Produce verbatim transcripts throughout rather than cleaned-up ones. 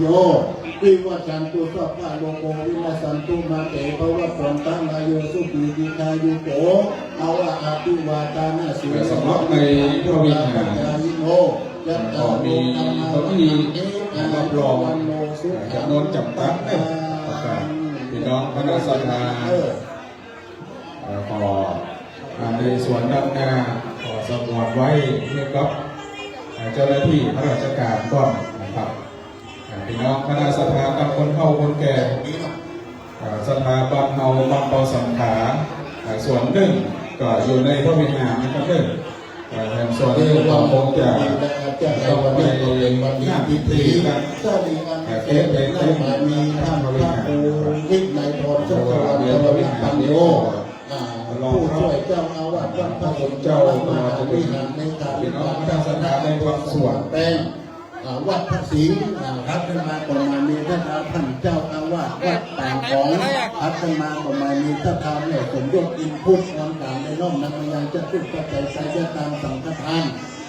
โย วิวัชชันตุ สัพพะโรโค วินัสสันตุ มาเต ภวัตวันตะราโย สุขี ทีฆายุโก ภะวะ อะภิวาทานะสีลิสสะ สำหรับในพระวิหาร นิจจังวุฒาปจายิโน จัตตาโร ธรรมา วัฑฒันติ อายุ วัณโณ สุขัง จำนวนจำกัดนะ พลัง พี่น้องคณะศรัทธา เออ เอ่อ ขอ อ่า ในส่วนด้านหน้า ขอสงวนไว้ให้กับ เอ่อ เจ้าหน้าที่ข้าราชการก่อนนะครับ อ่า พี่น้องคณะศรัทธา ทั้งคนเฒ่าคนแก่ อ่า ศรัทธาบ้านเฮา บ้านเปาสังขา อ่า ส่วนหนึ่งก็อยู่ในพระวิหารนะครับเด้อ เอ่อ แห่งส่วนนี้ก็คงจะต้องไปนั่งที่กัน เอ่อ เก็บไปเก็บมามีท่านพระครูวินัยพร ชัชวาล วรปัญโญ อ่า ผู้ช่วยเจ้าอาวาสวัดพระศรีวรมหาวิหาร ในฐานะ พี่น้องคณะศรัทธา ในบางส่วน แป้ง อ่า วัดพระสิงห์ อ่า ถัดขึ้นมาก็มามีศรัทธาท่านเจ้าอาวาสวัดป่าของ ถัดขึ้นมาก็มามีศรัทธาแม่สมยศ อินพุทธ พร้อมกัน ได้น้อมนำมายังจตุปัจจัยไตรยทานสังฆทาน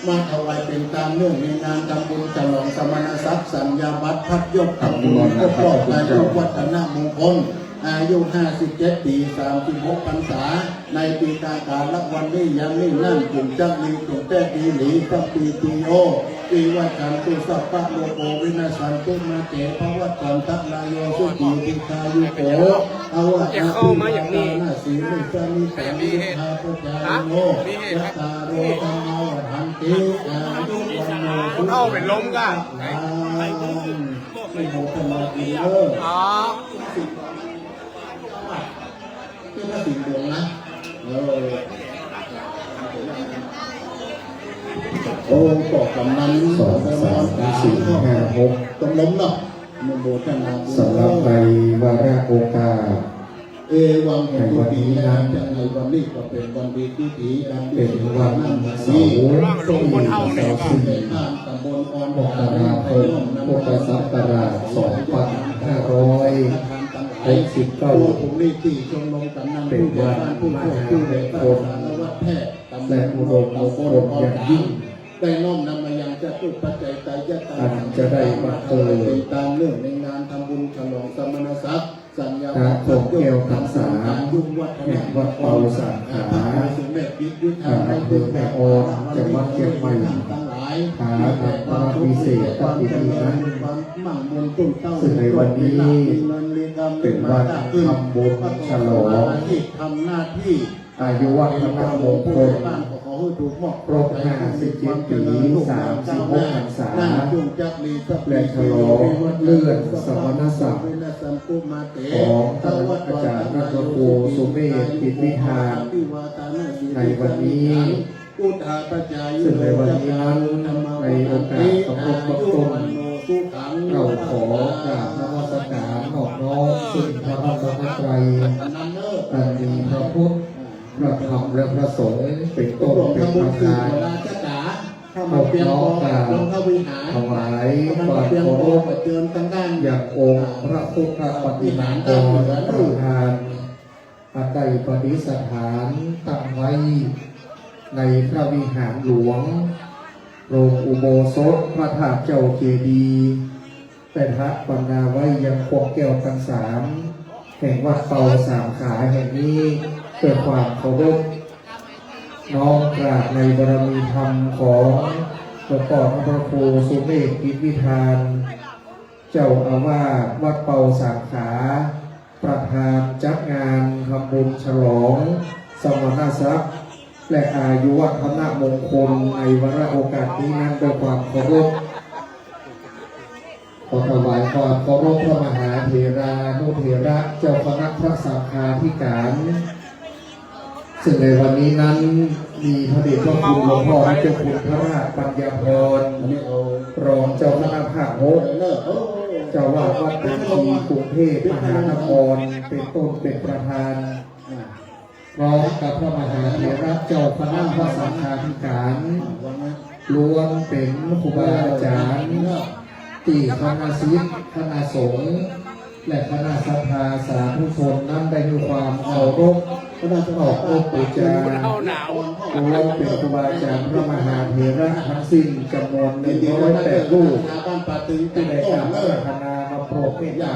มาถวายเป็นตามเนื่องในงานทำบุญฉลองสมณศักดิ์ สัญญาบัตรพัดยศ ทำบุญครบรอบอายุวัฒนมงคล อายุ ห้าสิบเจ็ด ปี สามสิบหก พรรษา ในปีกา กาละวันนี้ ยามนี้ นั้น จึงจักมี จึงแตกดีหลี สัพพีติโย วิวัชชันตุ สัพพะโรโค วินัสสันตุ มาเต ภวัตวันตะราโย สุขี ทีฆายุโก ภะวะ อะภิวาทานะสีลิสสะ นิจจังวุฒาปจายิโน จัตตาโร ธรรมา วัฑฒันติ อายุ วัณโณ สุขัง พลัง อนุโมทนาบุญเด้อ อ๋อ เป็นพระสิงห์ดวงนะ เออ โอ้ ก็กำนัน สอง สาม สี่ ห้า หก กำนันเนาะ อนุโมทนาบุญ สำหรับในวาระโอกาส เอวัง ในวันนี้นั้น ในวันนี้ก็เป็นวันดีที่ดี อันดี เป็นวันเสาร์ ที่ ที่ สิบสี่ มกราคม พุทธศักราช สองพันห้าร้อยหกสิบเก้า เป็นวันมหามงคล และอุดมมงคลอย่างยิ่ง ได้น้อมนำมายังจตุปัจจัยไตรยทาน อันจะได้บังเกิด เป็นตามเรื่องในงานทำบุญฉลองสมณศักดิ์ สัญญา ณ โพธิ์แก้วพรรษา แห่งวัดเปาสาขา อำเภอแม่ออน จังหวัดเชียงใหม่ หาธรรมวิเศษกฐินนั้น ซึ่งในวันนี้เป็นวันทำบุญฉลอง ทำหน้าที่ อายุวัฒนมงคล ครบห้าสิบเจ็ดปี สามสิบหกพรรษา และฉลองเลื่อนสมณศักดิ์ของท่านอาจารย์พระครูสุเมธ ปินวิธาน ในวันนี้ ซึ่งในวันนี้นั้น ในโอกาสเคารพเบื้องต้น เราขอกราบนมัสการนอบน้อมซึ่งพระรัตนตรัย อันมีพระพุทธ พระธรรมและพระสงฆ์เป็นต้นเป็นประธาน นอบน้อมกราบถวายความเคารพอย่างองค์พระพุทธปฏิมากรประธาน อันได้ประดิษฐานตั้งไว้ในพระวิหารหลวง โรงอุโบสถพระธาตุเจ้าเจดีย์ ได้ประดิษฐานไว้ยังโพธิ์แก้วทั้งสาม แห่งวัดเปาสามขาแห่งนี้ ด้วยความเคารพ น้อมกราบในบารมีธรรมของหลวงพ่อพระครูสุเมธ ปินวิธาน เจ้าอาวาสวัดเปาสามขา ประธานจัดงานทำบุญฉลองสมณศักดิ์ และอายุวัฒนมงคลในวาระโอกาสนี้นั้นด้วยความเคารพ ขอถวายความเคารพพระมหาเถรานุเถระเจ้าคณะพระสังฆาธิการ ซึ่งในวันนี้นั้นมีพระเดชพระคุณหลวงพ่อเจ้าคุณพระราชปัญญาพร รองเจ้าคณะภาคหก เจ้าอาวาสวัดภาชีกรุงเทพมหานคร เป็นต้นเป็นประธาน พร้อมกับพระมหาเถระเจ้าคณะพระสังฆาธิการ ล้วนเป็นครูบาอาจารย์ ที่คณะศิษย์ คณะสงฆ์ และคณะศรัทธาสาธุชนนั้นได้มีความเคารพ นอบน้อมบูชา ล้วนเป็นครูบาอาจารย์พระมหาเถระทั้งสิ้นจำนวนหนึ่งร้อยแปดรูป ที่ได้กราบอาราธนามาโปรดเมตตา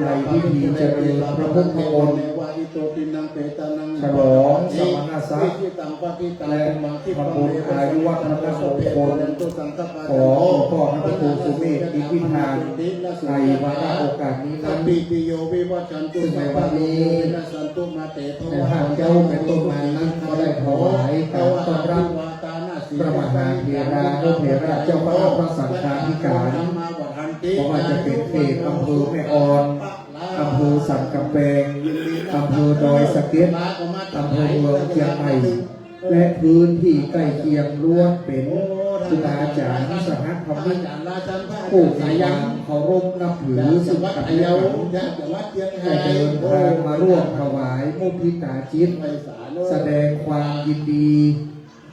ในพิธีเจริญพระพุทธมนต์ ฉลองสมณศักดิ์และทำบุญอายุวัฒนมงคลของหลวงพ่อพระครูสุเมธ อินทิธาน ในวาระโอกาสนี้นั้น ซึ่งในวันนี้ ในห้าเจ้าเป็นต้นมานั้นก็ได้ถวายการต้อนรับพระมหาเถรานุเถระเจ้าคณะพระสังฆาธิการ เพราะว่าจะเป็นเขตอำเภอแม่ออน อำเภอสันกำแพง อำเภอดอยสะเก็ด อำเภอเมืองเชียงใหม่ และพื้นที่ใกล้เคียงล้วนเป็นครูบาอาจารย์สหธรรมิกผู้มีความเคารพนับถือซึ่งกันและกัน ได้เดินทางมาร่วมถวายมุทิตาจิต แสดงความยินดี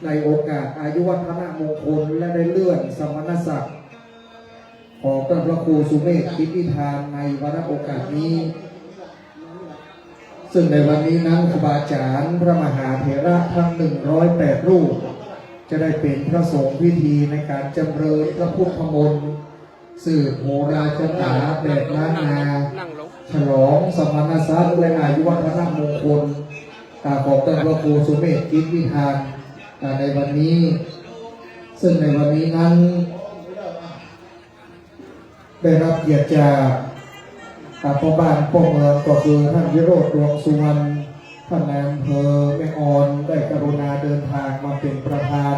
ในโอกาสอายุวัฒนมงคล และได้เลื่อนสมณศักดิ์ ของท่านพระครูสุเมธ อินทิธาน ในวาระโอกาสนี้ ซึ่งในวันนี้นั้นครูบาอาจารย์พระมหาเถระทั้งหนึ่งร้อยแปดรูป จะได้เป็นพระสงฆ์พิธีในการจำเริญพระพุทธมนต์ สืบโหราชะตาแบบล้านนา ฉลองสมณศักดิ์และอายุวัฒนมงคล อ่า ของท่านพระครูสุเมธ อินทิธาน อ่า ในวันนี้ ซึ่งในวันนี้นั้น ได้รับเกียรติจาก อ่า พ่อบ้านพ่อเมือง ก็คือท่านวิโรจน์ ดวงสุวรรณ ท่านนายอำเภอแม่ออน ได้กรุณาเดินทางมาเป็นประธาน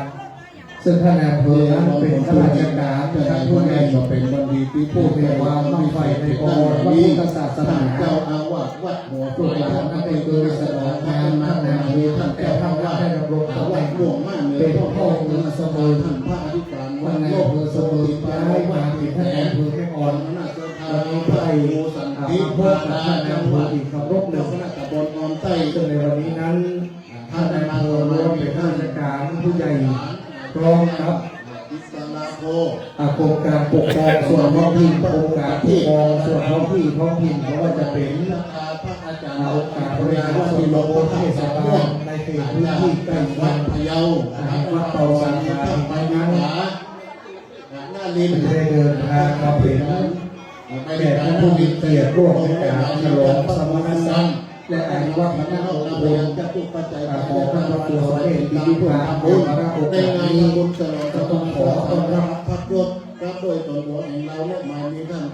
ซึ่งท่านนายอำเภอนั้นเป็นข้าราชการชั้นผู้ใหญ่ ก็เป็นวันดีที่ผู้มีความใฝ่ในพระพุทธศาสนา เจ้าอาวาสวัดหัว ลูกหลานนั้นได้เกิดสนองงาน ท่านนายอำเภอ ท่านเจ้าอาวาส ได้ดำรงตำแหน่งเป็นพ่อเมืองเสมิง ท่านนายอำเภอเสมิงย้ายมาเป็นท่านนายอำเภอแม่ออน วันนี้ได้ อ่า มาพบกับท่านนายอำเภออีกครั้งหนึ่ง ซึ่งในวันนี้นั้น ท่านนายอำเภอล้วนเป็นข้าราชการผู้ใหญ่ พร้อมกับ อ่า กรมการปกครองส่วนท้องถิ่น กรมการปกครองส่วนท้องที่ท้องถิ่น ไม่ว่าจะเป็น อ่า องค์การบริหารส่วนตำบลเทศบาลในเขตพื้นที่ใกล้เคียง อ่า แห่งวัดเตาสังฆาแห่งนี้นั้น ได้เดินทางมาเป็นแขกผู้มีเกียรติร่วมในการฉลองสมณศักดิ์และอายุวัฒนมงคล อ่า ของพระครูสุเมธ อินทิธาน ในวาระโอกาสนี้ ก็ต้องขอต้อนรับ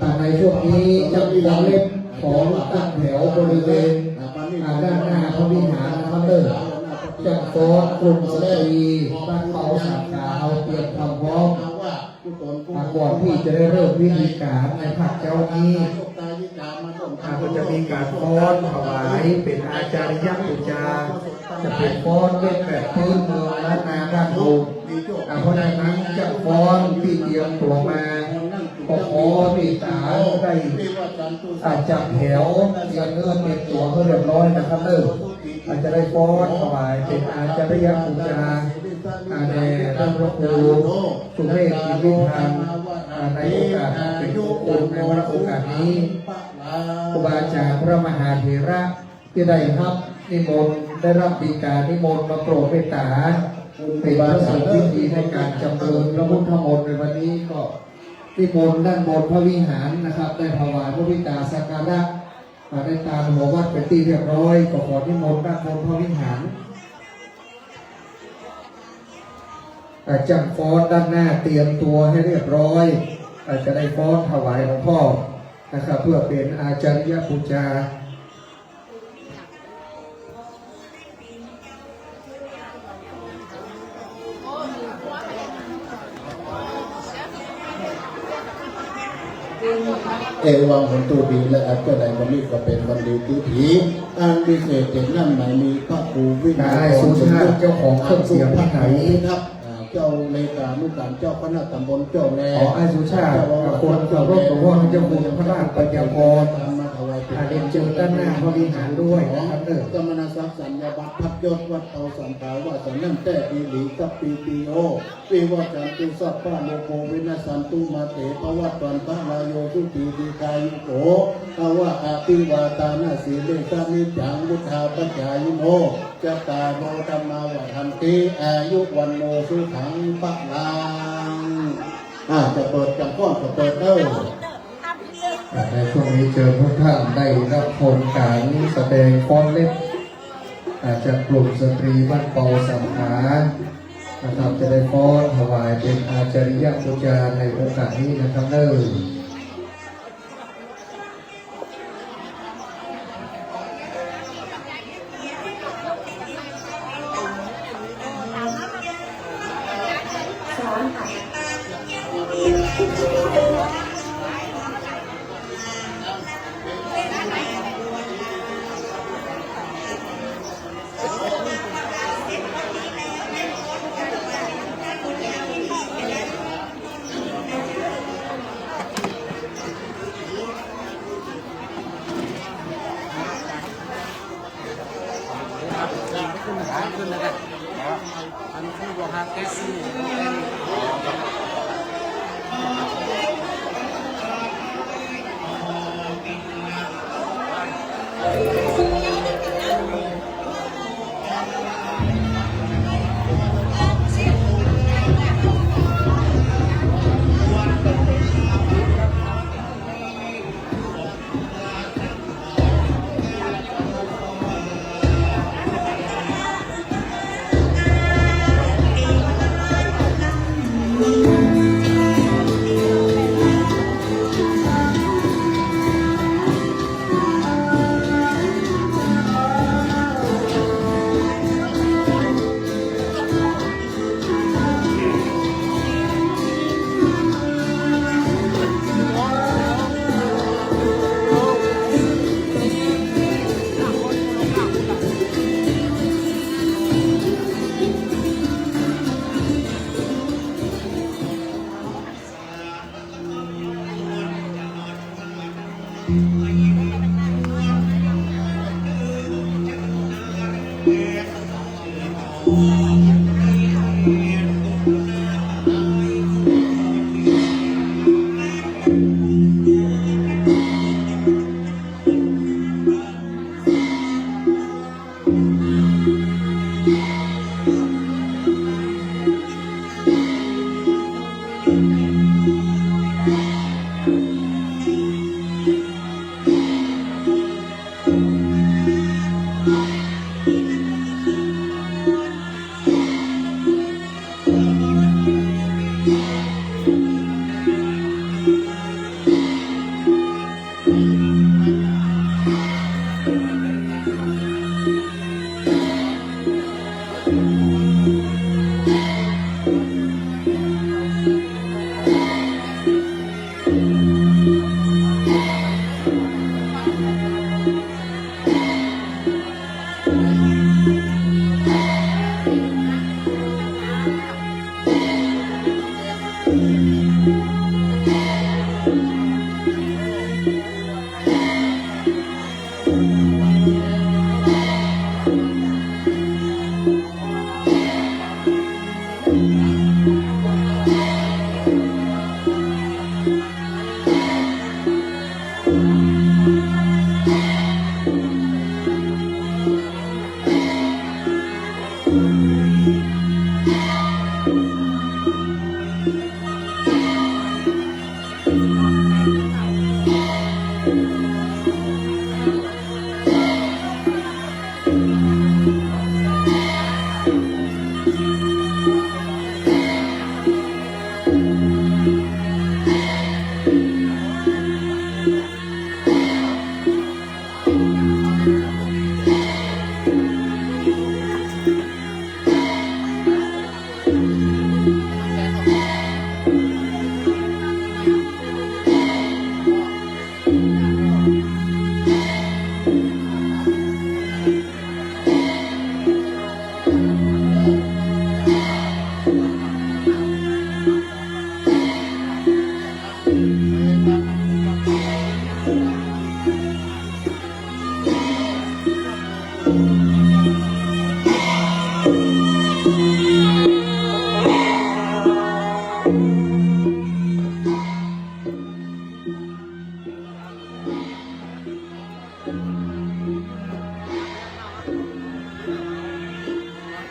อ่า ในช่วงนี้จะขอเล็บขอตั้งแถวบริเวณ อ่า ด้านหน้าพระวิหารนะครับเด้อ จังฟ้อนกลุ่มสตรีบ้านเตาสังฆา เอาเตรียมความพร้อม อ่า ก่อนที่จะได้เริ่มพิธีการในภาคเช้านี้ อ่า ก็จะมีการฟ้อนถวายเป็นอาจาริยปูจา จะเป็นฟ้อนเล่นแบบพื้นเมืองล้านนาบ้านโฮม อ่า เพราะฉะนั้นจังฟ้อนที่เตรียมตัวมา ก็ขอเมตตาได้ อ่า จัดแถวเตรียมเนื้อเตรียมตัวให้เรียบร้อยนะครับเด้อ อาจจะได้ฟ้อนถวายเป็นอาจาริยปูจา อ่า แด่ท่านพระครูสุเมธ อินทิธาน อ่า ในโอกาสอันเป็นมงคลในวาระโอกาสนี้ ครูบาอาจารย์พระมหาเถระที่ได้รับนิมนต์ ได้รับดีกานิมนต์มาโปรดเมตตา เป็นพระสงฆ์พิธีในการจำเริญพระพุทธมนต์ในวันนี้ ก็นิมนต์ด้านบนพระวิหารนะครับ ได้ถวายพระพิตาสักการะ อ่า ได้ตามหัววัดเป็นที่เรียบร้อย ก็ขอนิมนต์ด้านบนพระวิหาร อ่า จังฟ้อนด้านหน้าเตรียมตัวให้เรียบร้อย อ่า จะได้ฟ้อนถวายหลวงพ่อนะครับ เพื่อเป็นอาจาริยปูจา เอวัง โหนตุ ดีและอันเจ้าในวันนี้ก็เป็นวันดีที่ดี อันพิเศษเด่นนั่นหมายมีพระครูวินัย นายสุชาติเจ้าของเครื่องเสียงที่ไหน ครับ อ่า เจ้าเลขานุการเจ้าคณะตำบลเจ้าแล ขออ้ายสุชาติ เจ้าอาวาส คนเคารพหลวงพ่อเจ้าคุณพระราชปัญญากร มาถวายเป็น อ่า เรียนเชิญด้านหน้าพระวิหารด้วยนะครับเด้อ สมณศักดิ์สัญญาบัตรพัดยศวัดเตาสังขาวาสนันเตปิลิสัพพิติโย วิวัชชันตุสัพพะโรโควินัสสันตุมาเตภวัตวันตรายโยสุขีทีฆายุโกภวะ อภิวาทานาสีเลสะนิจจังวุฒาปจายิโน จัตตาโรธัมมาวัฒนติ อายุวัณโนสุขังพลัง อ่า จะเปิด จะฟ้อน จะเปิดเด้อ อ่า ในช่วงนี้เชิญทุกท่านได้รับชมการแสดงฟ้อนเล็บ อ่า จากกลุ่มสตรีบ้านเปาสามขา นะครับ จะได้ฟ้อนถวายเป็นอาจาริยปูจาในโอกาสนี้นะครับเด้อ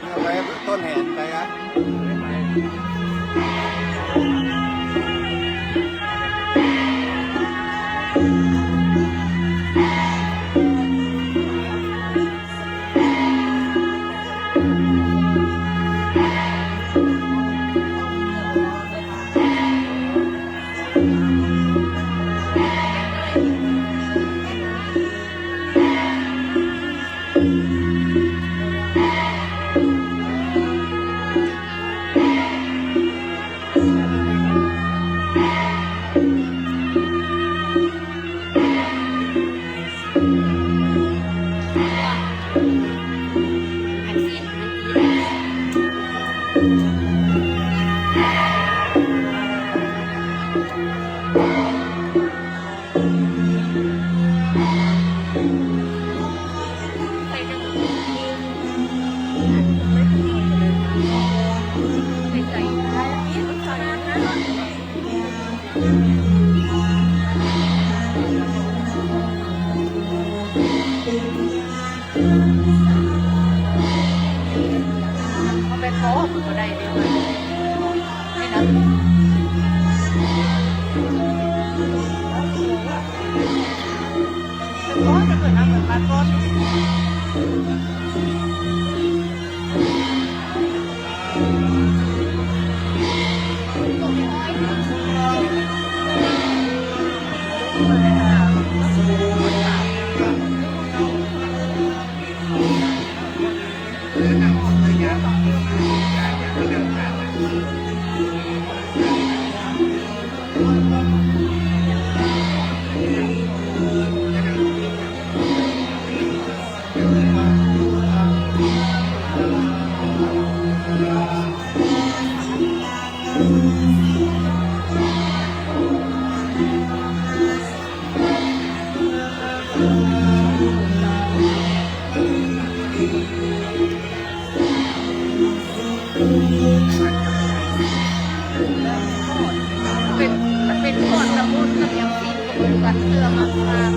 Apa ya, Ton, ya? Apa ya? เป็น เป็นก่อนสมุนแล้วยังปีนกระเบื้องกันเพื่อมาทาน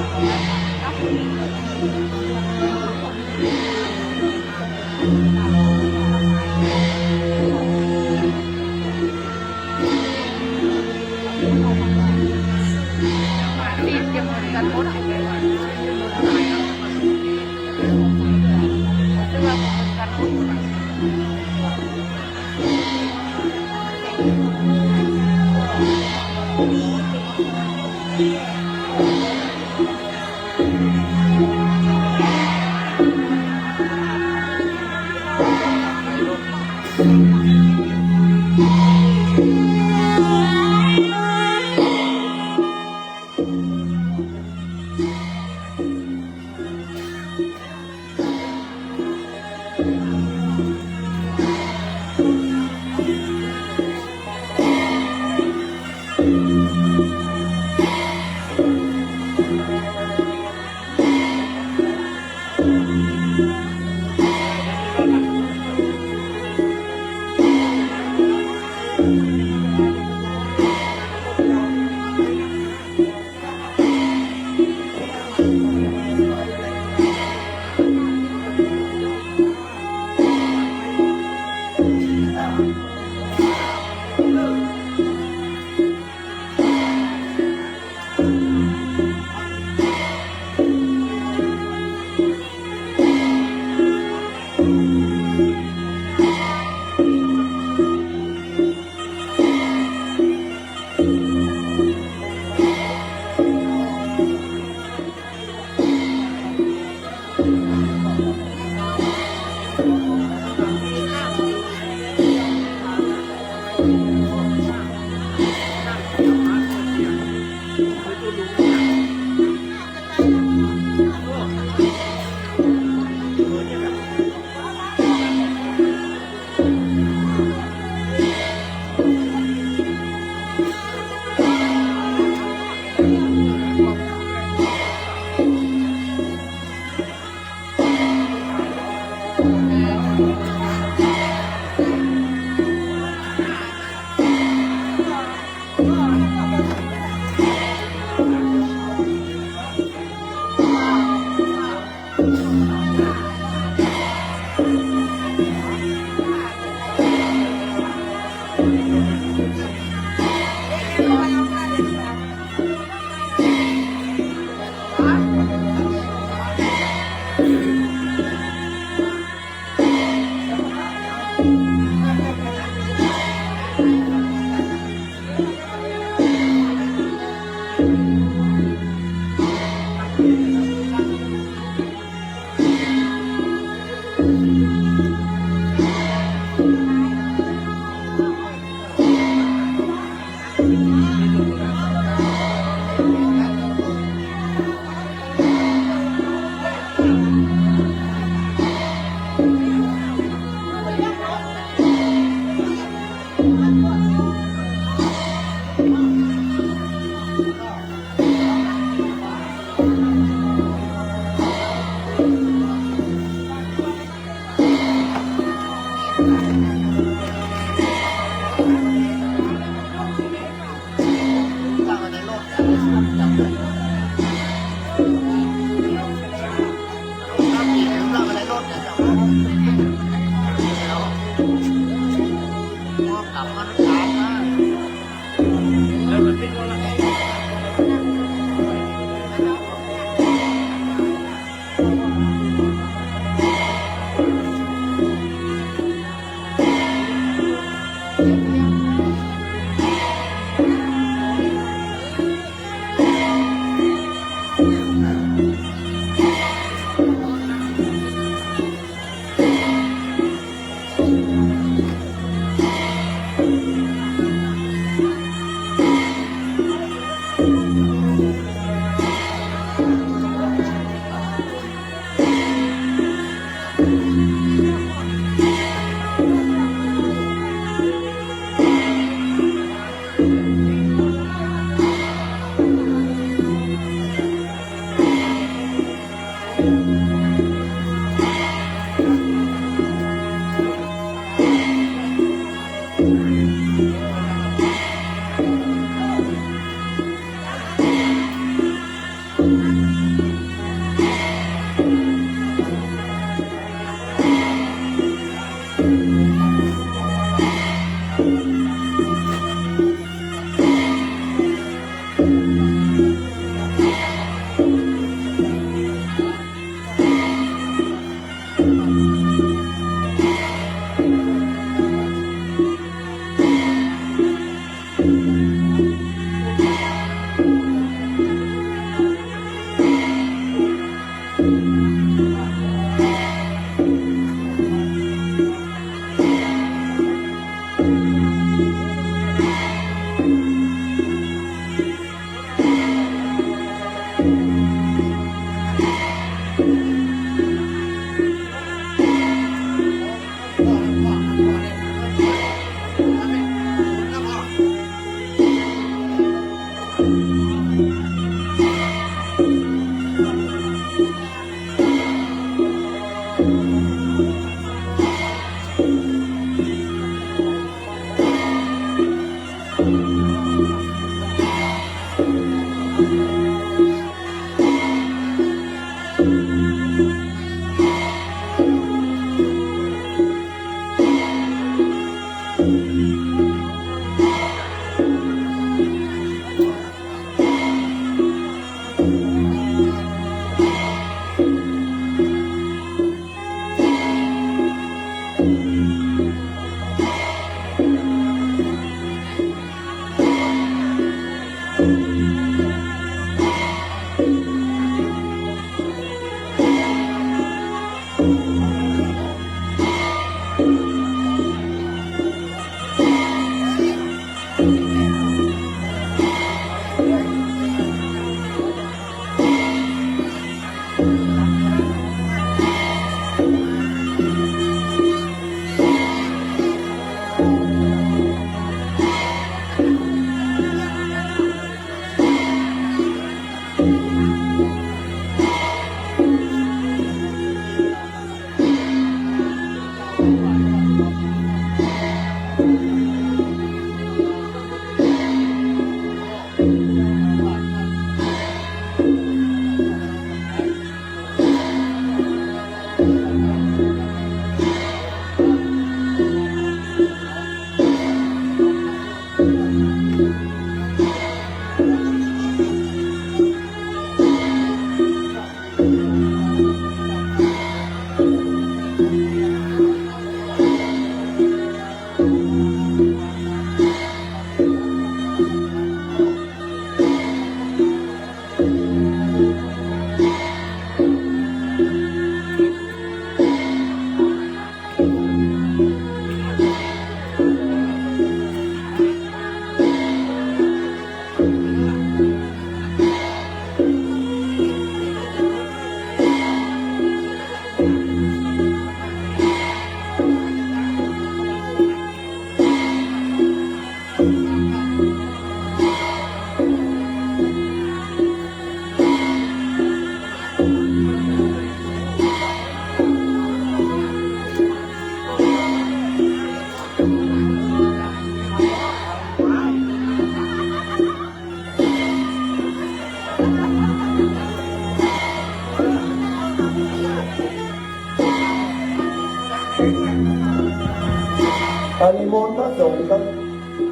อา นิมนต์พระสงฆ์ครับ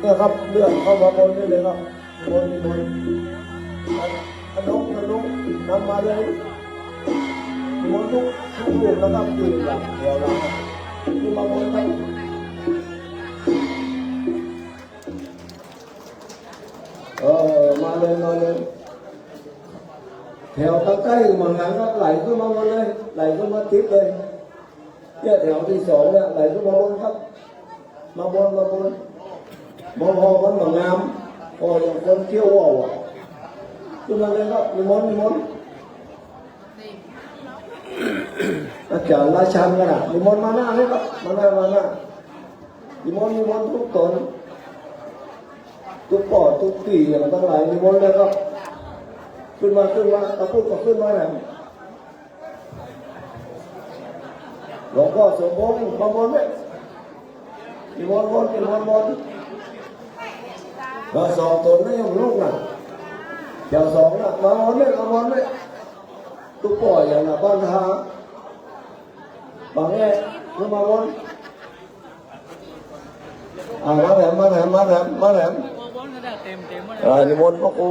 เนี่ยครับ เลื่อนเข้ามาบนนี้เลยครับ นิมนต์ นิมนต์ อนง อนง นำมาเลย นิมนต์ทุก ทุกรูปนะครับ ที่หลังแถวหลัง ขึ้นมาบนครับ เออ มาเลย มาเลย แถวใกล้ๆ เหมือนกันครับ ไหลขึ้นมาหมดเลย ไหลขึ้นมาทิศเลย เนี่ย แถวที่สองเนี่ย ไหลขึ้นมาบนครับ มาบน มาบน มาพอกันมางาม โอ้ อย่างคนเที่ยวว่าวอะ ขึ้นมาเลยครับ นิมนต์ นิมนต์ อาจารย์ราชันก็ได้ นิมนต์มาหน้าเลยครับ มาหน้า มาหน้า นิมนต์ นิมนต์ทุกตน ทุกป้อ ทุกตี้ อย่างทั้งหลาย นิมนต์เลยครับ ขึ้นมา ขึ้นมา ตะพุดก็ขึ้นมาแหละ หลวงพ่อสมพงษ์ มามนต์เนี่ย นิมนต์มนต์ นิมนต์มนต์ มาสองตนนะ ยังลูกน่ะ เจ้าสองน่ะ มามนต์เนี่ย มามนต์เนี่ย ตุ๊กป่อยอย่างน่ะ บ้านทา บางแง่ ขึ้นมามนต์ อ่า มาแหลม มาแหลม มาแหลม มาแหลม อ่า นิมนต์พระครู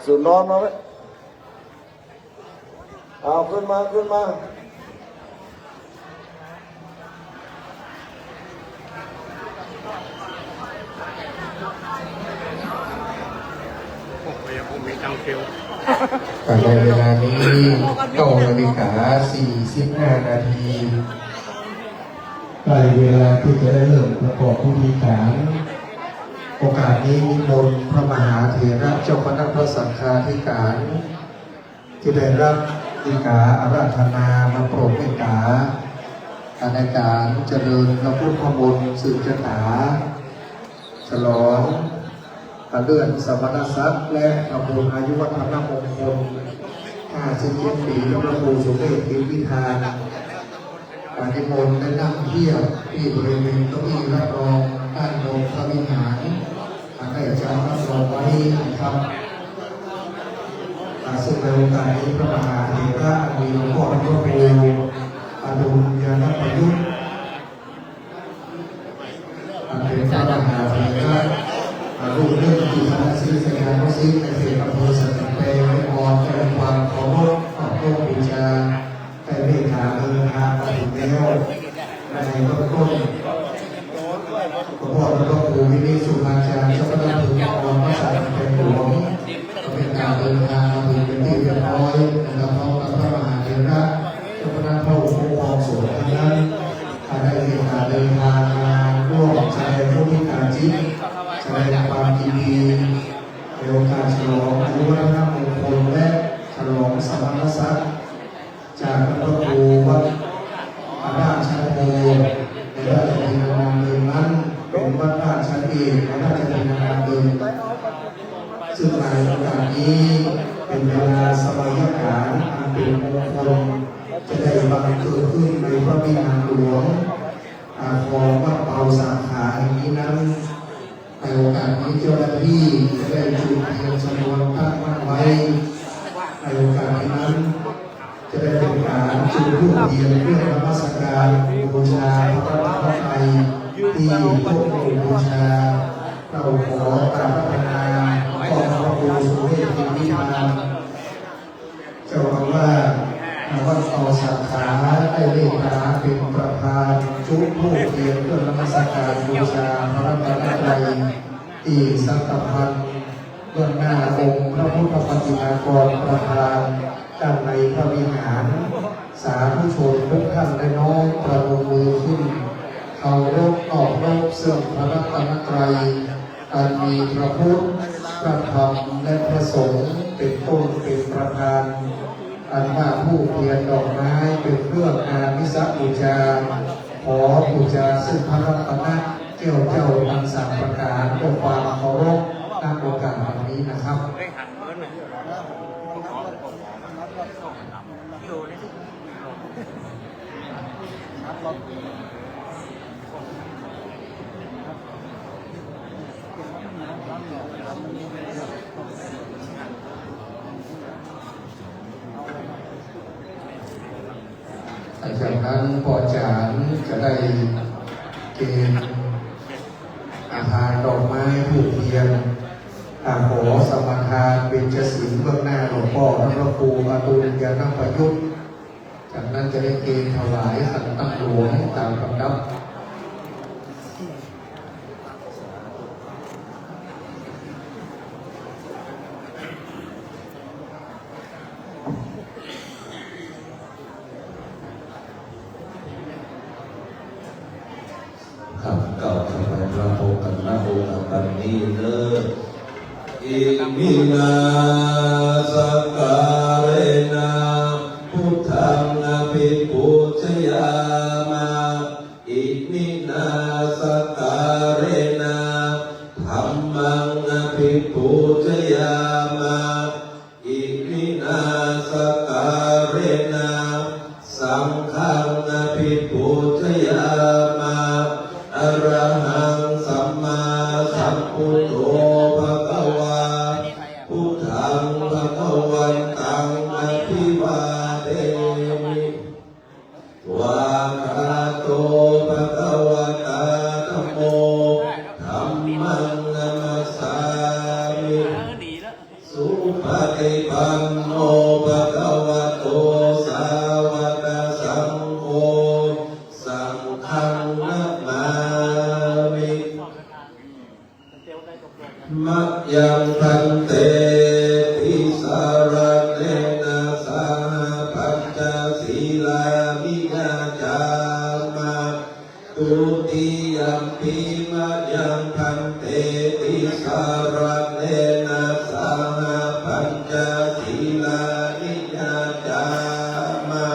สุนทรมาไว้ เอา ขึ้นมา ขึ้นมา ในเวลานี้ เก้านาฬิกา สี่สิบห้านาที ใกล้เวลาที่จะได้เริ่มประกอบพิธีการ โอกาสนี้นิมนต์พระมหาเถระเจ้าคณะพระสังฆาธิการ ที่ได้รับดีกาอาราธนามาโปรดเมตตา ในการเจริญพระพุทธมนต์สืบชะตา ฉลองเลื่อนสมณศักดิ์และทำบุญอายุวัฒนมงคล ห้าสิบเจ็ด ปี พระครูสุเมธ กิจวิธาน นิมนต์ได้นั่งเทียบที่บริเวณเก้าอี้รับรองด้านบนพระวิหาร อันได้จัดรับรองไว้นะครับ อ่า ซึ่งในโอกาสนี้พระมหาเถระอันมีหลวงพ่อพระครูอดุลยานประยุทธ์ อันเป็นพระมหาเถระ อ่า รูปหนึ่งที่คณะศิษยานุศิษย์ในเขตอำเภอสันกำแพงนครได้ให้ความเคารพ เคารพบูชา ได้เมตตาเดินทางมาถึงแล้ว ในเบื้องต้น หลวงพ่อพระครูวินิจสุภาจารย์ เจ้าคณะอำเภอนครพระสันกำแพงหลวง ก็เมตตาเดินทางมาถึงเป็นที่เรียบร้อยนะครับ พร้อมกับพระมหาเถระ เจ้าคณะผู้ปกครองสงฆ์ท่านนั้น ได้เมตตาเดินทางมาร่วมแสดงมุทิตาจิต แสดงความยินดี ในโอกาสฉลองอายุวัฒนมงคลและฉลองสมณศักดิ์ จากพระครูวัดราชโท ในราชทินานามเดิมนั้น เป็นวัดราชเอกในราชทินานามเดิม ซึ่งในโอกาสนี้เป็นเวลาสมัยกาลอันเป็นมงคล จะได้บังเกิดขึ้นในพระวิหารหลวง อ่า ของวัดเปาสาขาแห่งนี้นั้น ในโอกาสนี้เจ้าหน้าที่จะได้จุดเทียนชนวนตั้งมั่นไว้ ในโอกาสนั้น จะได้เป็นการจุดธูปเทียนเครื่องนมัสการบูชาพระรัตนตรัยที่ยกมือบูชา เราขอกราบอาราธนาหลวงพ่อพระครูสุเมธ กิจวิธาน เจ้าอาวาสวัดเปาสาขาได้เมตตาเป็นประธานจุดธูปเทียนเครื่องนมัสการบูชาพระรัตนตรัย ที่สังฆพันธ์เบื้องหน้าองค์พระพุทธปฏิมากรประธานด้านในพระวิหาร สาธุชนทุกท่านได้น้อมประนมมือขึ้น เคารพนอบนอบซึ่งพระรัตนตรัย อันมีพระพุทธ พระธรรม และพระสงฆ์เป็นต้นเป็นประธาน อันว่าธูปเทียนดอกไม้เป็นเครื่องอามิสบูชา ขอบูชาซึ่งพระรัตนแก้วเจ้าทั้งสามประการด้วยความเคารพ ณ โอกาสวันนี้นะครับ หลังจากนั้นพ่ออาจารย์จะได้เกณฑ์อาหารดอกไม้ธูปเทียน อ่า ขอสมาทานเบญจศีลเบื้องหน้าหลวงพ่อพระครูอดุลยานประยุทธ์ จากนั้นจะได้เกณฑ์ถวายขันตั้งหลวงตามลำดับ ครับ กล่าวถวายพระพรกัน ณ โอกาสนี้เด้อ Iminā sakkārena buddhaṃ abhipūjayāma. Iminā sakkārena dhammaṃ abhipūjayāma. Imi sakkārena saṅghaṃ abhipūjayāma. Arahaṃ sammāsambuddho bhagavā, buddhaṃ bhagavantaṃ abhivādemi. Svākkhāto bhagavatā dhammo, dhammaṃ namassāmi. Supaṭipanno bhagavato sāvakasaṅgho, saṅghaṃ namāmi. Mayaṃ bhante tisaraṇena saha pañca sīlāni yācāma. Dutiyampi mayaṃ bhante tisaraṇena saha pañca sīlāni yācāma.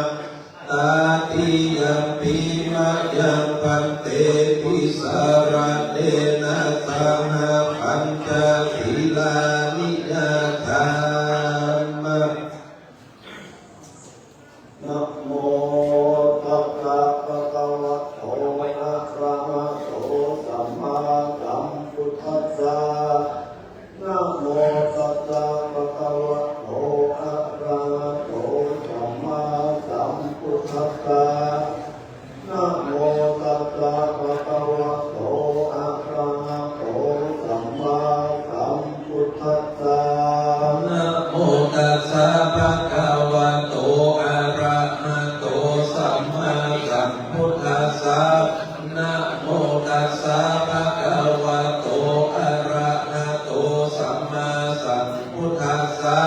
Tatiyampi mayaṃ bhante tisaraṇena saha pañca sīlāni yācāma. Namo tassa bhagavato arahato sammāsambuddhassa. Namo tassa bhagavato arahato sammāsambuddhassa. Namo tassa bhagavato arahato sammāsambuddhassa. Namo tassa bhagavato arahato sammāsambuddhassa. Namo tassa bhagavato arahato sammāsambuddhassa.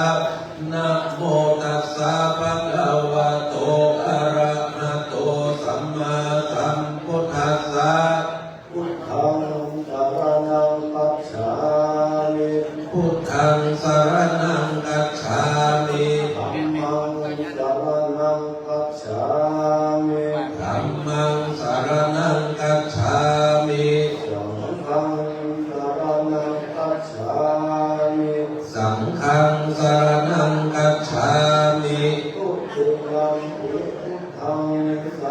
Namo tassa bhagavato arahato sammāsambuddhassa. Buddhaṃ saraṇaṃ gacchāmi. Buddhaṃ saraṇaṃ gacchāmi. Dhammaṃ saraṇaṃ gacchāmi. Dhammaṃ saraṇaṃ gacchāmi. Saṅghaṃ saraṇaṃ gacchāmi. Saṅghaṃ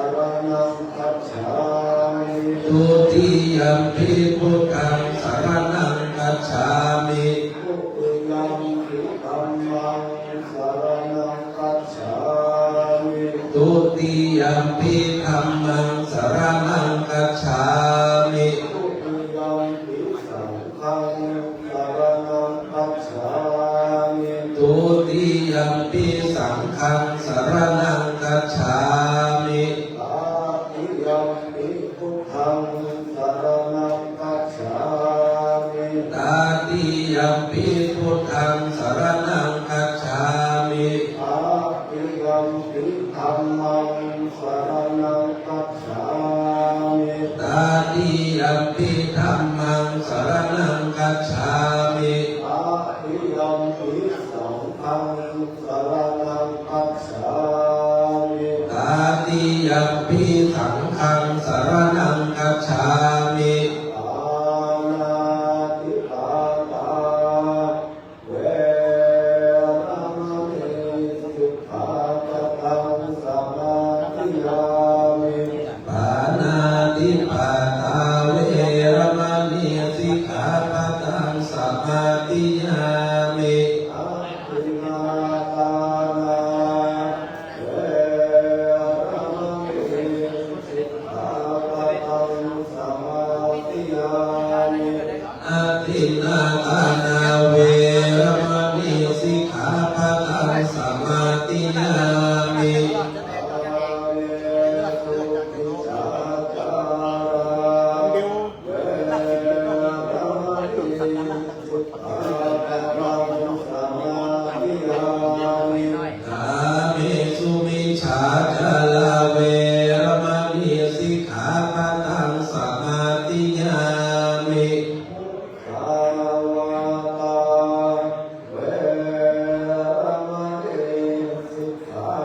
saraṇaṃ gacchāmi. Dutiyampi buddhaṃ saraṇaṃ gacchāmi. Dutiyampi buddhaṃ saraṇaṃ gacchāmi. Dutiyampi dhammaṃ saraṇaṃ gacchāmi. Dutiyampi dhammaṃ saraṇaṃ gacchāmi. Dutiyampi saṅghaṃ saraṇaṃ gacchāmi. Dutiyampi saṅghaṃ saraṇaṃ gacchāmi. Tatiyampi buddhaṃ saraṇaṃ gacchāmi. Tatiyampi buddhaṃ saraṇaṃ gacchāmi. Tatiyampi dhammaṃ saraṇaṃ gacchāmi. Tatiyampi dhammaṃ saraṇaṃ gacchāmi. Tatiyampi saṅghaṃ saraṇaṃ gacchāmi. Tatiyampi saṅghaṃ saraṇaṃ gacchāmi. Pāṇātipātā veramaṇī sikkhāpadaṃ samādiyāmi. Pāṇātipātā veramaṇī sikkhāpadaṃ samādiyāmi. Adinnādānā veramaṇī sikkhāpadaṃ samādiyāmi. Adinnādānā veramaṇī sikkhāpadaṃ samādiyāmi. Kāmesu micchācārā veramaṇī sikkhāpadaṃ samādiyāmi. Kāmesu micchācārā veramaṇī sikkhāpadaṃ samādiyāmi. Musāvādā veramaṇī sikkhā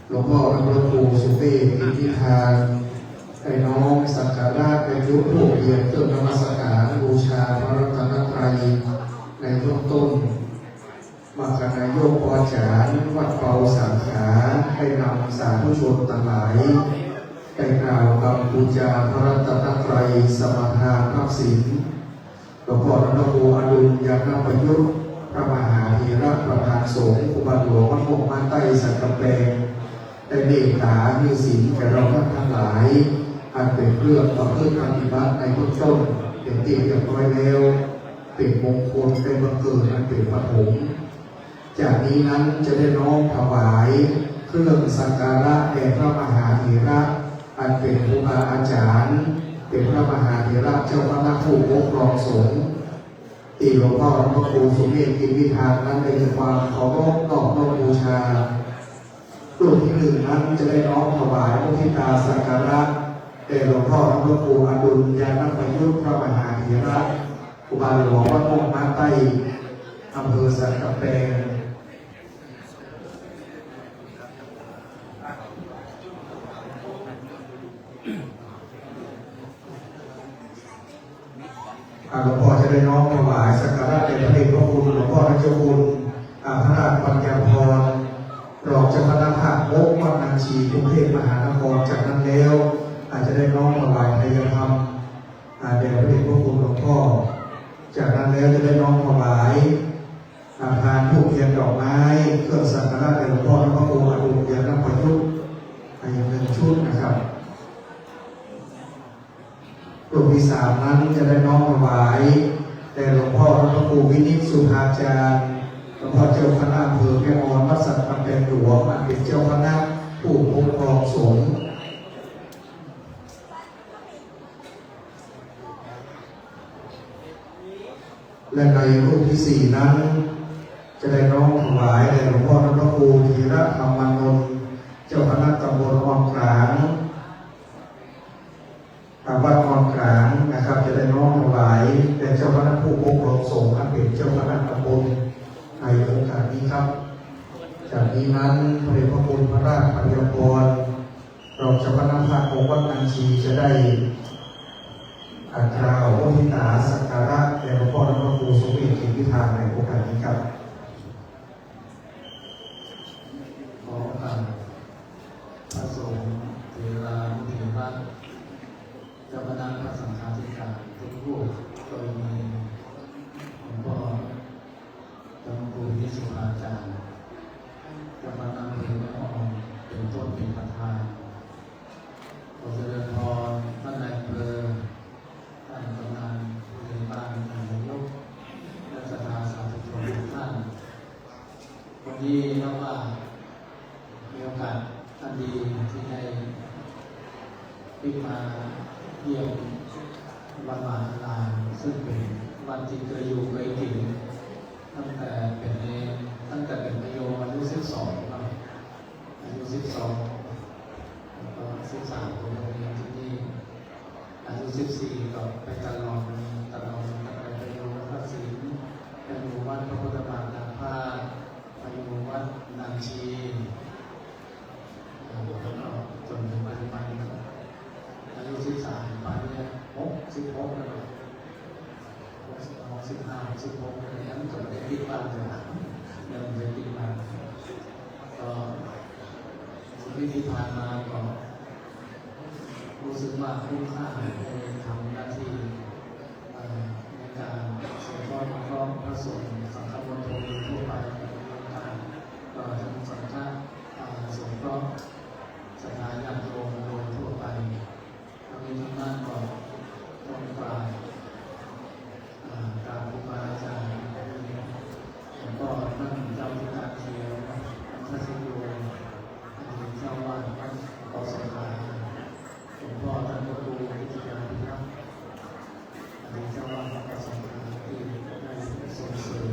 หลวงพ่อพระครูสุเมธ อินทิทาน ได้น้อมสักการะ ได้จุดธูปเทียนเครื่องนมัสการบูชาพระรัตนตรัยในเบื้องต้น มรรคนายก ป.จารย์ วัดเปาสังขา ได้นำสาธุชนทั้งหลาย ได้กล่าวคำบูชาพระรัตนตรัย สมาทานรับศีล หลวงพ่อพระครูอดุล ยาณประยุทธ์ พระมหาเถระประธานสงฆ์ ครูบาหลวงวัดม่วงม้าใต้สันกำแพง ได้เมตตาให้ศีลแก่เราท่านทั้งหลาย อันเป็นเครื่องประพฤติปฏิบัติในเบื้องต้น เป็นที่เรียบร้อยแล้ว เป็นมงคล เป็นบังเกิด อันเป็นปฐม จากนี้นั้นจะได้น้อมถวายเครื่องสักการะแด่พระมหาเถระ อันเป็นครูบาอาจารย์ เป็นพระมหาเถระเจ้าคณะผู้ปกครองสงฆ์ ที่หลวงพ่อพระครูสุเมธ กิจวิทานนั้นได้มีความเคารพนอบน้อมบูชา รูปที่หนึ่งนั้นจะได้น้อมถวายมุทิตาสักการะแด่หลวงพ่อพระครูอดุล ยาณประยุทธ์ พระมหาเถระ ครูบาหลวงวัดม่วงม้าใต้ อำเภอสันกำแพง อ่า หลวงพ่อจะได้น้อมถวายสักการะแด่พระเดชพระคุณหลวงพ่อท่านเจ้าคุณ อ่า พระราชปัญญาภรณ์ รองเจ้าคณะภาคหก วัดนางชี กรุงเทพมหานคร จากนั้นแล้ว อาจจะได้น้อมถวายไทยธรรม อ่า แด่พระเดชพระคุณหลวงพ่อ จากนั้นแล้วจะได้น้อมถวาย อ่า พานธูปเทียนดอกไม้ เครื่องสักการะแด่หลวงพ่อพระครูอดุล ยาณประยุทธ์ อีกหนึ่งชุดนะครับ รูปที่สามนั้นจะได้น้อมถวายแด่หลวงพ่อพระครูวินิจ สุภาจารย์ หลวงพ่อเจ้าคณะอำเภอแม่ออน วัดสันกำแพงหลวง อันเป็นเจ้าคณะผู้ปกครองสงฆ์ และในรูปที่สี่นั้น จะได้น้อมถวายแด่หลวงพ่อพระครูธีระธรรมานนท์ เจ้าคณะตำบลออนกลาง อ่า วัดออนกลางนะครับ จะได้น้อมถวายแด่เจ้าคณะผู้ปกครองสงฆ์ อันเป็นเจ้าคณะตำบลในโอกาสนี้ครับ จากนี้นั้นพระเดชพระคุณพระราชปัญญาภรณ์ รองเจ้าคณะภาคหก วัดนางชี จะได้ อ่า กล่าวมุทิตาสักการะแด่หลวงพ่อพระครูสุเมธ กิจวิทานในโอกาสนี้ครับ ขอโอกาสพระสงฆ์เถรานุเถระ เจ้าคณะพระสังฆาธิการทุกรูป โดยมีหลวงพ่อ พระครูวิสุภาจารย์ เจ้าคณะอำเภอแม่ออน เป็นต้นเป็นประธาน ขอเจริญพรท่านนายอำเภอ ท่านกำนัน ผู้ใหญ่บ้าน ท่านนายก และศรัทธาสาธุชนทุกท่าน วันนี้นับว่ามีโอกาสอันดีที่ได้ ได้มาเยี่ยมวัดวาอาราม ซึ่งเป็นวัดที่เคยอยู่เคยกิน ตั้งแต่เป็นเณร ตั้งแต่เป็นมัธยม อายุสิบสองเนาะ อายุสิบสอง แล้วก็สิบสาม ก็มาเรียนที่นี่ อายุสิบสี่ ก็ไปตะลอน ตะลอน ไป ไปอยู่วัดพระสิงห์ ไปอยู่วัดพระพุทธบาทตากผ้า ไปอยู่วัดนางชี แล้วก็จนถึงปัจจุบัน อายุสิบสาม ป่านนี้หกสิบหกแล้ว หกสิบห้า หกสิบหก แล้ว ยังไม่ได้ปิดบ้านเลย ยังไม่ได้ปิดบ้าน ก็ชีวิตที่ผ่านมาก็รู้สึกว่าคุ้มค่า ได้ทำหน้าที่ เอ่อ ในการสงเคราะห์อนุเคราะห์พระสงฆ์ สังคมณฑลโดยทั่วไป ในโครงการ เอ่อ ทำสังฆะ เอ่อ สงเคราะห์ศรัทธาญาติโยมโดยทั่วไป ทั้งนี้ทั้งนั้นก็ต้องกราบ เอ่อ กราบครูบาอาจารย์ หลวงพ่อท่านเจ้าอธิการเขียว วัดท่าสิโย อดีตเจ้าวาดวัดปสงขลา หลวงพ่อท่านพระครูวิทยาพิทักษ์ อดีตเจ้าวาดวัดปสงขลา ที่ได้ส่งเสริม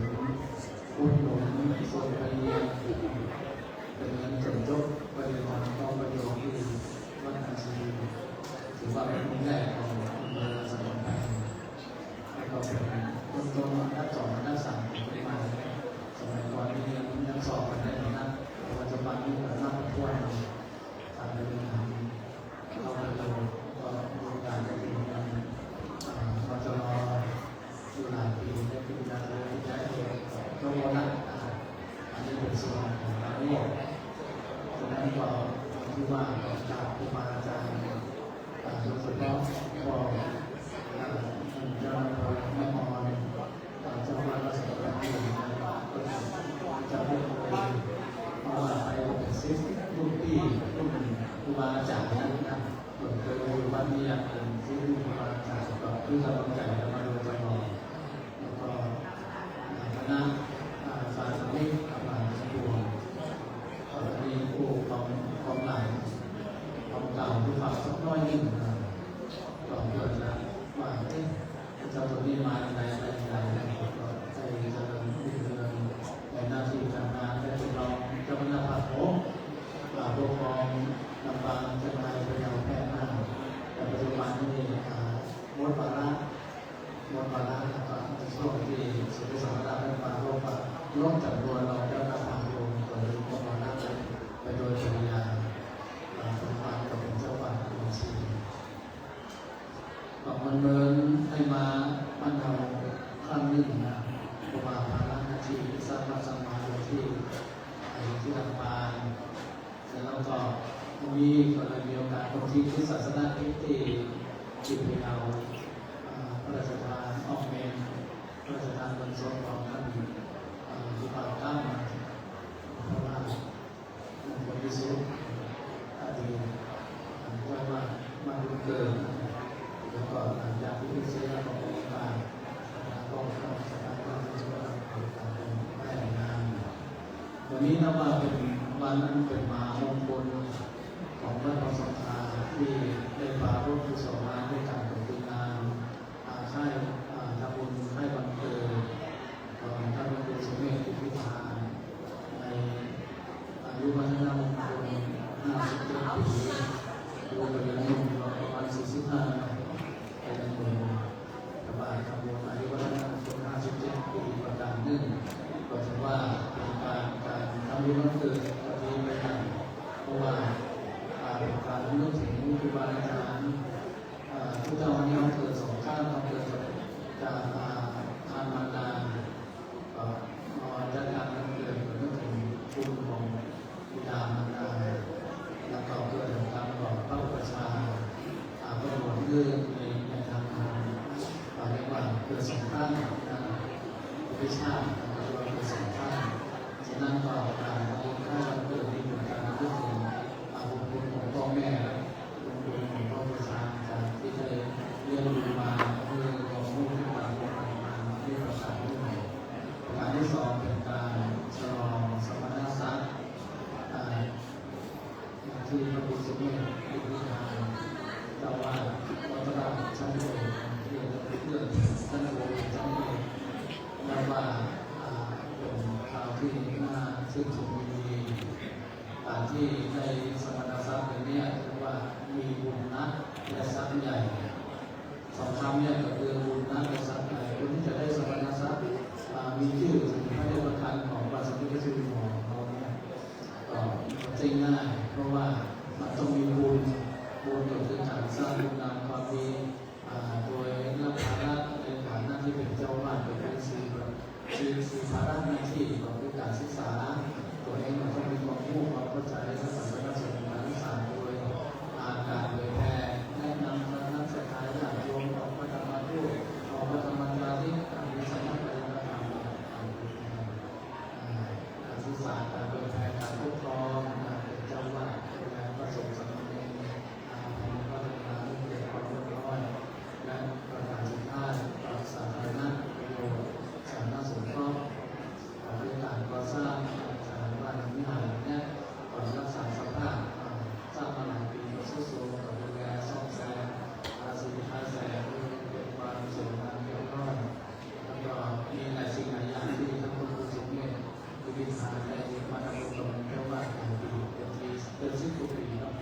อุดหนุนส่งไปเรียน ไปเรียนจนจบ ก็ที่ว่าจากครูบาอาจารย์ อ่า โดยเฉพาะพ่อ อ่า ท่านเจ้าอำเภอแม่ออน อ่า เจ้าคณะสงฆ์วัดหนึ่งนะครับ ก็เจ้าอำเภอ เพราะว่าไปเป็นศิษย์รุ่นพี่รุ่นครูบาอาจารย์นะครับ ส่วนตัวอยู่วัดนี้อยากเป็นศิษย์รุ่นครูบาอาจารย์ ก็คือกำลังใจกันมาโดยตลอด แล้วก็ อ่า คณะ อ่า สาธมิก อ่า ทั้งปวง ก็จะมีผู้ของ ของหลาย ของเก่าที่ฝากสักน้อยหนึ่งนะ ก็เพื่อจะว่า เอ๊ะ เจ้าตัวนี้มาอย่างไร ไปอย่างไรนะ ก็ให้เจริญรุ่งเรืองในหน้าที่การงาน และเป็นรองเจ้าคณะภาคหก อ่า ปกครองลำปาง เชียงราย พะเยา แพร่ น่าน แต่ปัจจุบันนี่ อ่า หมดวาระ หมดวาระ แล้วก็ในช่วงที่สมเด็จพระสังฆราชท่านปรารภว่าลดจำนวนรองเจ้าคณะภาคลง ก็เลยหมดวาระไปโดยปริยาย อ่า ปัจจุบันก็เป็นเจ้าวัดบัญชี ก็มันเหมือนให้มาบ้านเราครั้งหนึ่งนะ เพราะว่าภาระหน้าที่ที่สร้างวัดสร้างวาโดยที่ อ่า อยู่ที่ลำปาง แล้วก็วันนี้ก็เลยมีโอกาสลงที่พุทธศาสนพิธีที่พะเยา อ่า พระราชทานออกเมน พระราชทานเงินสดของท่าน อ่า ครูบาเก้ามา เพราะว่าหลวงพ่อวิสุทธิ์ อดีต อ่า เจ้าวาดวัดบุญเกิด แล้วก็หลังจากที่เสร็จแล้วก็มีการ แล้วก็สถาบันก็จะได้งาน วันนี้นับว่าเป็นวันอันเป็นมหามงคลของวัดป่าสังฆาที่ได้ปรารภกุศลด้วยการจัดงาน อ่า ค่าย อ่า ทำบุญค่ายวันเกิดของท่านพระครูสุเมธ อิทธิพาน ในอายุวัฒนมงคล ห้าสิบเจ็ด ปี รวมไปยังหนุ่มประมาณ สี่สิบห้า ไปยังหนุ่ม ถวายทำบุญอายุวัฒนมงคล ห้าสิบเจ็ด ปีประการหนึ่ง ก็ถือว่าเป็นการ การทำบุญวันเกิดครั้งนี้ไปอย่าง เพราะว่า อ่า เป็นการรำลึกถึงครูบาอาจารย์ อ่า ทุกเจ้าวันนี้วันเกิดสองครั้ง วันเกิดจาก อ่า ทางมารดา ก็มาจัดงานวันเกิด รำลึกถึงคุณของบิดามารดา แล้วก็เกิดจากการบอกพระอุปัชฌาย์ อ่า ประมวลเรื่องใน ในทางธรรม อ่า เรียกว่าเกิดสองครั้งนะ ไม่ใช่ เรียกว่าเกิดสองครั้ง ฉะนั้นก็การทำบุญคล้ายวันเกิดนี้เป็นการรำลึกถึง อ่า บุญคุณของพ่อแม่ บุญคุณของพระอุปัชฌาย์อาจารย์ที่ได้เลี้ยงดูมา เพื่อรวมลูกที่ตามมา นี่ประการที่หนึ่ง ประการที่สองเป็นการฉลองสมณศักดิ์ อ่า ที่พระครูสุเมธ อิทธิพาน เจ้าวาดวัดพระรามชั้นเอก เพื่อนเพื่อนชั้นโทชั้นเอก นับว่า อ่า เป็นคราวที่น่าชื่นชมยินดี การที่ได้สมณศักดิ์อย่างเนี้ยเรียกว่ามีบุญนักและทรัพย์ใหญ่ สองคำเนี่ยก็คือบุญนักและทรัพย์ใหญ่ คนที่จะได้สมณศักดิ์ อ่า มีชื่อถึงพระเดชพระคุณของพระสมเด็จพระเจ้าอยู่หัวของเราเนี่ย ก็ไม่ใช่ง่าย เพราะว่ามันต้องมีบุญ บุญก็คือการสร้างคุณงามความดี อ่า โดยรับภาระในฐานะที่เป็นเจ้าวาด เป็นฤาษี มี มีภาระหน้าที่ก็คือการศึกษา ตัวเองก็ต้องมีความรู้ความเข้าใจ และศาสนศาสตร์โดย อ่า การเผยแผ่ แนะนำคณะศรัทธาญาติโยม ออกพระธรรมทูต ออกพระธรรมจาริก มีสำนักปฏิบัติธรรม อ่า การศึกษา การเผยแผ่ การปกครอง การเป็นเจ้าวาด ดูแลพระสงฆ์สามเณร อ่า พัฒนาเรื่องเกี่ยวกับความเรียบร้อย และประการสุดท้าย สาธารณประโยชน์ สาธารณสงเคราะห์ อ่า ด้วยการก่อสร้าง อ่า บ้านวิหาร และก่อรักษาสภาพ อ่า สร้างมาหลายปีก็ทรุดโทรม ก็ดูแลซ่อมแซม ทาสีทาแสง เป็นความสวยงามเรียบร้อย แล้วก็มีหลายสิ่งหลายอย่างที่ท่านพระครูสุเมธ ที่มีฐานได้มาทำบุญกับเจ้าวาดหลายปี เป็นที่ เป็นสิบกว่าปีเนาะ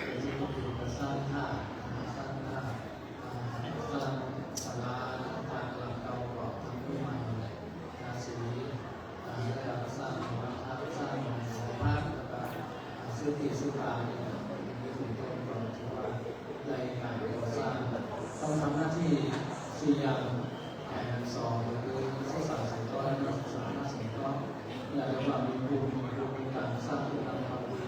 เป็นสิบกว่าปี ก็สร้างท่า สร้างท่า อ่า สร้างศาลา ทางหลังเก่าก็ทำขึ้นมา ทาสี อ่า แล้วก็สร้างหอพระ สร้างหอพระ แล้วก็ อ่า ซื้อที่ซื้อทาง มีเป็นต้น ก็ถือว่าได้การก่อสร้าง ต้องทำหน้าที่สี่อย่าง อย่างสองก็คือศึกษาสงเคราะห์ และสาธารณสงเคราะห์ และเรียกว่ามีบุญ มีบุญมีการสร้างคุณงามความดี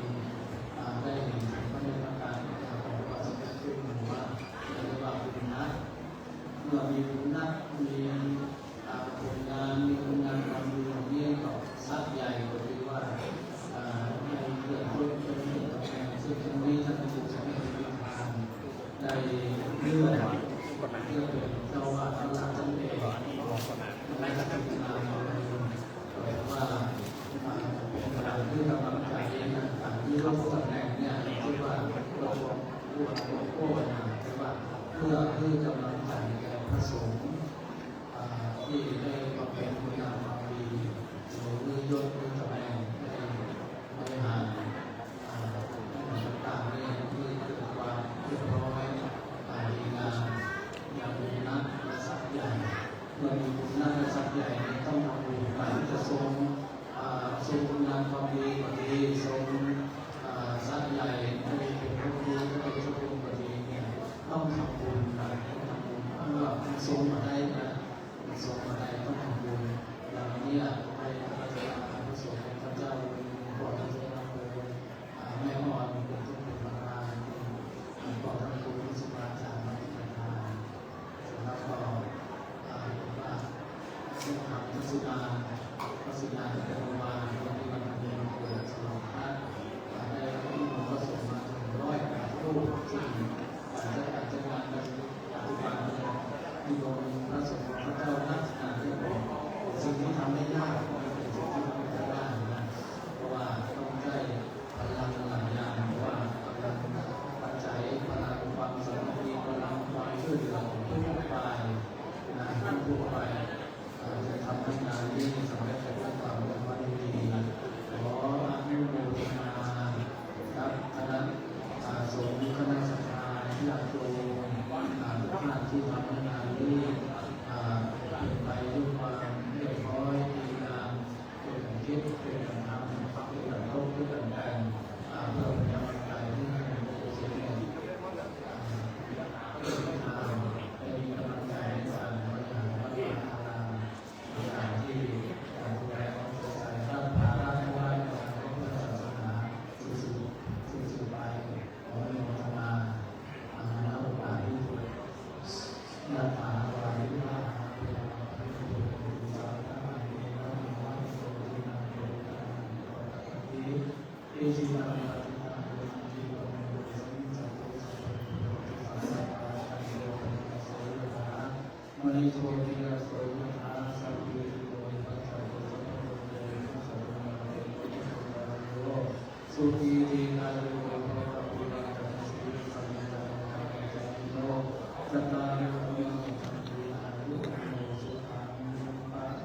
ก็ควรควรควรนะแต่ว่าเพื่อให้กำลังใจแก่พระสงฆ์อ่าที่ได้บำเพ็ญคุณงามความดีหรือยศหรือตำแหน่งได้บริหารอ่าต่างๆเนี่ยให้เกิดความเรียบร้อยอ่าดีงามอย่างมีนักและสักใหญ่เมื่อมีคุณนักและสักใหญ่เนี่ยต้องทำบุญการจะทรง อ่าทรงคุณงามความดีก็ดีทรงอ่าสระใหญ่ให้เป็นพระพุทธก็เป็นพระพุทธก็ดีเนี่ยต้องทำบุญนะต้องทำบุญเพื่อทรงมาได้นะทรงมาได้ต้องทำบุญอย่างนี้ไปอาราธนาพระสงฆ์พระเจ้าก่อนที่จะรับเลยอ่าแม่อ่อนเป็นต้นเป็นประธานอ่าก่อนทำบุญที่สุภาจารย์เป็นประธาน แล้วก็อ่าเห็นว่าได้ทำพระสุดาพระสุดาตั้งแต่เมื่อวานวันที่วันเพ็ญเกิดฉลองพระอ่าได้รับนิมนต์พระสงฆ์มาถึงร้อยแปดรูปซึ่งการจัดการจัดงานปัจจุบันเนี่ยนิมนต์พระสงฆ์ของพระเจ้านักงานเรียบร้อยสิ่งที่ทำได้ยากมันเป็นสิ่งที่ทำไม่ได้นะเพราะว่าต้องใช้ พลังหลายอย่างเพราะว่ากำลังปัจจัยพลังความสามัคคีพลังความช่วยเหลือของทุกฝ่ายนะทุกฝ่ายเอ่อจะทำให้งานนี้สำเร็จไปด้วยความมุ่งมั่นดีขออนุโมทนาครับคณะอ่าสงฆ์คณะศรัทธาญาติโยมอ่าทุกท่านที่ทำให้งานนี้อ่าเป็นไปด้วยความเรียบร้อยดีงาม ช่วยกันคิดช่วยกันทำช่วยกันทบช่วยกันแต่งอ่าเพื่อเป็นกำลังใจให้ท่านผู้เสียสละอ่าช่วยกันทำให้มีกำลังใจในการบริหารวัดวาอารามในการที่จะดูแลเอาใจใส่รับภาระไว้ในทางพระพุทธศาสนาสืบสืบสืบสืบไปขออนุโมทนา Sukhī dīghāyuko bhava. Cattāro dhammā vaḍḍhanti āyu vaṇṇo sukhaṃ balaṃ.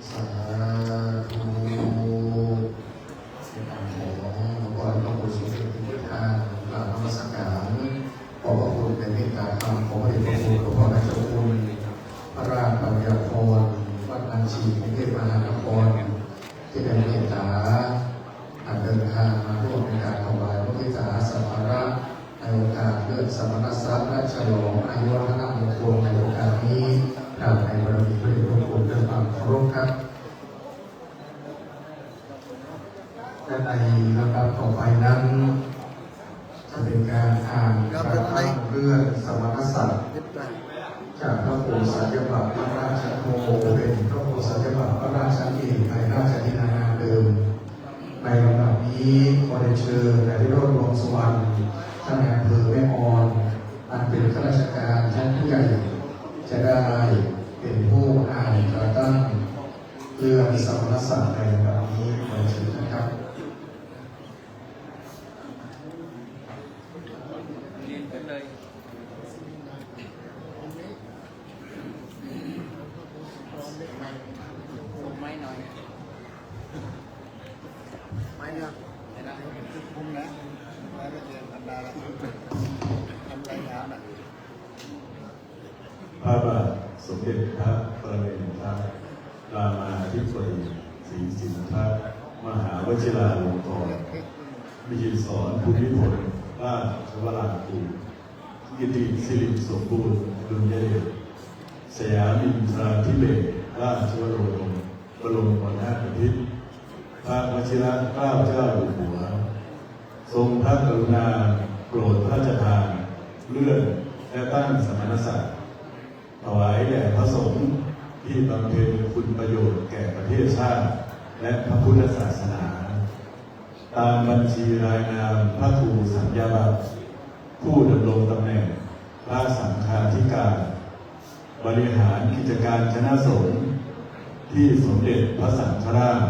สาธุ ขอหลวงพ่อพระครูสมเด็จพระพุทธทาสกราบนมัสการ ขอบพระคุณในเมตตาธรรมของพระเดชพระคุณหลวงพ่อพระเจ้าคุณ พระราชปัญญาพร วัดอัญชีกรุงเทพมหานคร ที่ได้เมตตา เดินทางมาร่วมในการถวายพระพิจารสักการะในโอกาสเลิกสมณศักดิ์และฉลองอายุวัฒนมงคลในโอกาสนี้กราบในบารมีพระเดชพระคุณด้วยความเคารพครับ และในลำดับต่อไปนั้น จะเป็นการอ่านพระธรรมเรื่องสมณศักดิ์ จากพระโอษาสยบัตรพระราชโท เป็นพระโอษาสยบัตรพระราชเอกในราชกินนานามเดิม ในลำดับนี้ขอเรียนเชิญนายวิโรจน์ ดวงสุวรรณ ท่านนายอำเภอแม่ออน อันเป็นข้าราชการชั้นผู้ใหญ่ จะได้เป็นผู้อ่านพระธรรมเรื่องสมณศักดิ์ในลำดับนี้ขอเรียนเชิญนะครับ ยืนขึ้นเลยลงไม้หน่อย ไม้เนี่ย เดี๋ยวนะ จุดพุงนะ ไม้ไม่เกินอันตราย ทำลายน้ำน่ะ พระบาทสมเด็จพระปรมินทรรามาธิบดีศรีสินทรมหาวชิราลงกรณ์ มหิดลภูมิพลราชวรางกูร กิติสิริสมบูรณ์ดุลยเดช สยามินทราธิเบศรราชวโรดม บรมนาถบพิตร พระวชิรเกล้าเจ้าอยู่หัว ทรงพระกรุณาโปรดพระราชทานเลื่อนและตั้งสมณศักดิ์ ถวายแด่พระสงฆ์ที่บำเพ็ญคุณประโยชน์แก่ประเทศชาติ และพระพุทธศาสนา ตามบัญชีรายนามพระครูสัญญาบัตร ผู้ดำรงตำแหน่งพระสังฆาธิการ บริหารกิจการคณะสงฆ์ที่สมเด็จพระสังฆราช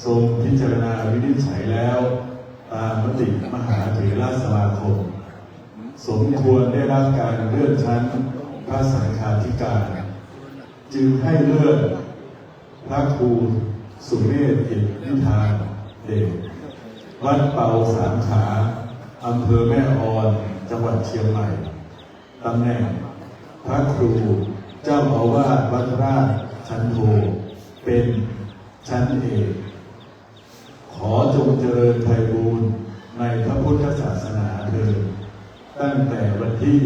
ทรงพิจารณาวินิจฉัยแล้ว ต ตามมติมหาเถรสมาคม สมควรได้รับการเลื่อนชั้นพระสังฆาธิการ จึงให้เลื่อนพระครูสุเมธ อินทวิธานเดช วัดเปาสามขา อำเภอแม่ออน จังหวัดเชียงใหม่ ตำแหน่งพระครูเจ้าอาวาสวัดราชชั้นโท เป็นชั้นเอก ขอจงเจริญไพบูลย์ในพระพุทธศาสนาเทอญ ตั้งแต่วันที่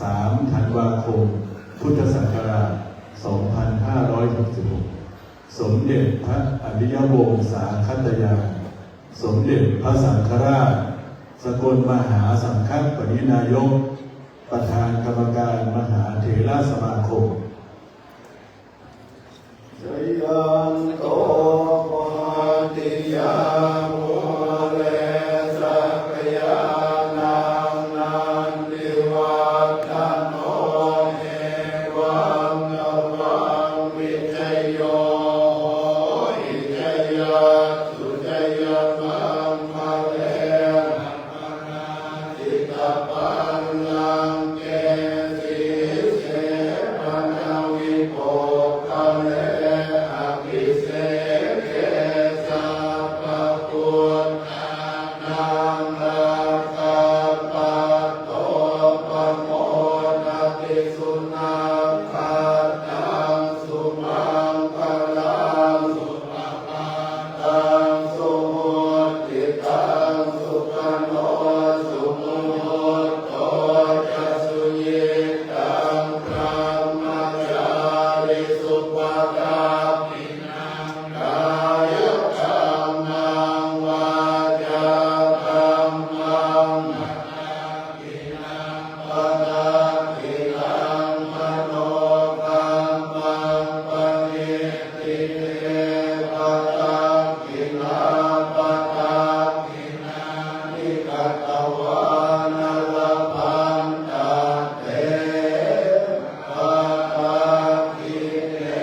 สาม ธันวาคม พุทธศักราช สองพันห้าร้อยหกสิบหก สมเด็จพระอริยวงศาคตญาณ สมเด็จพระสังฆราช สกลมหาสังฆปริณายก ประธานกรรมการมหาเถรสมาคม Jayanto bodhiyā mūle sakyānaṃ nandivaḍḍhano, evaṃ tvaṃ vijayo hohi jayassu jayamaṅgale. Aparājitapallaṅke sīse paṭhavipokkhare, abhiseke sabbabuddhānaṃ aggappatto pamodati. Sunakkhattaṃ sumaṅgalaṃ supabhātaṃ suhuṭṭhitaṃ, sukhaṇo sumuhutto ca suyiṭṭhaṃ brahmacārisu. Padakkhiṇaṃ kāyakammaṃ vācākammaṃ padakkhiṇaṃ, padakkhiṇaṃ manokammaṃ paṇidhī te padakkhiṇā, padakkhiṇāni katvāna labhantatthe padakkhiṇe.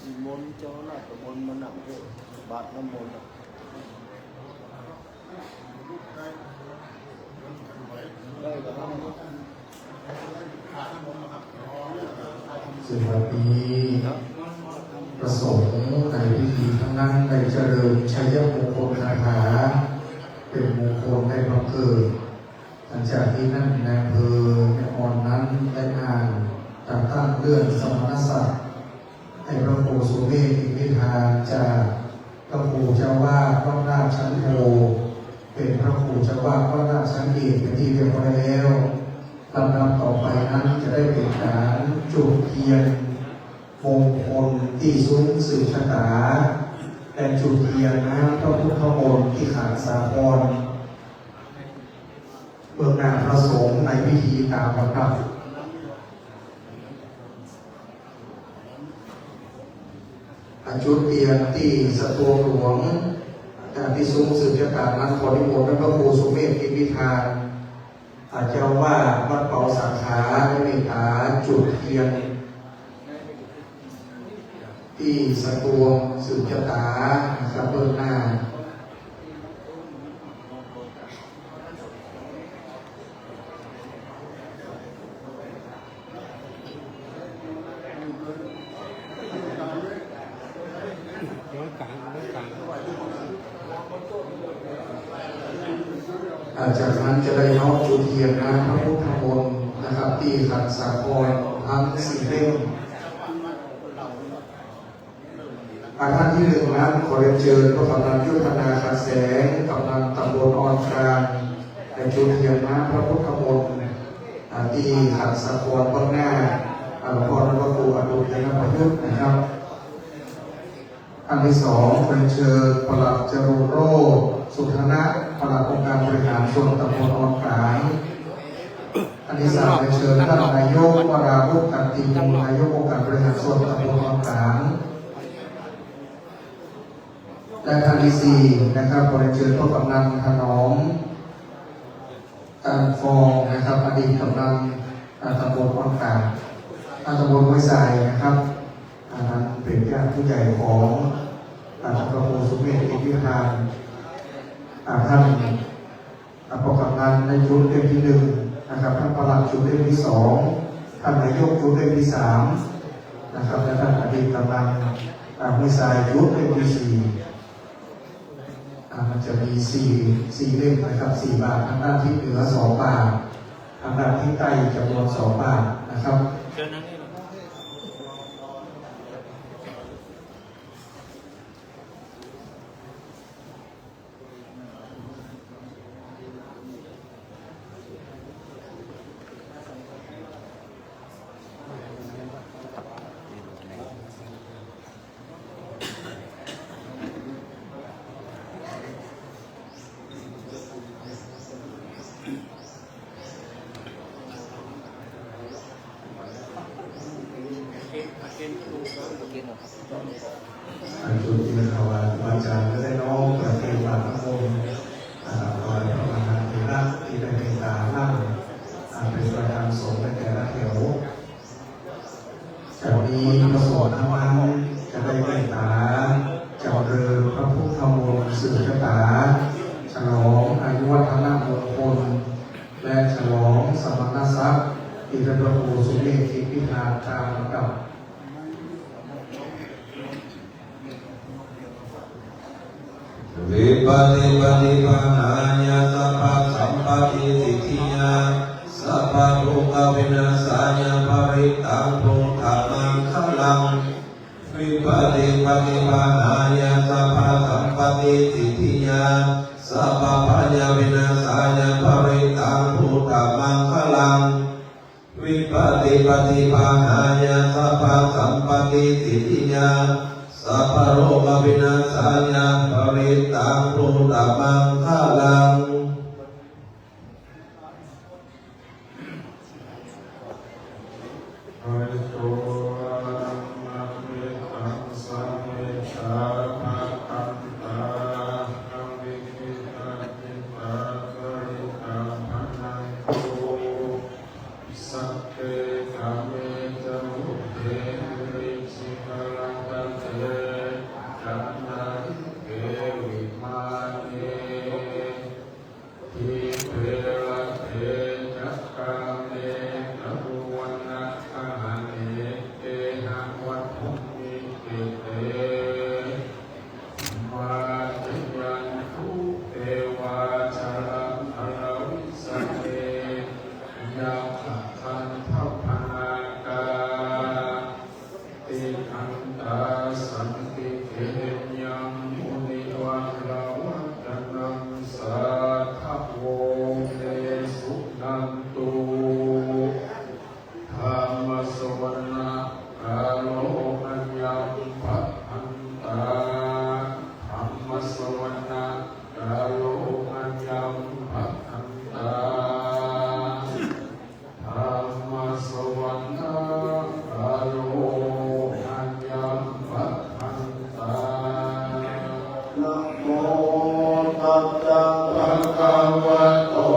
นิมนต์เจ้าคณะตำบลมานั่งด้วย บาตรน้ำมนต์ ได้ครับ ซึ่งวันนี้พระสงฆ์ในพิธีทั้งนั้นได้เจริญชัยมงคลคาถา เป็นมงคลในบังเกิด หลังจากที่ท่านนายอำเภอแม่ออนนั้นได้อ่านแต่งตั้งเลื่อนสมณศักดิ์ให้พระครูสุเมธ อินทวิธาน จากพระครูเจ้าวาดวัดราชชั้นโท เป็นพระครูเจ้าวาดวัดราชชั้นเอกเป็นที่เรียบร้อยแล้ว ลำดับต่อไปนั้นจะได้เป็นการจุดเทียนมงคลที่ซุ้มสืบชะตา และจุดเทียนน้ำพระพุทธมนต์ที่ขันสาคร เบื้องหน้าพระสงฆ์ในพิธีตามลำดับ จุดเทียนที่สตวงหลวง ที่ซุ้มสืบชะตานั้นขอนิมนต์ท่านพระครูสุเมธ อินทวิธาน เจ้าอาวาสวัดเปาสามขา ได้เมตตาจุดเทียน ที่สตวงสืบชะตานะครับ เบื้องหน้า อ่า จากนั้นจะได้น้อมจุดเทียนน้ำพระพุทธมนต์นะครับ ที่ขันสาครทั้งสี่เล่ม อ่า ท่านที่หนึ่งนั้นขอเรียนเชิญพ่อกำนันยุทธนา ขันแสง กำนันตำบลออนกลาง ได้จุดเทียนน้ำพระพุทธมนต์ อ่า ที่ขันสาครเบื้องหน้า อ่า หลวงพ่อพระครูอดุลยประยุทธ์นะครับ ท่านที่สองเรียนเชิญปลัดจรูญโรจน์ สุทธนะ ปลัดองค์การบริหารส่วนตำบลออนกลาง ท่านที่สามเรียนเชิญท่านนายกวราวุธ ตันติพงษ์ นายกองค์การบริหารส่วนตำบลออนกลาง และท่านที่สี่นะครับ ขอเรียนเชิญพ่อกำนันถนอม ตันฟองนะครับ อดีตกำนัน อ่า ตำบลออนกลาง อ่า ตำบลห้วยทรายนะครับ อ่า ท่านเป็นญาติผู้ใหญ่ของ อ่า พระครูสุเมธ อินทวิธาน อ่า ท่าน อ่า ผู้กำนันในชุดเล่มที่หนึ่งนะครับ ท่านปลัดชุดเล่มที่สอง ท่านนายกชุดเล่มที่สามนะครับ และท่านอดีตกำนัน อ่า ห้วยทรายชุดเล่มที่สี่ อ่า มันจะมีสี่ สี่เล่มนะครับ สี่บาท ทางด้านทิศเหนือสองบาท ทางด้านทิศใต้จำนวนสองบาทนะครับ เชิญนั่งนี่ อันจุดที่ถวายครูบาอาจารย์ก็ได้น้อมประเคนบาตรน้ำมนต์ อ่า ถวายพระมหาเถระที่ได้เมตตานั่ง อ่า เป็นประธานสงฆ์ในแต่ละแถว จากนี้พระสงฆ์ทั้งนั้นจะได้เมตตาจำเริญพระพุทธมนต์สืบชะตา ฉลองอายุวัฒนมงคล และฉลองสมณศักดิ์ที่พระครูสุเมธ อินทวิธาน ตามลำดับ Vipattipaṭibāhāya sabbasampattisiddhiyā sabbarogavināsāya parittaṃ brūtha maṅgalaṃ. Vipattipaṭibāhāya sabbasampattisiddhiyā sabbabhayavināsāya parittaṃ brūtha maṅgalaṃ. Vipattipaṭibāhāya sabbasampattisiddhiyā sabbarogavināsāya parittaṃ brūtha maṅgalaṃ. Bhavatu maṅgalaṃ sabbe sabbattā avikkhittacittā parittaṃ bhaṇantu. Sagge kāme ca rūpe girisikharataṭe cantalikkhe vimāne, dīpe raṭṭhe ca gāme taruvanagahane gehavatthumhi khette, mā cāyantu devā jalathalavisame yakkhagandhabbanāgā, tiṭṭhantā santike yaṃ munivaravacanaṃ sādhavo me suṇantu. Dhammassavanakālo ayambhadantā. Dhammassavanakālo ayambhadantā. Dhammassavanakālo ayambhadantā. Namo tassa bhagavato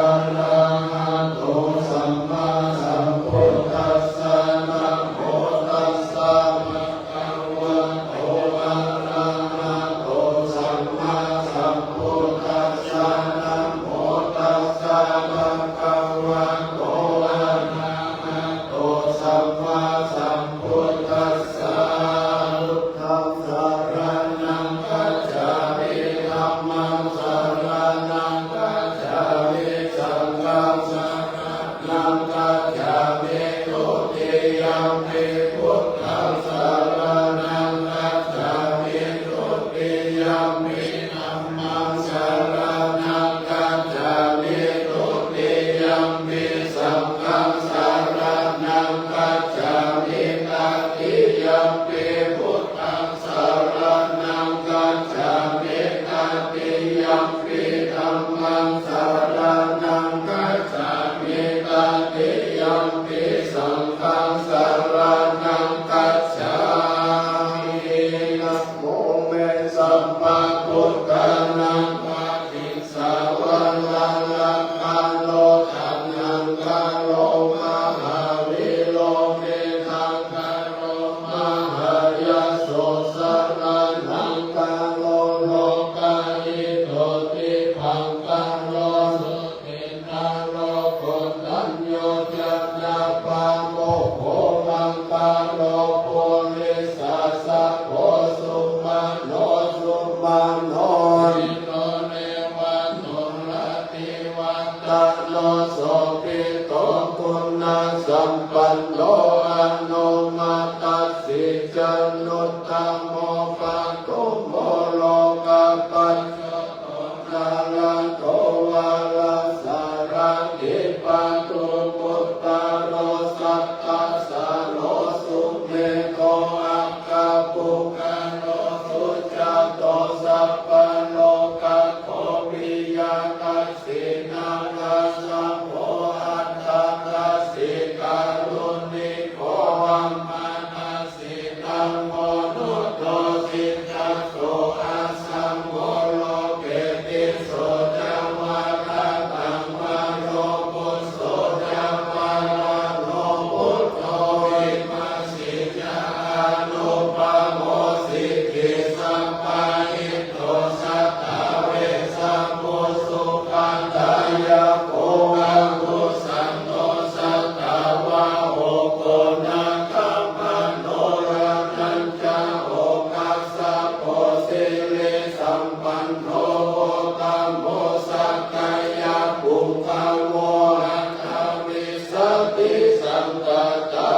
arahato sammāsambuddhassa. Namo tassa bhagavato arahato sammāsambuddhassa. Namo tassa bhagavato arahato sammāsambuddhassa. Buddhaṃ saraṇaṃ gacchāmi. Dhammaṃ saraṇaṃ gacchāmi. Saṅghaṃ saraṇaṃ gacchāmi. Dutiyampi buddhaṃ saraṇaṃ gacchāmi. Dutiyampi dhammaṃ saraṇaṃ gacchāmi. Dutiyampi saṅghaṃ saraṇaṃ gacchāmi. Tatiyampi buddhaṃ saraṇaṃ gacchāmi. Tatiyampi dhammaṃ saraṇaṃ gacchāmi. Tatiyampi saṅghaṃ saraṇaṃ gacchāmi. Namo me sabbabuddhānaṃ paṭi ssavadanakāro taṇhaṅkaro mahāvīro medhaṅkaro mahāyaso saraṇaṃ Nevato rattivaḍḍhano sobhito guṇasampanno anomadassī januttamo padumo lokapajjoto nārado varasārathī pattuputtaro sattasāro sumedho akkhapuggalō sujato sabbalokaggo piyadassī narāsabho atthadassī kāruṇiko ammadassī dhammo nuddho siddhato asammūḷho khetisso ca varattamayo phusso ca paramo buddho vimassī ca anupavussī. Dissappahito satthā vessabhū sukhadāyako akusanto satthāvaho koṇāgamano rājañca okāsa ko sirisampanno uttamo sakyapuṅgavo aṭṭhavīsati saṅkhātā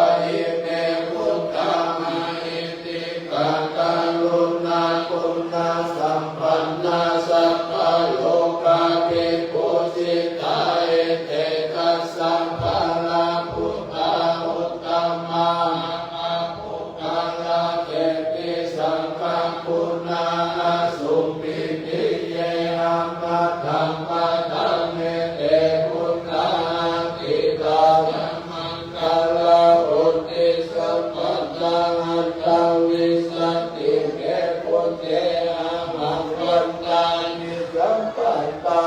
ime buddhā mahiddhikā karuṇāguṇasampanā sabbalokavibhūsitā. Ete dasabalaput tā uttamā mahapuggala kepisaṅghaguṇā asubbidhi ye amataṃ padaṃ ete buddhā atītā ca maṅgalā uddissa pattāhattā vīsati me buddhe. Ahaṃ vandāmi sabbadā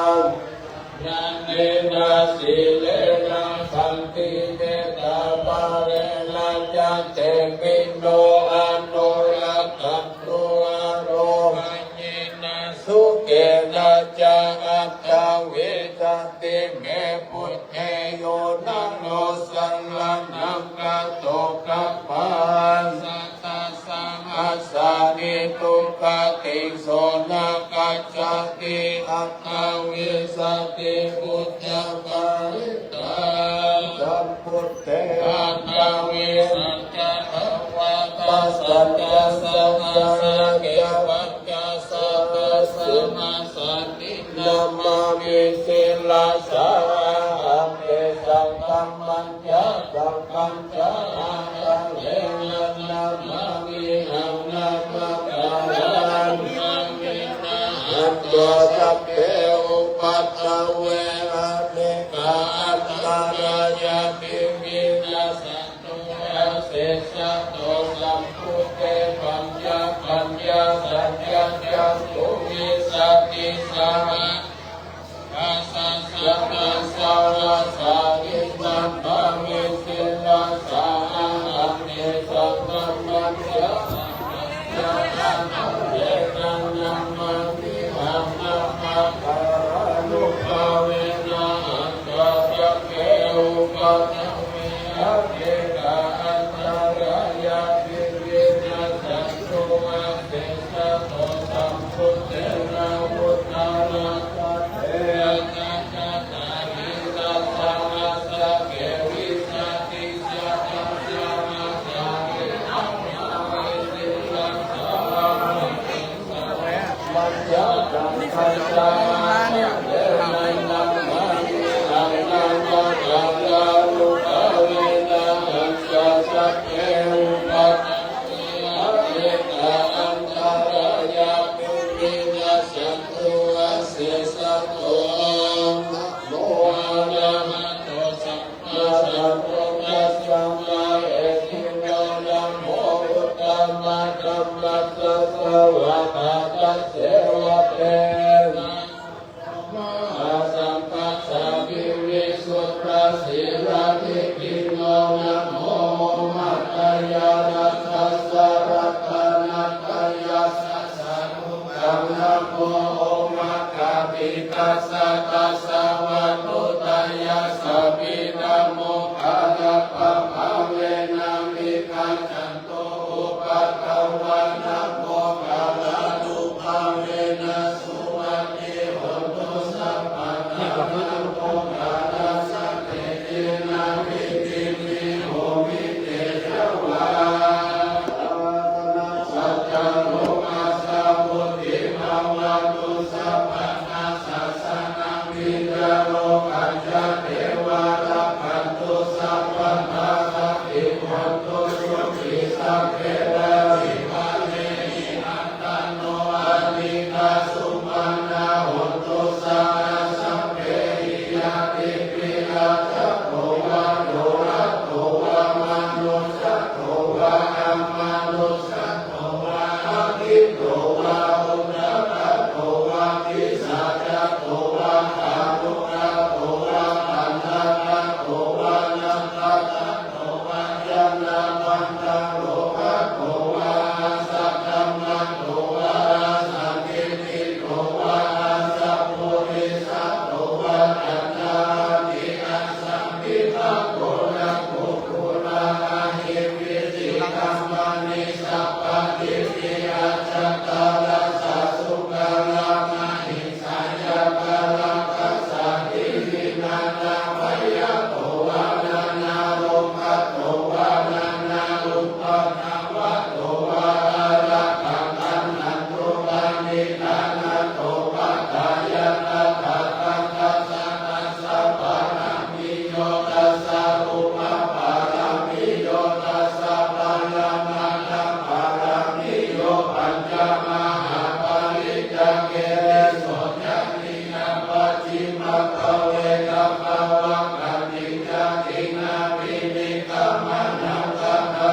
ñāṇena sīlena khantimettābalena ca devindo anurattantu arohāyena sukhena ca aṭṭhavīsati me buddhe. Yo naro saraṇaṃ gato kappasatā sahassāni duggatiṃ so na gacchati aṭṭhavīsati puññapparittāyaṃ sambuddhe aṭṭhavīsañca dvādasañca sahassake pañcasatasahassāni namāmi sirasā ahaṃ. Tesaṃ dhammañca saṅghañca ādarena namāmihaṃ. Namakārānubhāvena hantvā sabbe upaddave anekā antarāyāpi vinassantu asesato. Sambuddhe pañcapaññāsañca catuvīsatisaha satasahassāni namāmi sirasā ahaṃ. Tesaṃ dhammañca saṅghañca ādarena namāmihaṃ. Namakārānubhāvena hantvā sabbe upaddave anekā antarāyāpi vinassantu asesato. Sambuddhe navuttarasate aṭṭhacattāḷīsasahassake vīsatisatasahassāni namāmi sirasā ahaṃ. Tesaṃ dhammañca ādarena namāmihaṃ. Namakārānubhāvena hantvā sabbe upaddave anekā antarāyāpi vinassantu asesato. Namo arahato sam masambuddhassa mahesino. Namo uttamadhammassa svākkhātasseva tenā mahāsaṅghassāpi visuddhasīladiṭṭhino. Namo omātyāraddhassa ratanattayassa sādhukaṃ. Namo omakātītassa tassa vatthuttayassapi. Namokārappabhāvena vigacchantu upaddavā. Namokārānubhāvena su Bhavatu sabbadā sāsanaṃ vijjā rogā ca devā rakkhantu sabbadā. Sabbī hontu sukhī sabbe parivarehi attano anīghā sumanā hontu saha sabbehi ñātibhi. Ajjatto vā dūrattho vā manussato vā amanussato vā aggito vā udakato vā pisācato vā khāṇukato vā kaṇṭakato vā nakkhattato vā janapadarogato vā asaddhammato vā asandiṭṭhito vā asappurisato vā caṇḍahatthi asambhidhako nakkhu kukkura ahi vicchikamaṇi sabbaditthi ajjhattharassa sukarā mahiṃsā yakkhārakkhasādīhi nānābhayato vā nānārogato vā nānāupaddavato vā ārakkhaṃ gaṇhantu. Paṇidhānato paṭṭhāya tathāgatassa dasapāramiyo, dasa upapāramiyo, dasa paramatthapāramiyo, pañca mahāpariccāge tisso ca niyaṃ pacchimaggabhave gabbhāvakkantiṃ jātiṃ abhinikkhamanaṃ tathā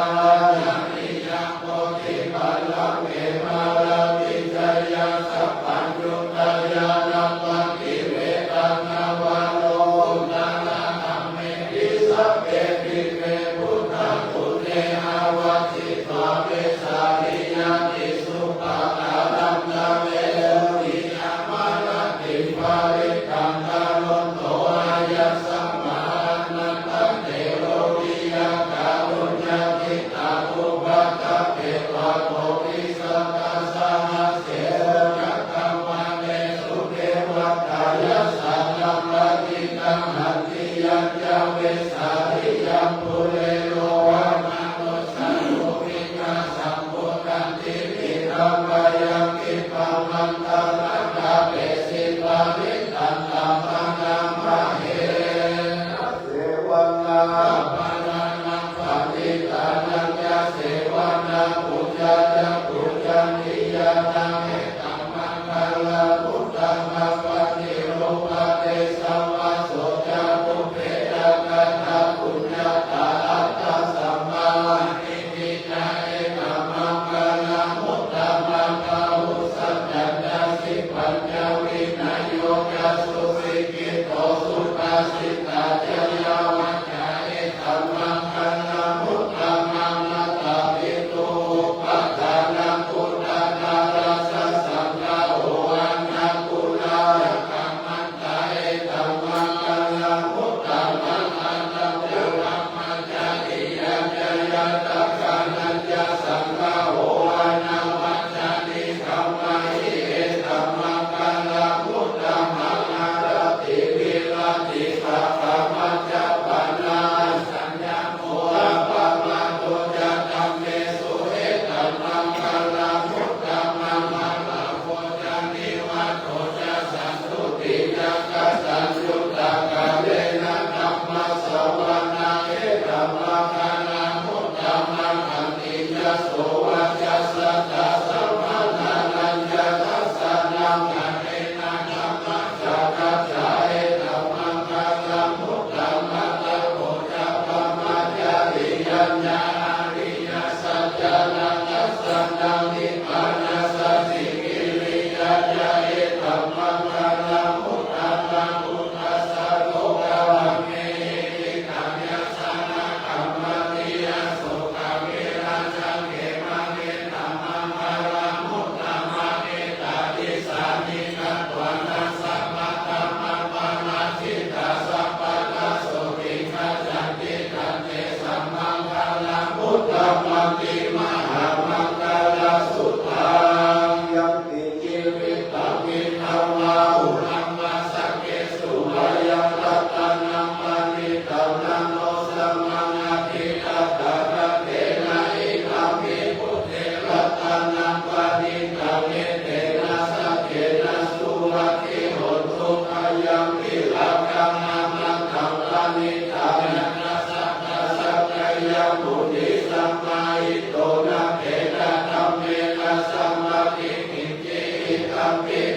cariyaṃ bodhipallaṅke māravijayaṃ sabbaññutañāṇappaṭivedhaṃ navalokuttaradhammeti sabbepi me buddhaguṇe āvajjitvā vesāliyā tīsu pākāraṃ savesuṃ niyāmanātiṃ parittaṃ karonto āyasmā ānandatthero viya kāruññacittaṃ upaṭṭhapetvā koṭisatasahassesu cakkavāḷesu devatā yassāṇaṃ paṇītaṃ hanti yañca vesāliyaṃ pure ro vā manu ssā duvijjā sammukkhāti khippaṃ bhayaṃ khippamantaradhāpesi parittaṃ tamhānamāhe. Sevanā appamāṇaṃ paṇḍitānañca sevanā puññañca puññaṃ niyyānaṃ etaṃ maṅgalamuttamaṃ. Paṭirūpadesavāso ca pubbe ca katapuññatā attasammāpaṇidhi ca etaṃ maṅgalamuttamaṃ. Bāhusaccañca sippañca vinayo ca susikkhito subhāsitā ca yā vā ca etaṃ maṅgalamuttamaṃ. Mātāpituupaṭṭhānaṃ puttadārassa saṅgaho anākulā ca kammantā etaṃ maṅgalamuttamaṃ. Ātavā brahmacariyañca ñātakānañca saṅgaho anavajjāni kammāni etaṃ maṅgalamuttamaṃ. Āda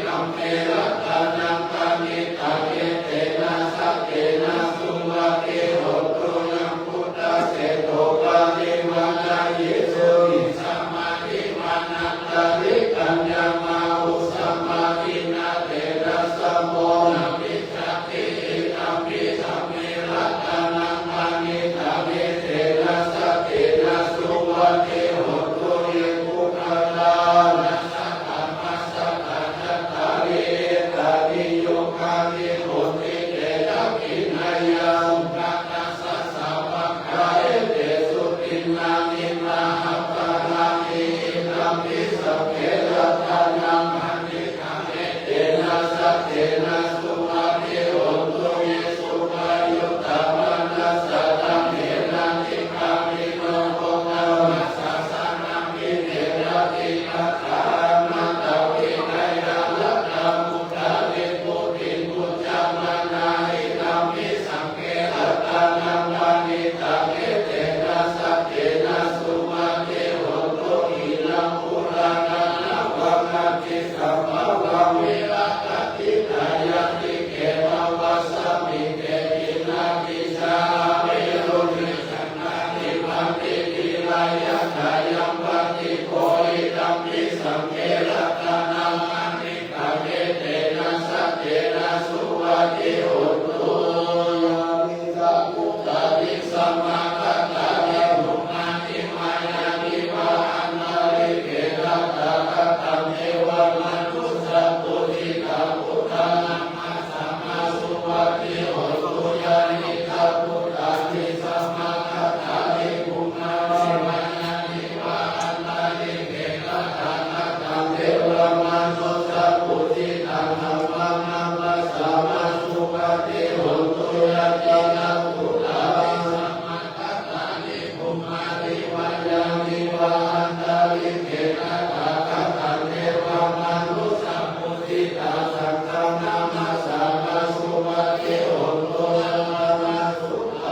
Dhamme ratanaṃ paṇītaṃ, etena saccena suvatthi hotu. Yambuddhaseṭṭho parivaṇṇayī sumiddhamādimanantariṃ, kaññamāhu samādhinā therassa mo na vijjati. Idampi dhamme ratanaṃ paṇītaṃ, etena saccena suvatthi hotu. Ye puggalā dasasahassakacattāri, etāni yugāni honti, te dakkhiṇeyyā sugatassa sāvakā, etesu dinnāni mahapphalāni. Idampi saṅghe ratanaṃ paṇītaṃ, etena saccena suvatthi hotu. Ye suppayuttā manasā daḷhena, nikkāmino gotamasāsanamhi, te dakkhitatthā amataṃ vineyyaṃ, laddhā mudhā nibbutiṃ bhuñjamānā. Idampi saṅghe ratanaṃ paṇītaṃ, etena saccena suvatthi hotu. Khīṇaṃ purāṇaṃ navaṃ natthi sambhavaṃ, virattacittāyatike bhavasmiṃ, te khīṇabījā aviruḷhichandā, nibbanti dhīrā yathāyampadīpo. Idampi saṅghe ratanaṃ paṇītaṃ, etena saccena suvatthi hotu. Yānīdha bhūtāni samāgatāni, bhummāni vā yāni va antalikkhe, tathāgataṃ devamanussapūjitaṃ, buddhaṃ dhammaṃ saṅghaṃ suvatthi hotu. Yānīdha bhūtāni samāgatāni, bhummāni vā yāni va antalikkhe, tathāgataṃ devamanussapūjitaṃ, dhammaṃ namassāma suvatthi hotu. Yānīdha bhūtāni samāgatāni, bhummāni vā yāni va antalikkhe, tathāgataṃ devamanussapūjitaṃ, saṅghaṃ namassāma suvatthi hotu. Saṅghaṃ namassutaṃ.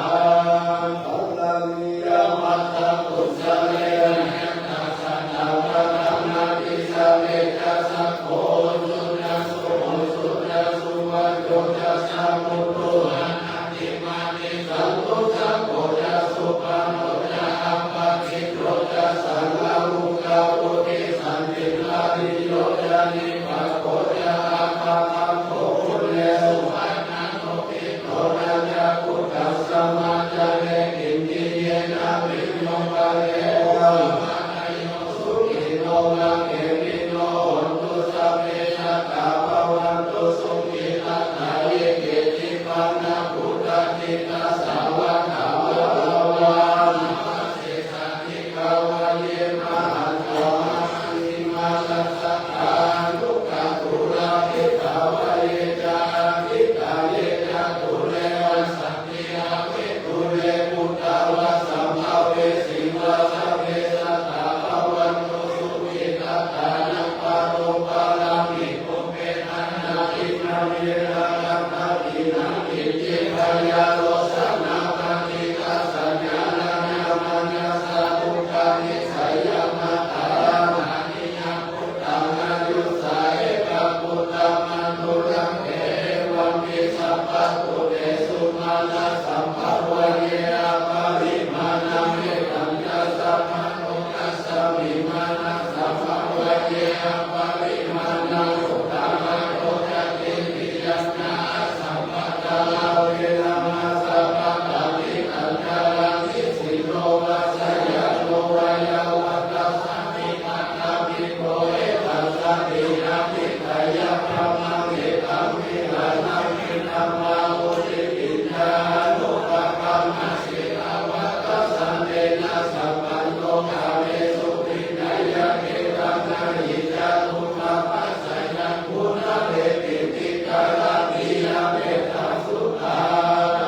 Handa viya vatthakusalena, yatthassaddhammakammadisare ca, sakko ujū ca suhujū ca, suvaco cassa mudu anatimānī, santussako ca subharo ca, appakicco ca sallahukavutti, santindriyo ca nipako ca, appagabbho kulesu ananugiddho, na ca khuddaṃ samācare kiñci, yena viññū pare upavadeyyuṃ. Sukhino vā khemino hontu, sabbe sattā bhavantu sukhitattā. Ye keci pāṇabhūtatthi, tasā vā thāvarā vā anavasesā, dīghā vā ye mahantā, mahānīmā tassa kāhatukathūlā. Khiḍḍā vā ye ca akhiḍḍā, ye ca dūre vasanti avidūre, bhūtā vā sambhavesī vā, sabbe sattā bhavantu sukhitattā. Na paro paraṃ hi pubbe, na nānāpinnaṃ yena katthaci naṃ kiñci, byārosanā paṭighasaññā, nānāmanasā dukkhamiccheyya. Matā appaṭivimaṃ buddhaṃ, āyusā ekaputtamadūraṃ, te evampi sabbabhūtesu, mānasambhāvaye aparimāṇaṃ. Mettañca sabbaloka smiṃ, mānasambhāvaye aparimāṇaṃ, sukhaṃ adho ca tiṭṭhiyā ca, asambādhaṃ averaṃ asapattaṃ. Tiṭṭhañcaraṃ nisinno vā, sayāno vā yāvatassa vigatamiddho, etaṃ satiyaṃ adhiṭṭheyya, brahmametaṃ vihāraṃ idhamāhu. Diṭṭhiñca anupagamma sīlavā, dassanena sabbanto kāmesu vineyya gedhaṃ, na hi jātu gabbhaseyyaṃ punaretīti. Kāladiyapesaṃsuddhā.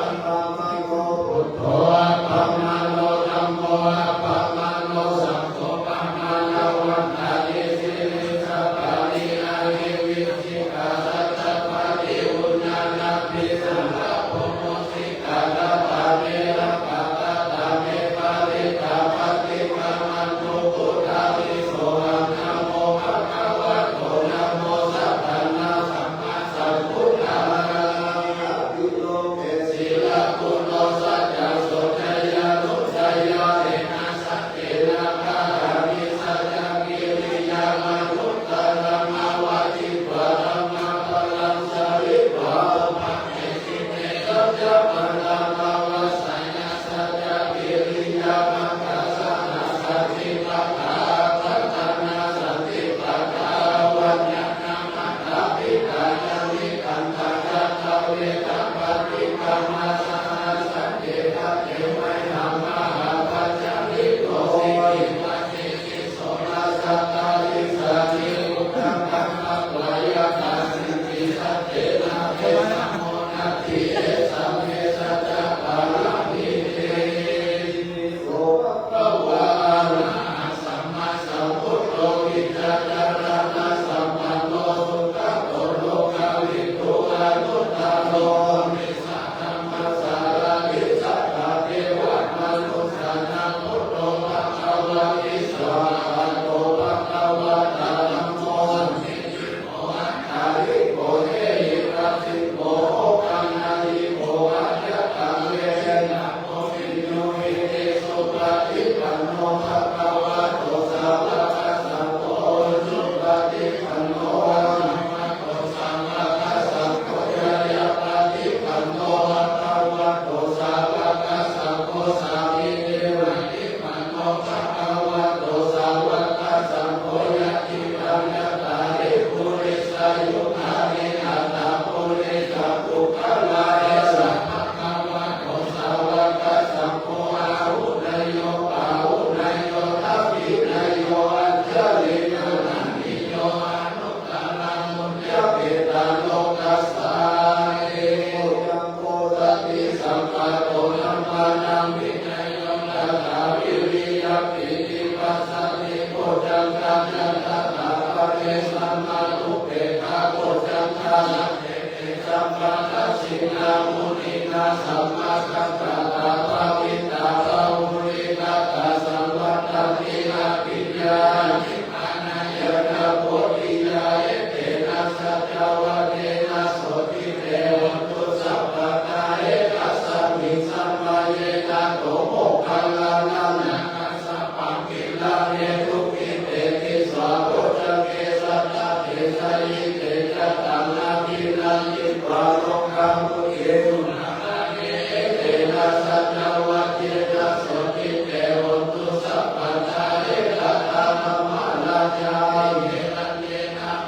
Appamāṇo buddho, appamāṇo dhammo, appamāṇo saṅgho, pamāṇavantāni sīlīhi sattāni, ahi vicchikā satapadī uṇṇānābhī sarabūpanissaggātā, me rakkhā bandhā me parittā, paṭikkamantu buddhādhisohaṃ. Namo bhagavato, namo sattannaṃ Muninā sammadakkhātā bhāvitā bahulīkatā saṃvattanti abhiññāya nibbānāya ca bodhiyā. Etena saccavajjena sotthi te hotu sabbadā. Ekasmiṃ samaye nātho moggallānaṃ kassapaṃ gilāne dukkhite disvā bojjhaṅge satta desayi. Te ca taṃ abhinanditvā rogā mucciṃsu nārāye. Etena saccavajjena sotthi te hotu sabbadā. Ekadā dhammarājāpi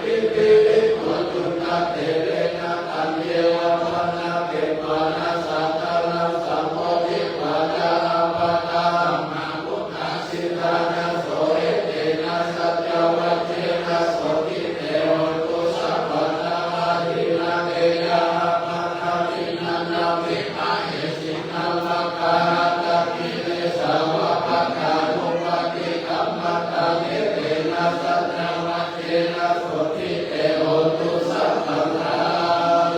pipīlito cundattherena taññeva bhaṇāpetvāna sādaraṃ sammoditvā ca ābādhā tamhā vuṭṭhāsi ṭhānaso. Etena saccavajjena sotthi te hotu sabbadā. Pahīnā te yāvakā tiṇṇannampi mahesinaṃ maggāhatakilesāva pattānuppattidhammataṃ. Etena saccavajjena sotthi te hotu sabbadā.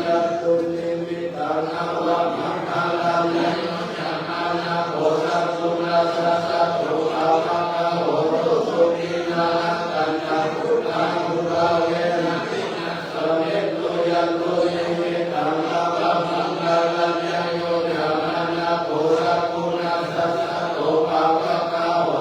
Yandunnimittaṃ avamaṅgalañca yo cāmanāpo sakuṇassa saddo pāpaggaho dussupinaṃ akantaṃ buddhānubhāvena vināsamentu. Yandunnimittaṃ avamaṅgalañca yo cāmanāpo sakuṇassa saddo pāpaggaho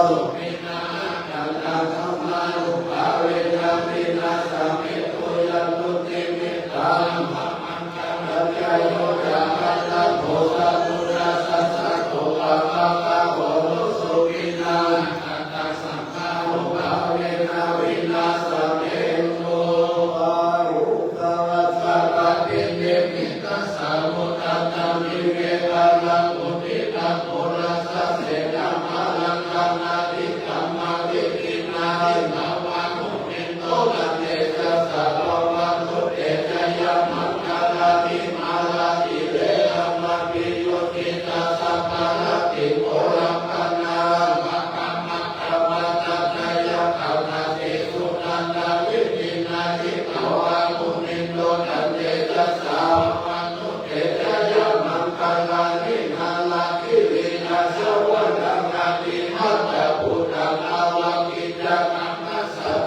dussupinaṃ akantaṃ dhammānubhāvena vināsamentu. Yandunnimittaṃ avamaṅgalañca yo cāmanāpo sakuṇassa saddo pāpaggaho dussupinaṃ akantaṃ saṅghānubhāvena vināsamentu. Bāhuṃ sahassaṃ abhinimmitasāvudhantaṃ grīmekhalaṃ uditaghorasasenamāraṃ dānādidhammavidhinā jitavā munindo taṃ tejasā bhavatu te jayamaṅgalāni. Mārātirekamabhiyujjhitasabbarattiṃ ghorampanāḷavakamakkhamathaddhayakkhaṃ khantīsudantavidhinā jitavā munindo taṃ tejasā bhavatu te jayamaṅgalāni. Nāḷāgiriṃ gajavaraṃ atimattabhūtaṃ dāvaggicakkam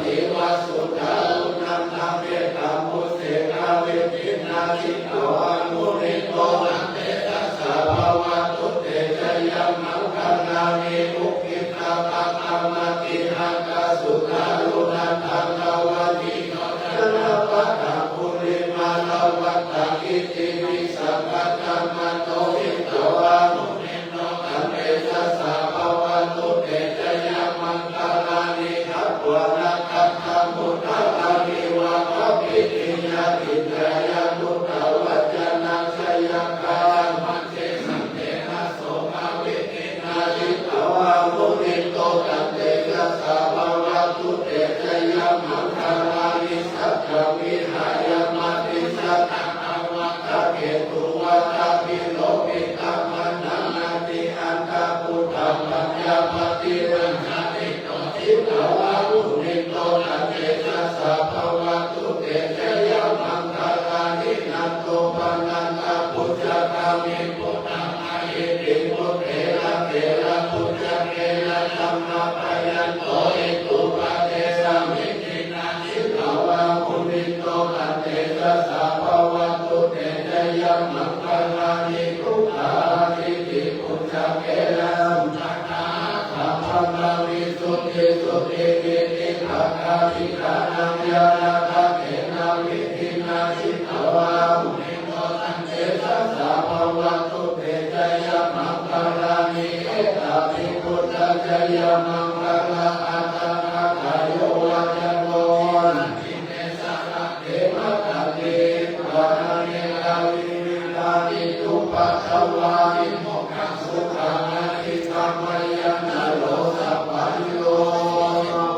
sīva sudāruṇantaṃ mettambusekavidhinā jitavā munindo taṃ tejasā bhavatu te jayamaṅgalāni. Ukkhittakhaggamatihatthasudāruṇantaṃ dhāvantiyojanapathaṅgulimālavantaṃ iddhībhisaṅkhatamano jitavā munindo taṃ tejasā bhavatu te jayamaṅgalāni. Katvāna kaṭṭhamudaraṃ iva gabbhinīyā ciñcāya duṭṭhavacanaṃ janakāyamajjhe santena somavidhinā jitavā munindo taṃ tejasā bhavatu te jayamaṅgalāni. Saccaṃ vihāya matisaccakavā daketuṃ vādābhiropitamanaṃ atiandhabhūtaṃ paññāpadīpajalito jitavā munindo taṃ tejasā bhavatu te jayamaṅgalāni. Nandopanandabhujagaṃ vibudhaṃ mahiddhiṃ puttena therabhujagena damāpayanto iddhūpadesavidhi jitavā munindo taṃ tejasā bhavatu te jayamaṅgalāni. Duggāhadiṭṭhibhujagena sudaṭṭhahatthaṃ brahmaṃ visuddhijutimiddhibakābhidhānaṃ ñāṇāgadena vidhinā jitavā munindo taṃ tejasā bhavatu te jayamaṅgalāni. Etāpi buddhajayamaṅgalaaṭṭhagāthā yo vācano dinadine sarate matandī hitvānanekavividhāni cupaddavāni mokkhaṃ sukhaṃ adhigameyya naro sapañño.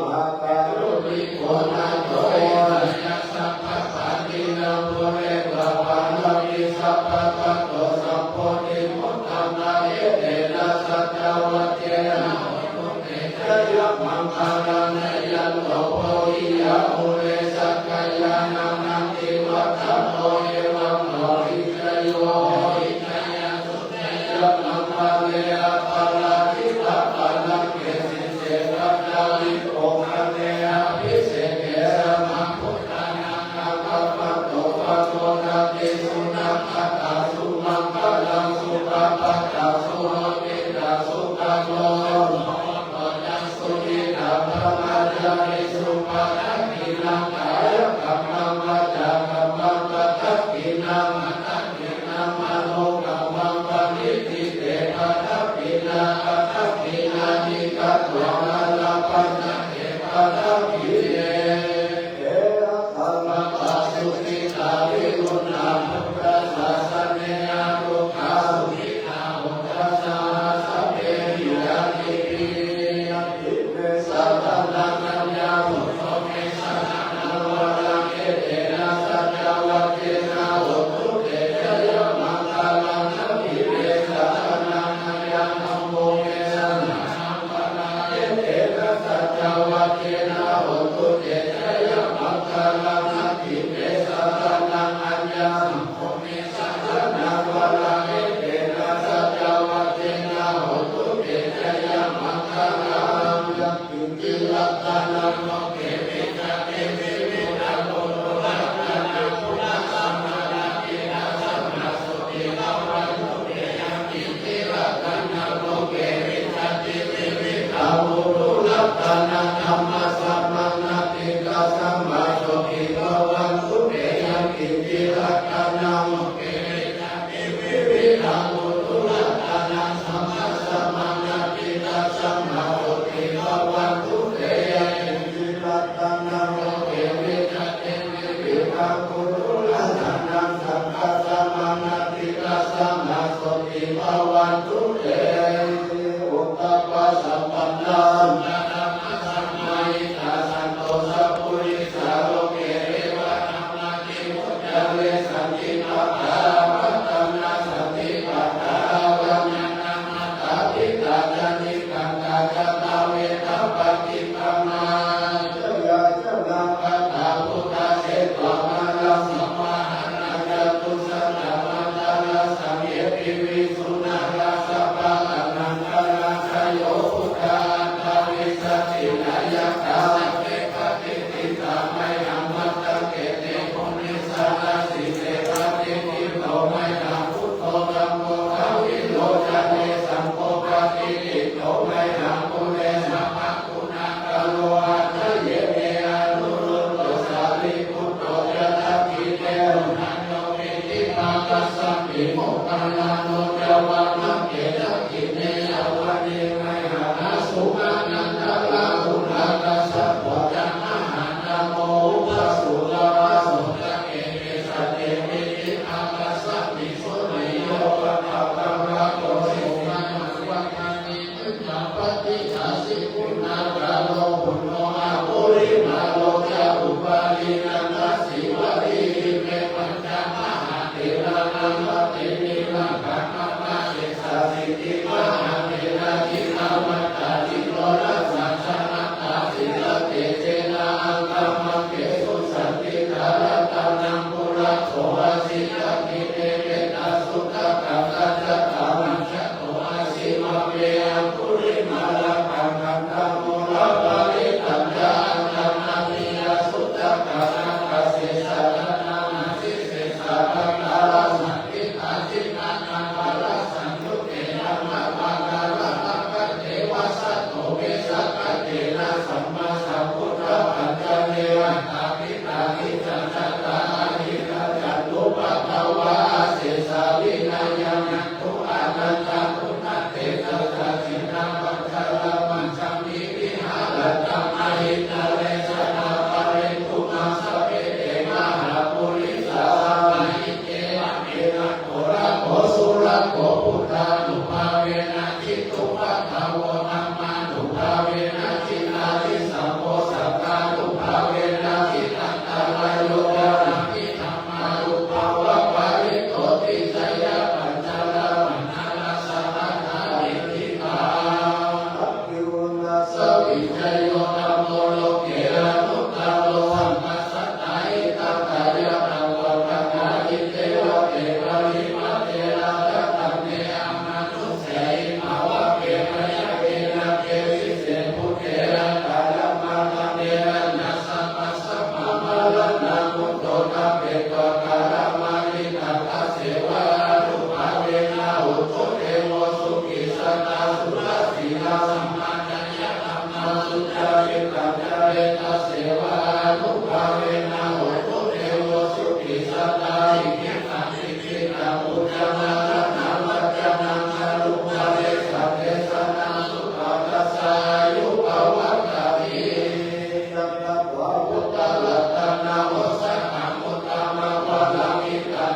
Mahākāruṇiko nātho hitāya sabbapāṇinaṃ pūretvā pāramī sabbā patto sambodhimuttamaṃ. Etena saccavajjena hotu te jayamaṅgalaṃ. Jayanto bodhiyā mūle sakyānaṃ nandivaḍḍhano evaṃ tvaṃ Sunakkhattaṃ sumaṅgalaṃ supabhātaṃ suhuṭṭhitaṃ sukhaṇo sumuhutto ca suyiṭṭhaṃ brahmacārisu padakkhiṇaṃ kāyakammaṃ vācākammaṃ padakkhiṇaṃ padakkhiṇaṃ manokammaṃ paṇidhī te padakkhiṇā padakkhiṇāni katvāna labhantatthe padakkhiṇe. Te atthaladdhā sukhitā viruḷhā buddhasāsane arogā sukhitā hotha saha sabbehi ñātibhi. Ñātibhi me saraṇaṃ aññaṃ buddho me saraṇaṃ varaṃ etena saccavajjena hotu te jayamaṅgalaṃ. Natthi me saraṇaṃ aññaṃ dhammo me saraṇaṃ varaṃ etena saccavajjena hotu te jayamaṅgalaṃ. Natthi me saraṇaṃ aññaṃ saṅgho me saraṇaṃ varaṃ etena saccavajjena hotu te jayamaṅgalaṃ. Yaṅkiñci ratanaṃ loke vijjati vividhaṃ puthu ratanaṃ phuṭṭhasambhāviti tasmā sotthī bhavantu te. Yaṅkiñci ratanaṃ loke vijjati vividhaṃ puthu ratanaṃ dhammasamaṃ natthi tasmā sotthī bhavantu te. Yaṅkiñci ratanaṃ loke vijjati vividhaṃ puthu ratanaṃ dhammasamaṃ natthi tasmā sotthī bhavantu te. Yaṅkiñci ratanaṃ loke vijjati vividhaṃ puthu ratanaṃ saṅghasamaṃ natthi tasmā sotthī bhavantu te. Uddhapasampannā samāhitā santo sappurisā loke devamanussapūjā, te santi pādā apatanā santi pādā, averā maraṇā mātā pitā ca nikkhantā ca tvaṃ vedapaṭibbaja. Jayāsanākatā buddhā jetvā māraṃ savāhanaṃ, catusaccāvataṃ rājaṃ ye piviṃsu narāsabhā. Taṇhaṅkarādayo buddhā aṭṭhavīsati nāyakā, sabbe patiṭṭhitā mayhaṃ matthake te munissarā. Sīse patiṭṭhi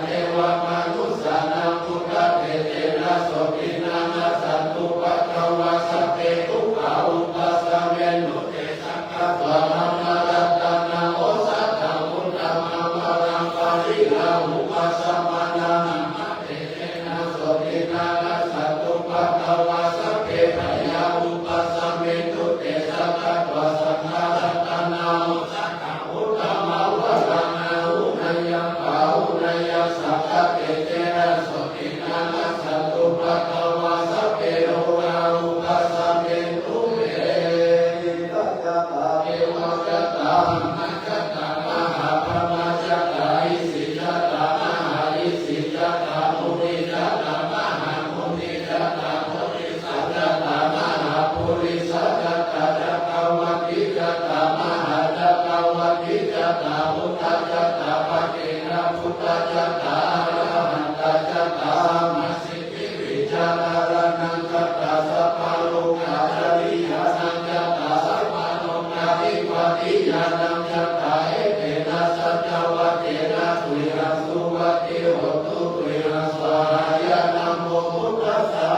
devamanussānaṃ buddhatejena sotthinā nassantupaddavā sabbe dukkhā vūpasamentu te. Sakkatvā dhammaratanaṃ osathaṃ uttamaṃ varaṃ pariḷāhūpasamanaṃ dhammatejena sotthinā nassantupaddavā sabbe bhayā vūpasamentu te. Sakkatvā saṅgharatanaṃ osathaṃ uttamaṃ varaṃ āhuneyyaṃ pāhuneyyaṃ saṅghatejena sotthinā nassantupaddavā sabbe rogā vūpasamentu te. Tiṭṭhañcatā devāñcatā brahmāñcatā mahābrahmāñcatā isiñcatā mahāisiñcatā muniñcatā mahāmuniñcatā purisañcatā mahāpurisañcatā cakkavattiñcatā mahācakkavattiñcatā buddhañcatā paccekabuddhañcatā arahantañcatā sabbasiddhivijjādharānañcatā sabbalokācariyānañcatā sabbalokādhipatiyānañcatā etena saccavajjena tuyhaṃ suvatthi hotu tuyhaṃ svāhāya. Namo buddhassa.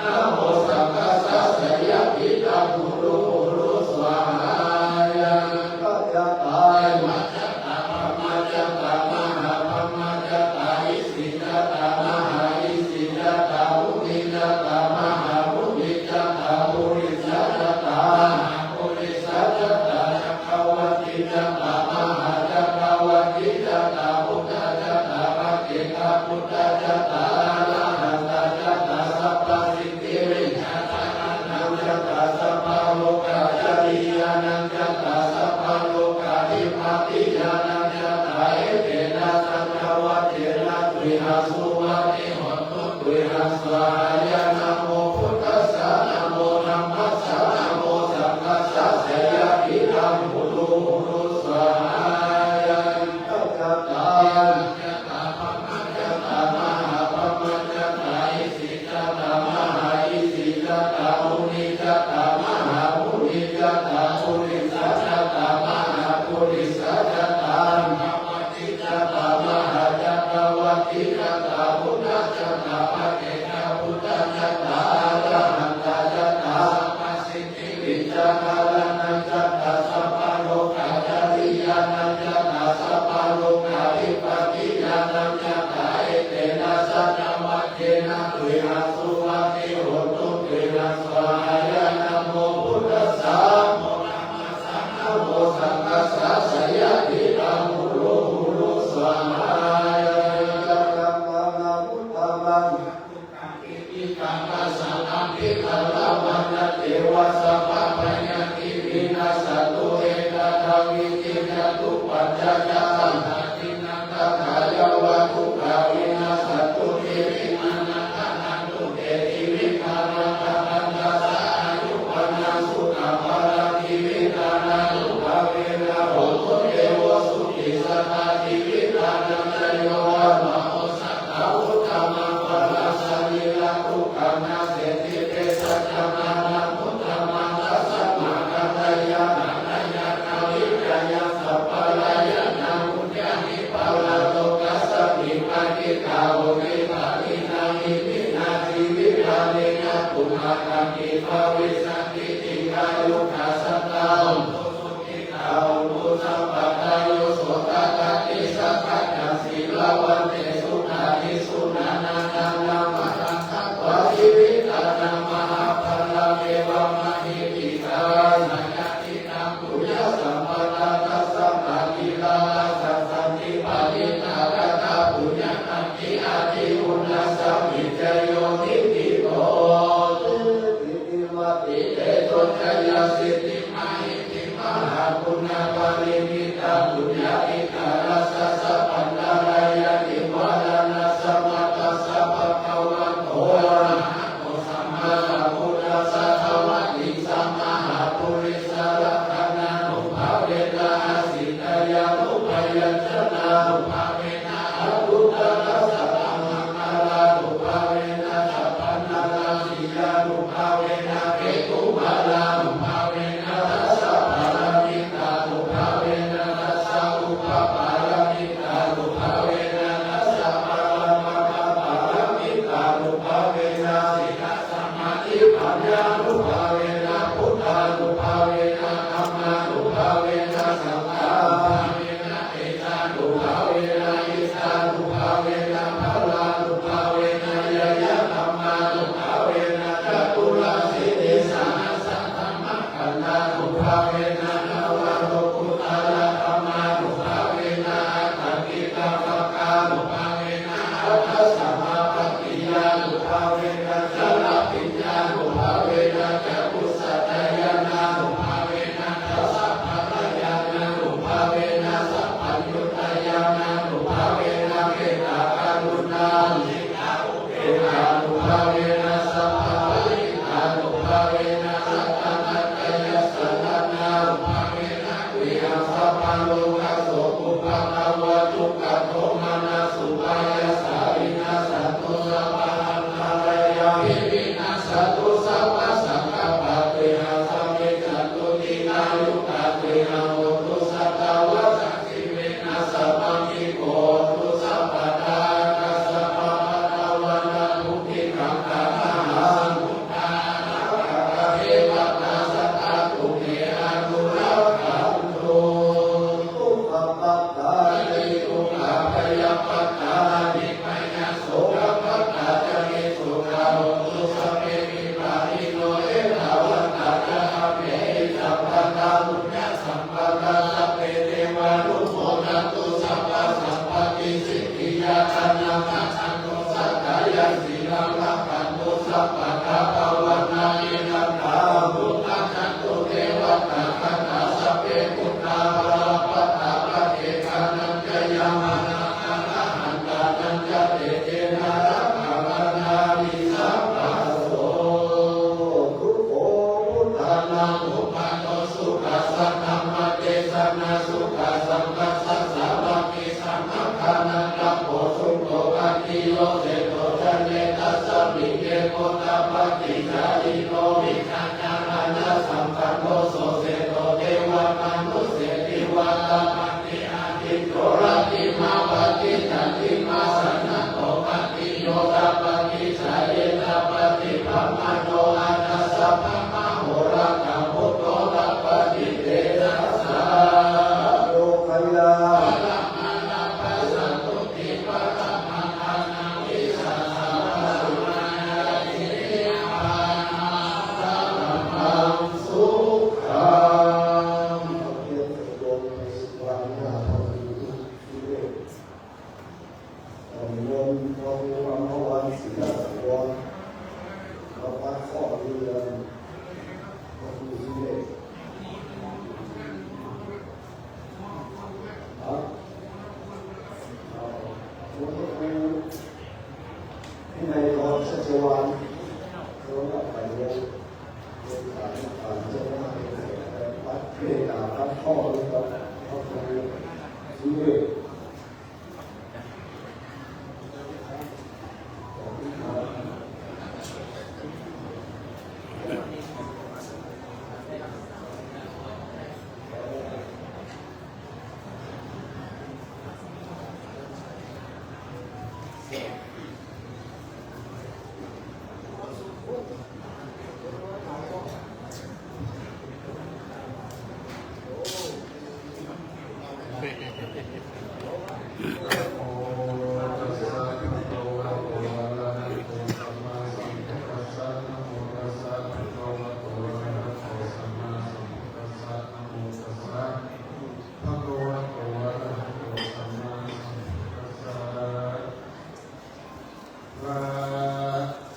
Namo saṅghassa. Jayasiddhi bhū bhū svāhāya. Tiṭṭhañcatā devāñcatā brahmāñcatā mahābrahmāñcatā isiñcatā mahāisiñcatā muniñcatā mahāmuniñcatā purisañcatā mahāpurisañcatā cakkavattiñcatā mahācakkavattiñcatā buddhañcatā paccekabuddhañcatā arahantañcatā sabbasiddhivijjādharānañcatā sabbalokācariyānañcatā sabbalokādhipatiyānañcatā etena saccavajjena tuyhaṃ suvatthi hotu tuyhaṃ svāhāya. Namo buddhassa. Namo dhammassa. Namo saṅghassa. Jayasiddhi bhū bhū svāhāya. Tiṭṭhañcatā devāñcatā brahmāñcatā mahābrahmāñcatā isiñcatā mahāisiñcatā muniñcatā mahāmuniñcatā purisañcatā mahāpurisañcatā cakkavattiñcatā mahācakkavattiñcatā buddhañcatā paccekabuddhañcatā arahantañcatā sabbasiddhivijjādharānañcatā sabbalokācariyānañcatā sabbalokādhipatiyānañcatā etena saccavajjena tuyhaṃ suvatthi hotu tuyhaṃ svāhāya. Namo buddhassa. Namo saṅghassa. Jayasiddhi bhū bhū svāhāya. Tiṭṭhañcattānamuttamaṃ iddhikammasapattipālāvantaṃ devā sabbabhayaṃ vinassantu ekadā vici catuppañca ca sabbadhi nakkhattā yāva dukkhā vinassantu jīvitadharantu te jīvitadharantaṃ sā āyu vaṇṇaṃ sukhaṃ balaṃ jīvitadānubhāvena hotu devo sukhī sadā jīvitadaññayo dhammo uttamaṃ varaṃ sārīradukkhaṃ naseti vesañca maraṇamuttamaṃ. Tasmā kalyāṇayaṃ kalyāṇayaṃ sabbalayannam puññahi paralokasmiṃ patiṭṭhā honti pariṇāmi vinā jīvitadine punakampi bhavissati. Dīghāyukā sadā hontu sukhitā hontu sabbadā. Yo so tathāgati sakkañña sīlavantesu dānīsu nānānaṃ dhammanādatvā jīvitadaṃ mahapphalaṃ devamahiddhikā jayasiddhaṃ puññasampadaṃ. Tasmā dhīrā dassassanti paṇītā katā puññakampi ādi punassāmi ca yo niṭṭhito. Siddhi hoti tejojayasiddhi mahiddhimahāguṇāparimitapuññādhikārassa sabbantarāyanivāraṇasamatthassa bhagavato arahato sammāsambuddhassa dvattiṃsamahāpurisalakkhaṇānubhāvena asītyānubyañjanānubhāvena aṭṭhuttarasatamaṅgalānubhāvena chabbaṇṇaraṃsiyānubhāvena ketumālānubhāvena dasapāramitānubhāvena dasaupapāramitānubhāvena Sugato manasupayassa vinassantu sabba antarāyāpi vinassantu sabbasaṅkappā. Tejasā vivassatu dīghāyukā te ca hotu satavassajīvena sapaṇṇiko hotu sabbadā. Ākāsapabbatavanabhū migaṅgāmahāsamuddā, āgā devatā sadā tumhe anurakkhantu. Dukkhappattā ca niddukkhā, bhayappattā anibhayā, sokappattā ca nissokā, hontu sabbepi pāṇino. Ettāvatā ca amhehi sambhataṃ puññasampadaṃ sabbe devānumodantu sabbasampattisiddhiyā. Dānaṃ dadantu saddhāya, sīlaṃ rakkhantu sabbadā, bhāvanābhiratā hontu, gacchantu devatāgatā. Sabbe buddhā balappattā, paccekānañca yāmānaṃ arahantānañca, tejena rakkhaṃ bandhāmi sabbaso. Buddho buddhānaṃ uppādo sukhā, saddhammadesanā sukhā, saṅghassa sāmaggī sammajānanā, tapo sukho āciyo seṭṭho, jaye tasmiṃ gehā gottapaṭicārino, vijjācaraṇasampanno so seṭṭho, devamānuse divatā, mantri ādicco rattimābhāti, candimā sannaddho pattiyo tapati, jaye tapati brāhmaṇo atha sabbamahorakkhaṃ, buddho tapati tejasā. Yogayā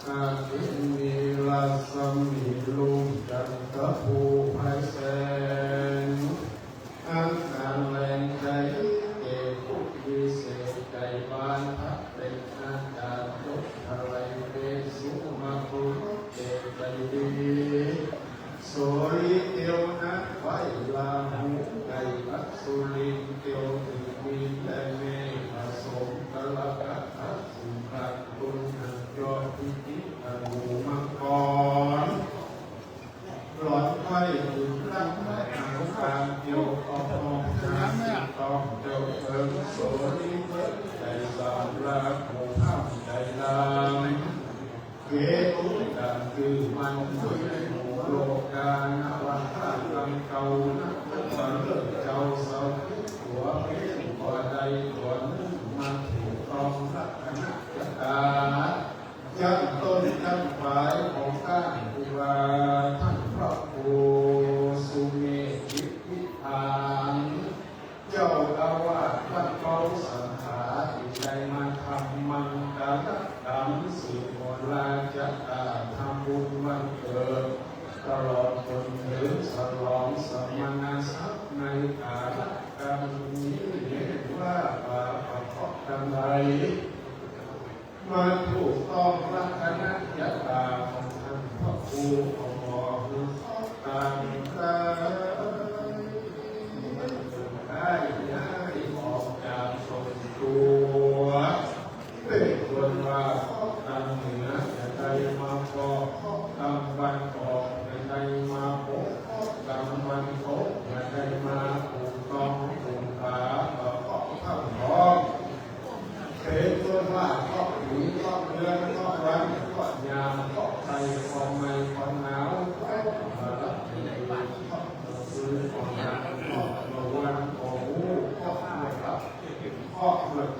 Rakkhāmi rasmiṃ luṅ ca tapovasaṃ, อันการแรงใจแก่ผู้วิเศษใจบานพระเปล่งอากาศยกทลายเปสุมกุลเกตไตรดี โสริเตียวนะไหว้ลาหูไก่พระสุรินทร์เตียวถึงดินและเมฆผสมกรกะทะสุขัดตุลหักยอดพิจิตอนุมังกร หลอนไข้ถึงร่างกายอาการเดียวก็พองช้างต้องเจ้าเอิงโสริเบิกใจสามราหูห้ามใจลามเกตุดังคือมันด้วยหมู่โลกาณวัฏฏะลังเก่านะว่าเลิกเจ้าเสาหัวเพ่งหัวใดหัวหนึ่งมาถูกต้องลักษณะชะตา ยังต้นยังปลายของก้านตุลาท่านพระครูสุเมธ อิทธิพาน เจ้าอาวาสวัดเขาสังขา ที่ได้มาทำมังคลกรรมสืบมนต์ราชะตาทำบุญวันเกิด ตลอดจนเฉลิมฉลองสมณศักดิ์ในกาลกรรมนี้ เรียกว่าบาปเคราะห์กรรมใด มาถูกต้องลักษณะชะตาของท่านพระครูของหมอหือข้อตามได้ได้ย้ายออกจากตน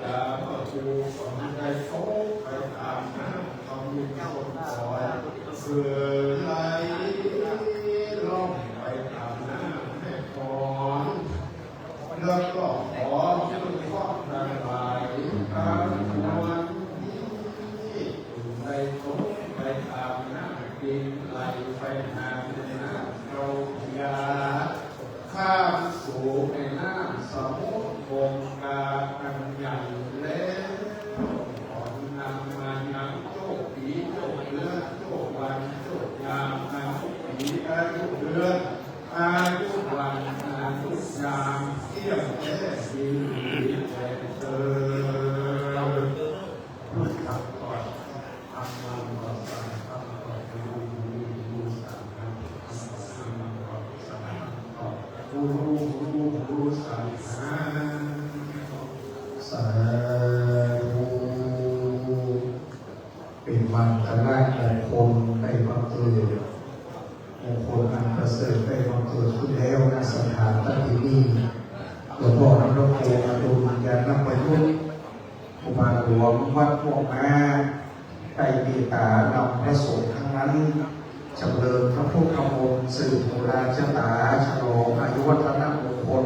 ยาพระครูก็ได้ตกไปตามน้ำ เขามีต้นตอยคือไหลล่องไปตามน้ำแม่กลอง แล้วก็ขอให้พวกทั้งหลายทั้งมวลนี้ได้ตกไปตามน้ำ ไหลไปหาแม่น้ำเจ้าพระยา ข้ามสู่แม่น้ำสมุทรคงคาอันใหญ่แล้ว ขอนำมายังโชคดีโชคเดือนโชควันโชคยาม อายุปีอายุเดือน อายุวันอายุยาม เที่ยงแท้ดีแท้เทอญ พุทธังก่อน ธัมมังก่อน สังฆังก่อน บูบูบูบูสังฆัง ธัมมังก่อน สังฆังก่อน บูบูบูบูบูสังฆัง สาธุ เป็นวันอันน่ามงคลได้บังเกิด มงคลอันประเสริฐได้บังเกิดขึ้นแล้ว ณ สถานที่นี้ หลวงพ่อน้ำพระโคอดุลยานประยุทธ์ กุมารหลวงวัดม่วงม้า ได้เมตตานำพระสงฆ์ทั้งนั้น จำเริญพระพุทธมนต์ สืบโหราชะตา ฉลองอายุวัฒนมงคล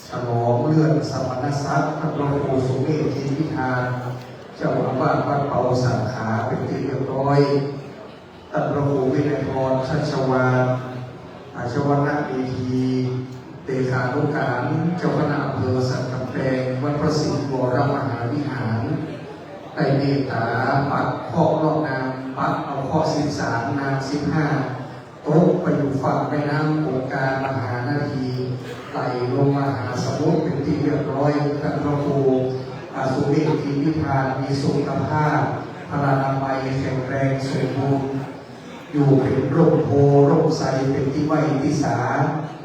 ฉลองเลื่อนสมณศักดิ์ ท่านพระครูสุเมธ อินทิธาน เจ้าอาวาสวัดเปาสาขา เป็นที่เรียบร้อย ท่านพระครูวินัยพร ชัชวาล อาชวณเมธี เลขานุการ เจ้าคณะอำเภอสันกำแพง วัดพระสิงห์วรมหาวิหาร ได้เมตตาปักเคราะห์ลอกนาม ปักเอาเคราะห์สิบสาม นามสิบห้า ตกไปอยู่ฝั่งแม่น้ำคงคามหานาที ไหลลงมหาสมุทรเป็นที่เรียบร้อย ท่านพระครู อา สุเมธ อินทิธาน มีสุขภาพพลานามัยแข็งแรงสมบูรณ์ อยู่เป็นร่มโพธิ์ร่มไทรเป็นที่ไหว้ที่สา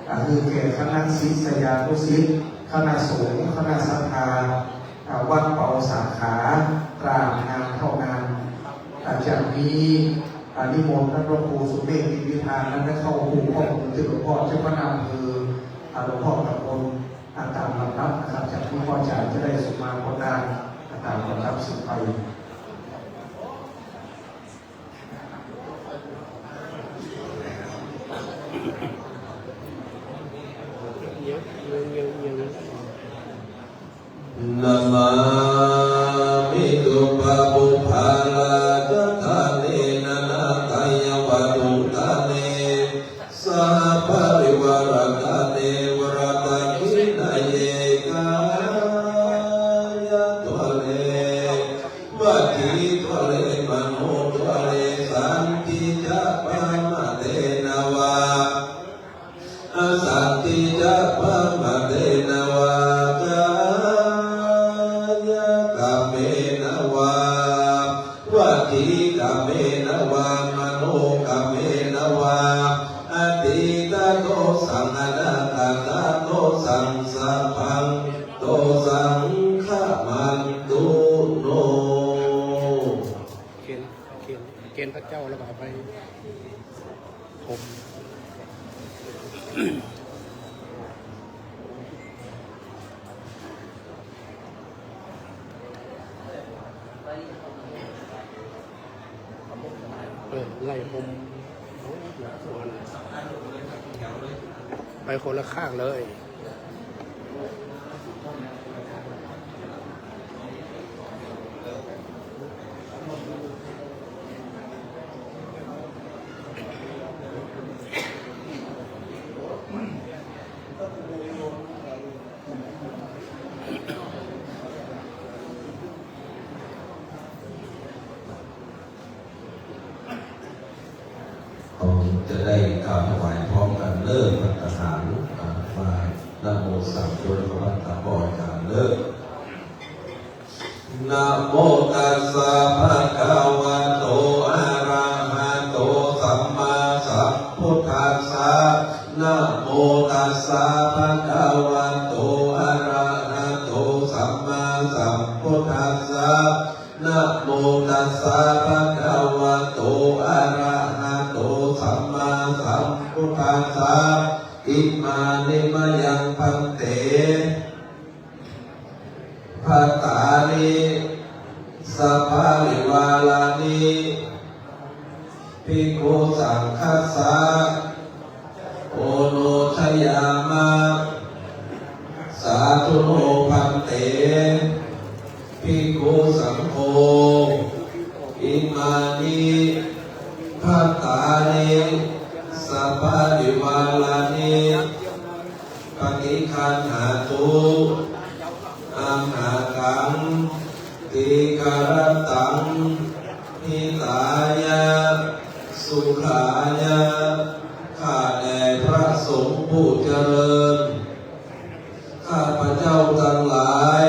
ก็คือแก่คณะศิษยานุศิษย์ คณะสงฆ์ คณะศรัทธา อ่า วัดเปาสาขา ตราบนานเท่านาน หลังจากนี้ อ่า นิมนต์ท่านพระครูสุเมธ อินทิธาน นั้นได้เข้าผูกข้อมือที่หลวงพ่อเจ้าคณะอำเภอ อ่า หลวงพ่อตำบล อ่า ตามลำดับนะครับ จากที่พ่ออาจารย์จะได้สมาโปรดทาน อ่า ตามลำดับสืบไป Namāmi dubbabhūparadhakkhaṇena nāthāya vatthuttane sahaparivārakkhaṇe varadakkhiṇeyye kāyadvāre vacitvāre manodvāre saṅdhī ca pamādena vā asaṅdhī ca pamādena vā kāyakamena vā vacīkamena vā manokamena vā atītadoshaṃ anāgatadosaṃ sabbaṃ dosaṃ khamantu no. เกณฑ์ เกณฑ์ เกณฑ์พระเจ้าแล้วก็เอาไป ผม เออ ไล่ผม ไปคนละข้างเลย เราจะได้กล่าวถวายพร้อมกันเด้อ ภัตตาหาร อ่า ว่า Namo สามจบ แล้วก็ Bhante อาจารย์เด้อ Namo tassa bhagavato arahato sammāsambuddhassa. Namo tassa bhagavato arahato sammāsambuddhassa. Namo tassa bhagavato arahato sammāsambuddhassa. Imāni mayaṃ bhante bhattāni saparivārāni bhikkhusaṅghassa oṇojayāma. Sādhu no bhante bhikkhusaṅgho imāni bhattāni saparivārāni paṭiggaṇhātu. Amhākaṃ dīgharattaṃ hitāya sukhāya. ข้าแต่พระสงฆ์ผู้เจริญ ข้าพเจ้าทั้งหลาย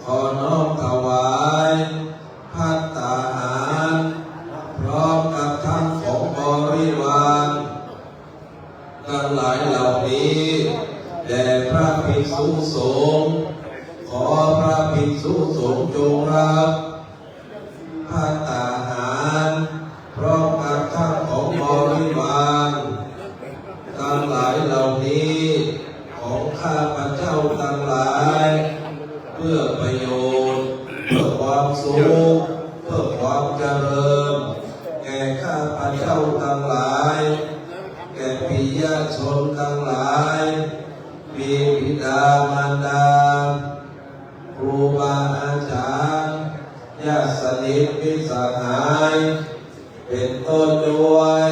ขอน้อมถวายภัตตาหาร พร้อมกับทั้งของบริวาร ทั้งหลายเหล่านี้แด่พระภิกษุสงฆ์ ขอพระภิกษุสงฆ์จงรับภัตตาหาร พร้อมกับทั้งของบริวาร ทั้งหลายเหล่านี้ของข้าพเจ้าทั้งหลาย เพื่อประโยชน์ เพื่อความสุข เพื่อความเจริญ แก่ข้าพเจ้าทั้งหลาย แก่ปิยชนทั้งหลาย มีบิดามารดา ครูบาอาจารย์ ญาติสนิทมิตรสหาย เป็นต้นด้วย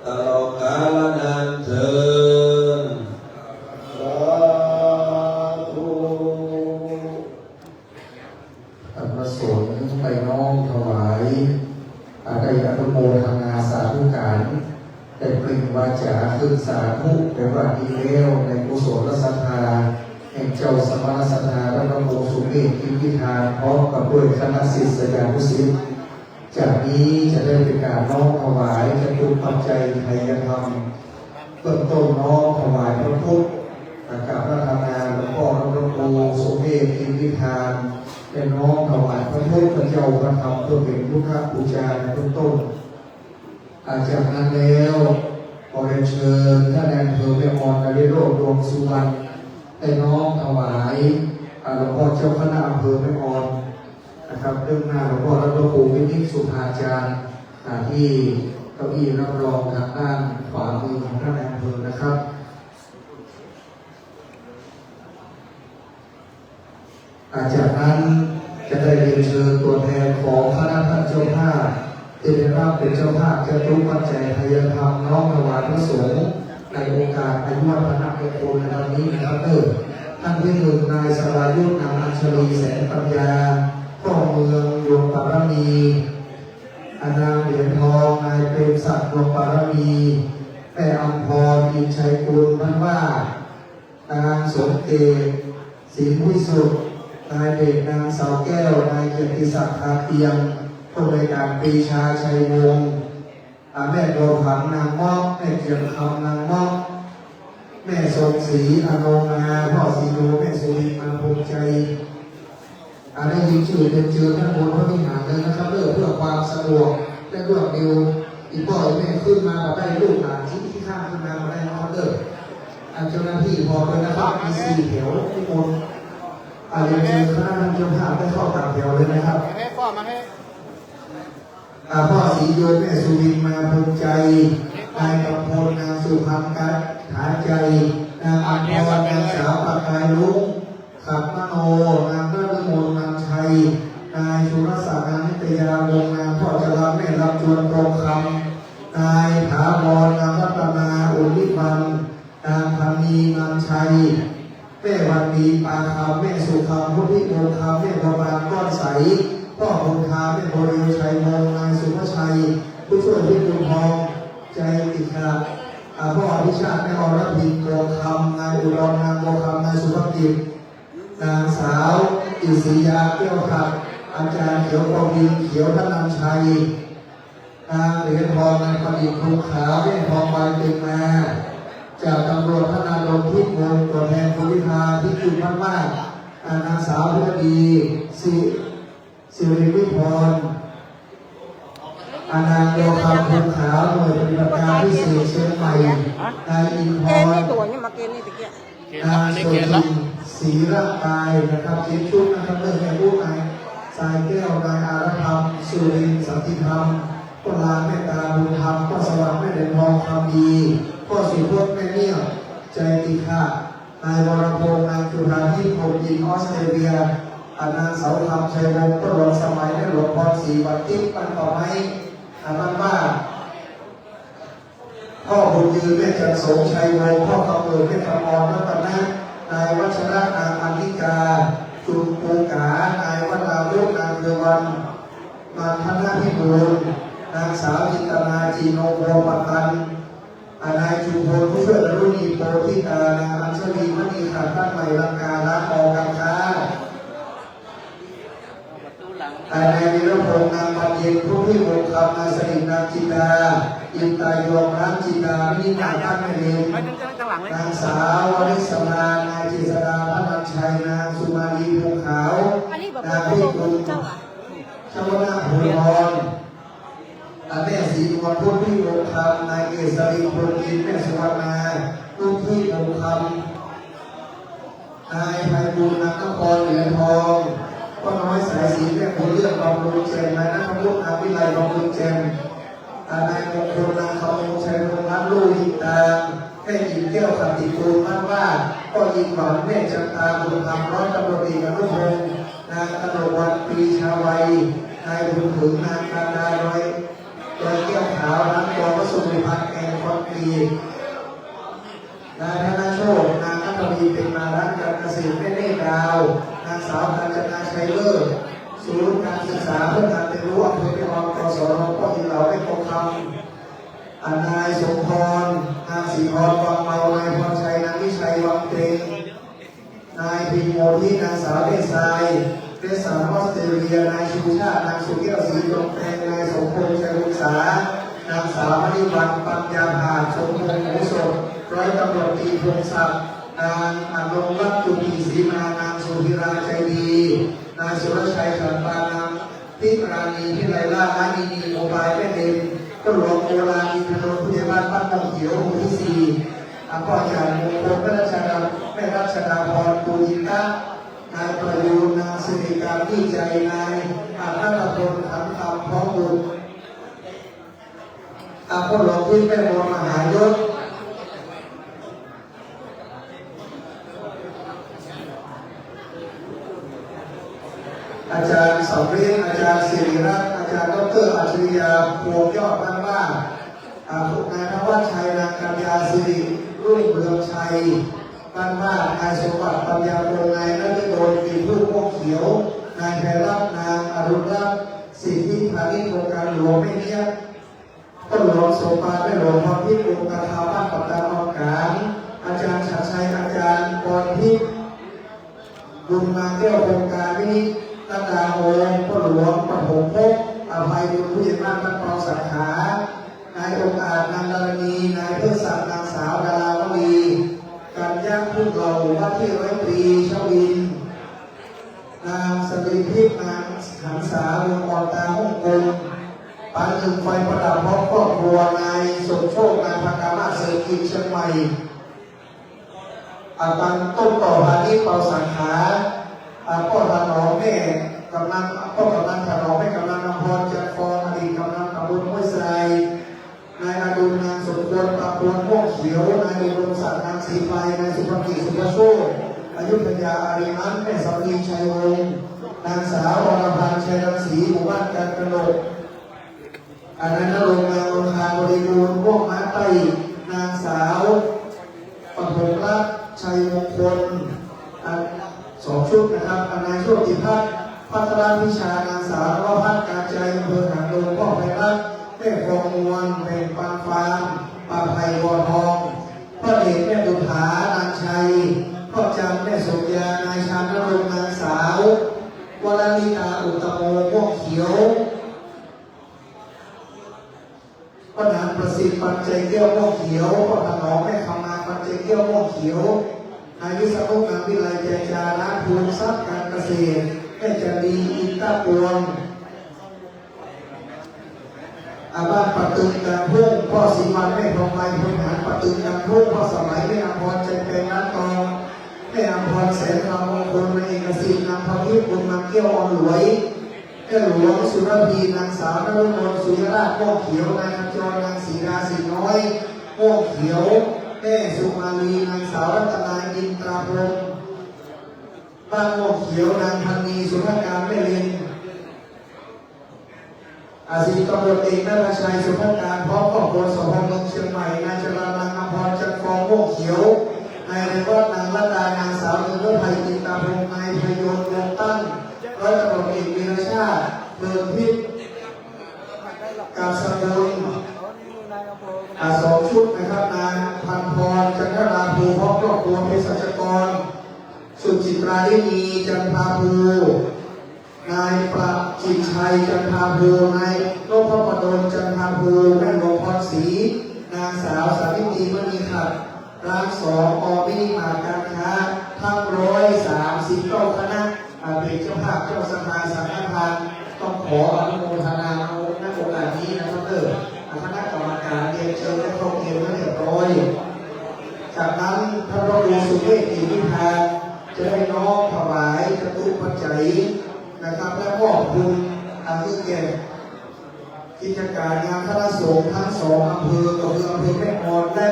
ตลอดกาลนานเทอญ สาธุ พระสงฆ์ไปน้อมถวาย อาได้อนุโมทนาสาธุการ ได้เปล่งวาจาขึ้นสาธุ แต่ว่านี้แล้วในกุศลศรัทธา แห่งเจ้าสมณศรัทธา พระครูสุเมธ อินทิธาน พร้อมกับด้วยคณะศิษยานุศิษย์ จากนี้จะได้เป็นการน้อมถวายจตุปัจจัยไทยธรรม เบื้องต้นน้อมถวายพระพุทธ กราบอาราธนาหลวงพ่อพระครูสุเมธ อินทิธาน และน้อมถวายพระพุทธ พระเจ้า พระธรรม เพื่อเป็นพุทธบูชาในเบื้องต้น อ่า จากนั้นแล้วขอเรียนเชิญท่านนายอำเภอแม่ออน นฤโรธ ดวงสุวรรณ ได้น้อมถวาย อ่า หลวงพ่อเจ้าคณะอำเภอแม่ออน นะครับ เบื้องหน้าหลวงพ่อพระครูวินิจสุภาจารย์ อ่า ที่เก้าอี้รับรองทางด้านขวามือของท่านนายอำเภอนะครับ อ่า จากนั้นจะได้เรียนเชิญตัวแทนของคณะท่านเจ้าภาพ ที่ได้รับเป็นเจ้าภาพจตุปัจจัยไทยธรรมน้อมถวายพระสงฆ์ในโอกาสอายุวัฒนมงคลในวันนี้นะครับ เออ ท่านที่หนึ่ง นายสรายุทธ นางอัญชลี แสงปัญญา พ่อเมืองดวงปารมี อ่า นางเหรียญทอง นายเปรมศักดิ์ดวงปารมี แม่อำพร อินชัยกุล พันว่า นางสมเกต สิงห์วิสุทธิ์ นายเดช นางสาวแก้ว นายเกียรติศักดิ์ ทาเตียง ผู้อำนวยการปรีชาชัยวงศ์ อ่า แม่บัวผัน นางเมาะ แม่เจียมคำ นางเมาะ แม่ทรงศรี อโนมา พ่อศรีโย แม่สุรินทร์ มาภูมิใจ อ่า ได้ยินชื่อเป็นเชิญด้านบนพระวิหารเลยนะครับ เพื่อ เพื่อความสะดวกและรวดเร็ว อีกพ่ออีกแม่ขึ้นมาก็ได้ ลูกหลานที่ ที่ข้างขึ้นมาก็ได้นะครับ เด้อ อ่า เจ้าหน้าที่พร้อมเลยนะครับ มีสี่แถวข้างบน อ่า เรียนเชิญคณะท่านเจ้าภาพได้เข้าตามแถวเลยนะครับ ให้พ่อมาให้ อ่า พ่อศรีโย แม่สุรินทร์ มาภูมิใจ นายกำพล นางสุพรรณ กัตถาใจ นางอัมพร นางสาวประกายลุง ขันมโน นางนฤมล นามชัย นายสุรศักดิ์ นางนิตยา วงศ์ นางพ่อจรัญ แม่ลำจวน ทองคำ นายถาวร นางรัตนา อุลิวัน นางพันนี นามชัย แม่วันดี ปาคำ แม่สุคำ พุทธิวงศ์คำ แม่บัวบาน ก้อนใส พ่อบุญธา แม่บัวเรียว ชัยวงศ์ นายสุภชัย ผู้ช่วย พิบูลทอง ใจติดขัด อ่า พ่ออภิชาติ แม่อรพิน บัวคำ นายอุดร นางบัวคำ นายสุภกิจ นางสาวอิสริยา แก้วผัด อาจารย์เขียว ปวิน เขียว ธนัญชัย นางเหรียญทอง นายประดิษฐ์ ภูขาว แม่ทองใบ เต็มมา จากตำรวจ ธนาดล ทิพย์วงศ์ ตัวแทน คุณวิภา ทิพย์จุลพันวาด อ่า นางสาว พิรดี สิ สิริวิพร อ่า นางบัวคำ ภูขาว หน่วยปฏิบัติการพิเศษเชียงใหม่ นายอินทร์ เกณฑ์นี่ตั๋วนี่มาเกณฑ์นี่ตะกี้ นางโสภิน สีร่างกายนะครับ เจ็ดชุดนะครับ เริ่มแม่อุ๊ นายทรายแก้ว นายอารธรรม สุรินทร์ สันติธรรม พ่อลา แม่ตา บุญธรรม พ่อสวัสดิ์ แม่เหรียญทอง คำดี พ่อสุพจน์ แม่เมี่ยว ใจติฆะ นายวรพงษ์ นางจุฑาทิพย์ พรหมอินทร์ ออสเตรเลีย นางเสาคำ ชัยวงศ์ พ่อหลวงสมัย แม่หลวงพรศรี บัณฑิต บ้านป่าไม้ บ้านว่า พ่อบุญยืน แม่จันทร์โสม ชัยวงศ์ พ่อคำเอิญ แม่คำออน รัตนะ นายวัชระ นางอนิกา จุนปูกา นายวราวุธ นางเทวัน มาธนพิบูล นางสาวจินตนา จีโน บัวปะตัน นายจุมพล ผู้ช่วย ดารุณี โพธิตา นางอัญชลี มณีขันธ์ บ้านใหม่ลังกา ร้านทองการค้า นายวีรพงษ์ นางบานเย็น ผู้พี่วงคำ นายสนิท นางจินดา อินตายวง ร้านจินดา มินิมาร์ท บ้านแม่เลน นางสาววริศรา นายเจษดา พระนันชัย นางสุมาลี ภูขาว อันนี้บอก นางพิกุล ว่าเจ้าอะ ชวนา ภูทร แม่ศรีนวล พุทธิวงศ์คำ นายเกษรินทร์ พลอินทร์ แม่สุวรรณา พุทธิวงศ์คำ นายไพบูลย์ นางนคร เหรียญทอง ป้าน้อย สายศรี แม่บุญเลือก บำรุงแจ่ม นายณัฐวุฒิ นางวิไล บำรุงแจ่ม นายมงคล นางคำมง ชัยพงษ์ รัตน์ ลูกยิงตาง แม่หญิงแก้ว ขันติกูล บ้านว่า พ่อยิงหวัง แม่จันตา บุญธรรม ร้อยตำรวจเอกอนุพงษ์ นางกนกวรรณ ปรีชาวัย นายบุญถึง นางกันดา ร้อย ร้อยแก้วขาว ร้านทอง วัสดุพันธ์ แอนคอนกรีต นายธนโชค นางนัทวี เป็นมา ร้านการเกษตร แม่เนตรดาว นางสาวกาญจนา ชัยเลิศ ศูนย์การศึกษาเพื่อการเรียนรู้ อำเภอแม่ออน กศน พ่ออินเหลา แม่กองคำ นายสมพร นางศรีพร วังเมา นายพรชัย นางวิชัย วังเต็ง นายพิมโมทิ นางสาวเนตรทราย เกรซสัน ออสเตรเลีย นายชูชาติ นางสุแก้ว ศรีดวงแพง นายสมพงษ์ ชัยวงศา นางสาวมณีวัน ปัญญาผาด สมพงษ์ หมูสด ร้อยตำรวจตรีพงศักดิ์ นางอนงรัตน์ จุติศรีมา นางสุธีรา ใจดี นายสุรชัย ขันตา นาง พิมราณี พิไลล่า อานินี โมบาย แม่เต็ม พ่อหลวงโอราน อินทนนท์ ผู้ใหญ่บ้านบ้านม่วงเขียว หมู่ที่สี่ อ่า พ่อใหญ่มงคล แม่รัชดา แม่รัชดาพร ปูจิตะ นายประยูร นางสิริการ วิจัย นายอัครพล ขันธรรม พร้อมบุตร อ่า พ่อหลวงทิพย์ แม่มน มหายศ อาจารย์สำริด อาจารย์สิริรัตน์ อาจารย์ดอกเตอร์อัจฉริยา พวงยอด บ้านว่า อ่า นายธวัชชัย นางกัญญา สิริรุ่งเรืองชัย บ้านว่า นายสมบัติ ปัญญาพงษ์ นายนฤดล ปีผู้ม่วงเขียว นายไพรัตน์ นางอรุณรัตน์ สิทธิพานิช องค์การหลวงแม่เนี้ย พ่อหลวงสมปาน แม่หลวงพรทิพย์ องค์การชาวบ้านปากตาด องค์การ อาจารย์ชัดชัย อาจารย์พรทิพย์ บุญมาแก้ว องค์การ วินิตตาโฮม พ่อหลวงปฐมภพ อภัยบุญ ผู้ใหญ่บ้านบ้านเปา สาขา นายองค์อาจ นางดารณี นายเทิดศักดิ์ นางสาวดาราวลี กัญญา ผู้เหล่า ว่าที่ร้อยตรีชวิน นางสรีทิพย์ นางหันษา วงศ์อ่อน ตาฮ่องกง ปานหนึ่งไฟประดับพร้อมครอบครัว นายสมโชค นางพกามาศ เสริมกิจ เชียงใหม่ อาตังต้นต่อพาณิชย์ เปา สาขา อ่า พ่อถนอม แม่กำนัน พ่อกำนันถนอม แม่กำนันอำพร จันทร์ฟอง อดีตกำนันตำบลห้วยทราย นายอดุล นางสมควร ประพล ม่วงเขียว นายอุดมศักดิ์ นางศรีไพร นายสุภกิจ สุภโชค อยุธยา อารีรัตน์ แม่สำลี ชัยวงศ์ นางสาวอรพันธ์ ชัยรังสี หมู่บ้านกันกนก นายณรงค์ นางนงคา บริบูรณ์ ม่วงม้าใต้ นางสาวปฐมรัตน์ ชัยมงคล อ่ะ สองชุดนะครับ นายโชติพัฒน์ พัทรวิชา นางสาวนวพัฒน์ การใจ อำเภอหางดง พ่อไพรัตน์ แม่ฟองนวล แบ่งปันฟาร์ม ป่าไผ่บัวทอง พ่อเดช แม่บุภา นางชัย พ่อจันทร์ แม่สมยา นายชานรงค์ นางสาววรลิตา อุตตโม ม่วงเขียว พ่อหนานประสิทธิ์ ปันใจแก้ว ม่วงเขียว พ่อถนอม แม่คำมา ปันใจแก้ว ม่วงเขียว นายวิษณุ นางวิไล ใจจาระ ภูมิทรัพย์การเกษตร แม่จันดี อินตะปวง อาบ้านป่าตึง กลางทุ่ง พ่อศรีวัน แม่ทองใบ พลทหารป่าตึง กลางทุ่ง พ่อสมัย แม่อภรณ์ ใจแปง น้ำตอง แม่อำพรแสนคำมงคล นายเอกสิทธิ์ นางพรทิพย์ บุญมาแก้ว ออนหลวย แม่หลวงสุรพี นางสาวนฤมล สุยราช ม่วงเขียว นายขจร นางศรีดา สิงห์น้อย ม่วงเขียว แม่สุมาลี นางสาวรัตนา อินตราพรหม บ้านม่วงเขียว นางพันนี สุภาการ แม่เลน อา สิบตำรวจเอก นัทชัย สุภาการ พร้อมครอบครัว สภ.เมืองเชียงใหม่ นายจรัญ นางอำพร จันทร์ฟอง ม่วงเขียว นายเรวัต นางรัตดา นางสาวเมืองรถไฟ อินตาพงษ์ นายพยนต์ วงตั้ง ร้อยตำรวจเอก วีรชาติ เมืองทิพย์ กับสกุล อ่า สองชุดนะครับ นางพันพร จันทราภู พร้อมครอบครัว เภสัชกร สุจิตราลินี จันทาภู นายประจิตชัย จันทาภู นายนพประดล จันทาภู แม่หลวงพรศรี นางสาวสาวิตรี มณีขัด ร้านสอง อ มินิมาร์ท การค้า ทั้งร้อยสามสิบเก้าคณะ อ่า เป็นเจ้าภาพเจ้าสภาสังฆทาน ต้องขออนุโมทนาณโอกาสนี้นะครับเด้อ อ่า คณะกรรมการเรียนเชิญและเข้าเตรียมไว้เรียบร้อย จากนั้นท่านพระครูสุเมธ กิจวิภา จะได้น้อมถวายจตุปัจจัยนะครับ และมอบทุนอันนี้แก่กิจการงานคณะสงฆ์ทั้งสองอำเภอ ก็คืออำเภอแม่ออนและ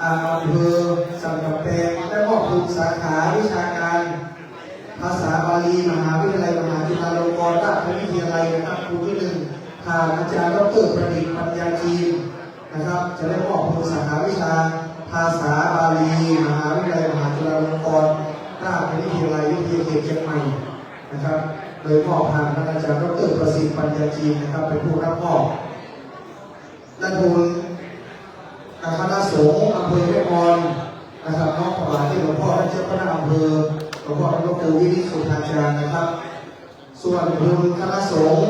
อ่า อำเภอสันกำแพง และมอบทุนสาขาวิชาการ ภาษาบาลี มหาวิทยาลัยมหาจุฬาลงกรณราชวิทยาลัยนะครับ ครูที่หนึ่ง ผ่านอาจารย์ดอกเตอร์ประดิษฐ์ ปัญญาจีนนะครับ จะได้มอบทุนสาขาวิชาภาษาบาลี มหาวิทยาลัยมหาจุฬาลงกรณราชวิทยาลัย วิทยาเขตเชียงใหม่นะครับ โดยมอบผ่านท่านอาจารย์ดอกเตอร์ประสิทธิ์ ปัญญาจีนนะครับ เป็นผู้รับมอบ และทุนคณะสงฆ์อำเภอแม่ออนนะครับ น้อมถวายที่หลวงพ่อท่านเจ้าคณะอำเภอ หลวงพ่อพระครูวินิจสุภาจารย์นะครับ ส่วนทุนคณะสงฆ์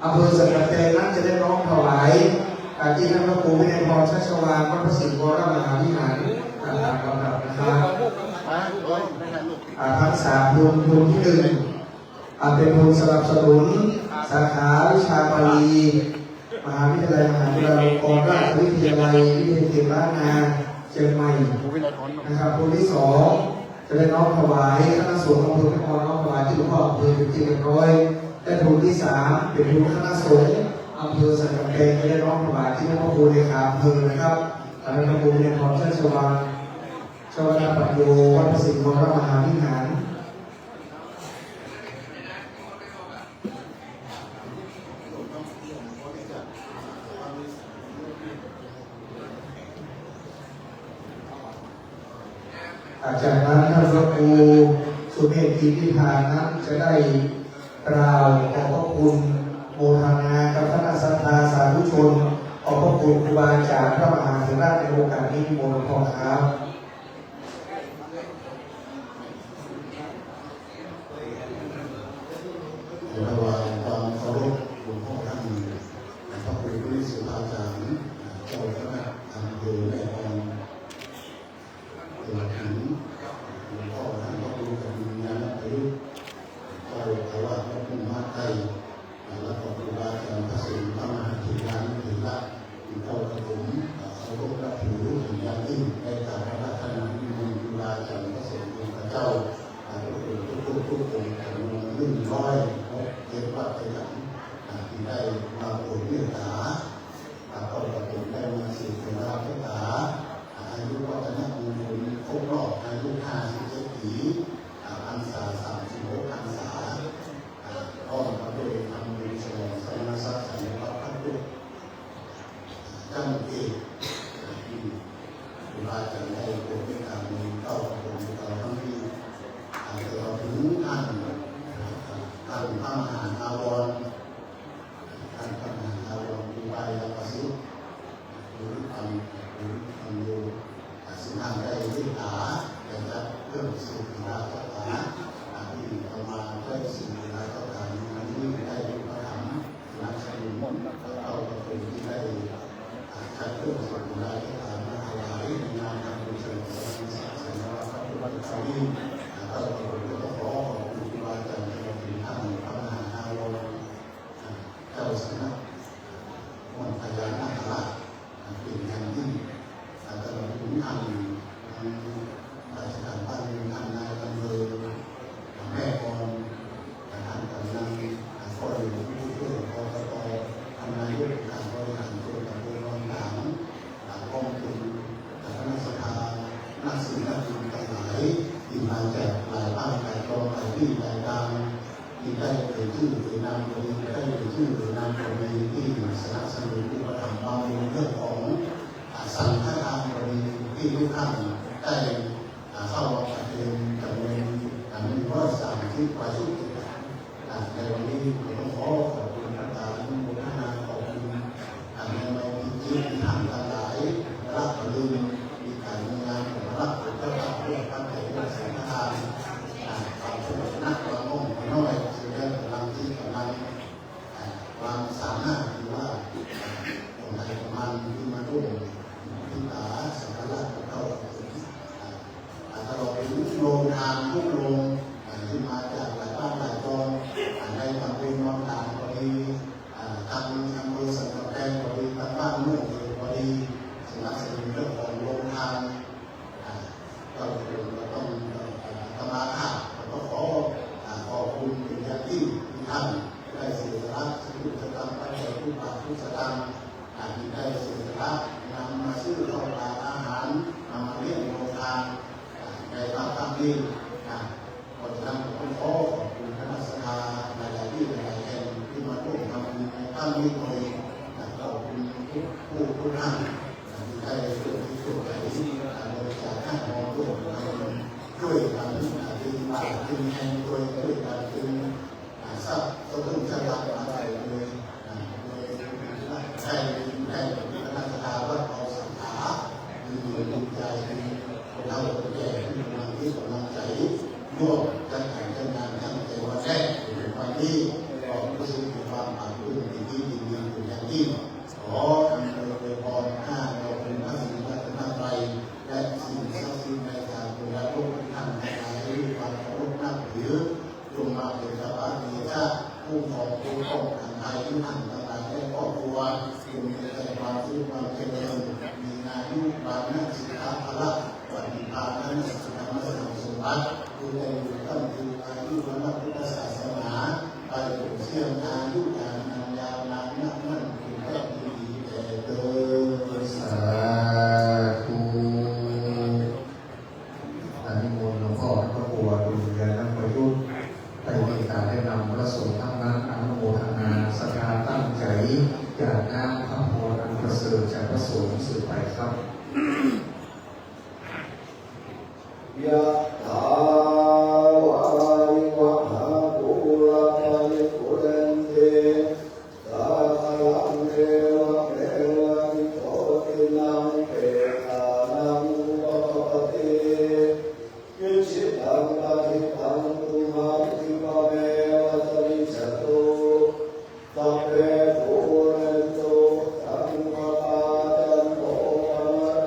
อำเภอสันกำแพงนั้นจะได้น้อมถวายอ่าที่ท่านพระครูวินัยพรชัชวาล วัดพระสิงห์วรมหาวิหาร อ่า ตามลำดับนะครับ อ่า ทั้งสามทุน ทุนที่หนึ่ง อ่า เป็นทุนสนับสนุนสาขาวิชาบาลี มหาวิทยาลัยมหาจุฬาลงกรณราชวิทยาลัย วิทยาเขตล้านนาเชียงใหม่นะครับ ทุนที่สอง จะได้น้อมถวายคณะสงฆ์อำเภอแม่ออน น้อมถวายที่หลวงพ่ออำเภอเป็นที่เรียบร้อย และทุนที่สาม เป็นทุนคณะสงฆ์อำเภอสันกำแพง จะได้น้อมถวายที่หลวงพ่อครูเลขาอำเภอนะครับ อาจารย์พระครูวินัยพรชัชวาล ชวนาปัญโย วัดพระสิงห์วรมหาวิหาร อ่า จากนั้นท่านพระครูสุเมธ กิติพานั้นจะได้กล่าวขอบพระคุณ โมทนากับคณะศรัทธาสาธุชน ขอบพระคุณครูบาอาจารย์พระมหาเถระในโอกาสนี้ นิมนต์หลวงพ่อครับ ถวายความเคารพหลวงพ่อท่าน พระครูวิสุทธาจารย์ เจ้าคณะอำเภอแม่ออน ตลอดถึงหลวงพ่อท่านพระครูกบินญาณประยุกต์ เจ้าอาวาสวัดทุ่งมะไต้ แล้วก็ครูบาอาจารย์พระสงฆ์พระมหาเถรานุเถระ ที่เจ้าประถมเคารพนับถือเป็นอย่างยิ่ง ได้กราบอาราธนานิมนต์ครูบาอาจารย์พระสงฆ์องค์เจ้า ทุกคนทุกทุกทุกองค์จำนวนหนึ่งร้อยหกเจ็ดวัดด้วยกัน ที่ได้มาโปรดเมตตา เจ้าประถมได้มาสืบชะตาชะตา อายุวัฒนมงคลครบรอบอายุห้าสิบเจ็ดปี พรรษาสามสิบหกพรรษา พร้อมกับด้วยทำบุญฉลองสมณศักดิ์สันนิวัตรพระพุทธ ท่านเอก ที่ครูบาอาจารย์ได้โปรดเมตตาในเก้าพระองค์เก้าทั้งที่ อ่า ตลอดถึงท่าน อ่า ท่านพระมหาถาวร ท่านพระมหาถาวร ครูบาอาจารย์ประสิทธิ์ หรือทำ หรือทำอยู่ อ่า ซึ่งท่านได้เมตตา ได้จัดเครื่องสืบราชการ อ่า ที่เอามาไว้สืบราชการในวันนี้ได้อุปถัมภ์ นักสนุนเจ้าประถมที่ได้จัดเครื่องสักการะมาถวายในงานทำบุญฉลองพรรษาสมณพระพุทธเจ้านี้ เจ้าประถมก็ต้องขอขอบคุณครูบาอาจารย์ตลอดถึงท่านพระมหาถาวร ที่ได้เอ่ยชื่อเอ่ยนามก็ดี ไม่ได้เอ่ยชื่อเอ่ยนามก็ดี ที่สนับสนุนอุปถัมภ์บำรุงเรื่องของ อ่า สังฆทานก็ดี ที่ทุกท่านได้ อ่า เข้ามาประเคนจำนวน อ่า หนึ่งร้อยสามสิบกว่าชุด อ่า ในวันนี้ผมต้องขอขอบคุณพระอาจารย์อนุโมทนาขอบคุณ อ่า ในวันนี้ที่ท่านทั้งหลายรับลืมมีการงานของพระเจ้าข้าพเจ้าพระเจ้าสังฆทาน อ่า ความสนุกสนานความง่วงน้อย เสียกำลังที่กำลัง อ่า ความสามารถที่ว่า อ่า ของใครของมันที่มาร่วมที่ตาสังฆราชเจ้า อ่า ตลอดถึงโรงทานทุกโรง อ่า ที่มาจากหลายบ้านหลายซอย อ่า ในตำบลวังด่านก็ดี อ่า ทางอำเภอสันกำแพงก็ดี ทางบ้านม่วงเองก็ดี สนับสนุนเรื่องของโรงทาน อ่า เราก็ต้อง อ่า อาตมาภาพก็ขอ อ่า ขอบคุณเป็นอย่างยิ่งที่ท่านได้เสียสละชีวิตสตางค์ปัจจัยทุกบาททุกสตางค์ อ่า ที่ได้เสียสละนำมาซื้อข้าวปลาอาหาร นำมาเลี้ยงโรงทาน อ่า ในครั้งนี้ อ่า เพราะฉะนั้นผมขอขอบคุณคณะศรัทธาหลายๆที่หลายๆแห่งที่มาร่วมทำบุญในครั้งนี้โดย อ่า ขอบคุณทุกผู้ทุกท่าน อ่า ที่ได้ร่วมที่ร่วมใจ อ่า บริจาคให้มาร่วมทำบุญด้วยกัน อ่า เป็นบาทเป็นแห่งด้วย ด้วยกันเป็น อ่า ทรัพย์สมบัติชาติมาได้เลย อ่า โดยได้ ได้คณะศรัทธาวัดเอาศรัทธา มีอยู่ในใจ คนเฒ่าคนแก่ที่กำลังมีกำลังใจ ร่วมจัดการจัดงานตั้งแต่วันแรกจนถึงวันนี้ ก็รู้สึกมีความปลาบปลื้มยินดียินดีเป็นอย่างยิ่ง ขออำนวยอวยพร ข้าเราเป็นพระศรีรัตนตรัย และสิ่งศักดิ์สิทธิ์ในสากลโลกที่ท่านทั้งหลายให้ความเคารพนับถือ จงมาเป็นสภาเดชะ ผู้ครองผู้ป้องกันภัยที่ท่านทั้งหลายและครอบครัว จงมีแต่ความสุขความเจริญ มีอายุ วรรณะ สุขะ พละ ปฏิภาณ ธรรมะ สมบัติ ผู้ได้อยู่ร่ำอยู่อายุ วรรณะ พุทธศาสนา ไปจนเสี่ยงอายุ ยาวนาน ยาวนาน นับมั่น เป็นแรกดีๆ แต่เดิม สาธุ อนิมนต์หลวงพ่อพระครูอดุลยานประยุทธ์ ได้เมตตาได้นำพระสงฆ์ทั้งนั้นอนุโมทนาศรัทธาตั้งใจ อยากน้ำพระพรอันประเสริฐจากพระสงฆ์สืบไปครับ Yathā vārivahā pūrā paripūrenti sāgaraṃ, evameva ito dinnaṃ petānaṃ upakappati. Icchitaṃ patthitaṃ tumhaṃ khippameva samijjhatu, sabbe pūrentu saṅkappā, cando paṇṇa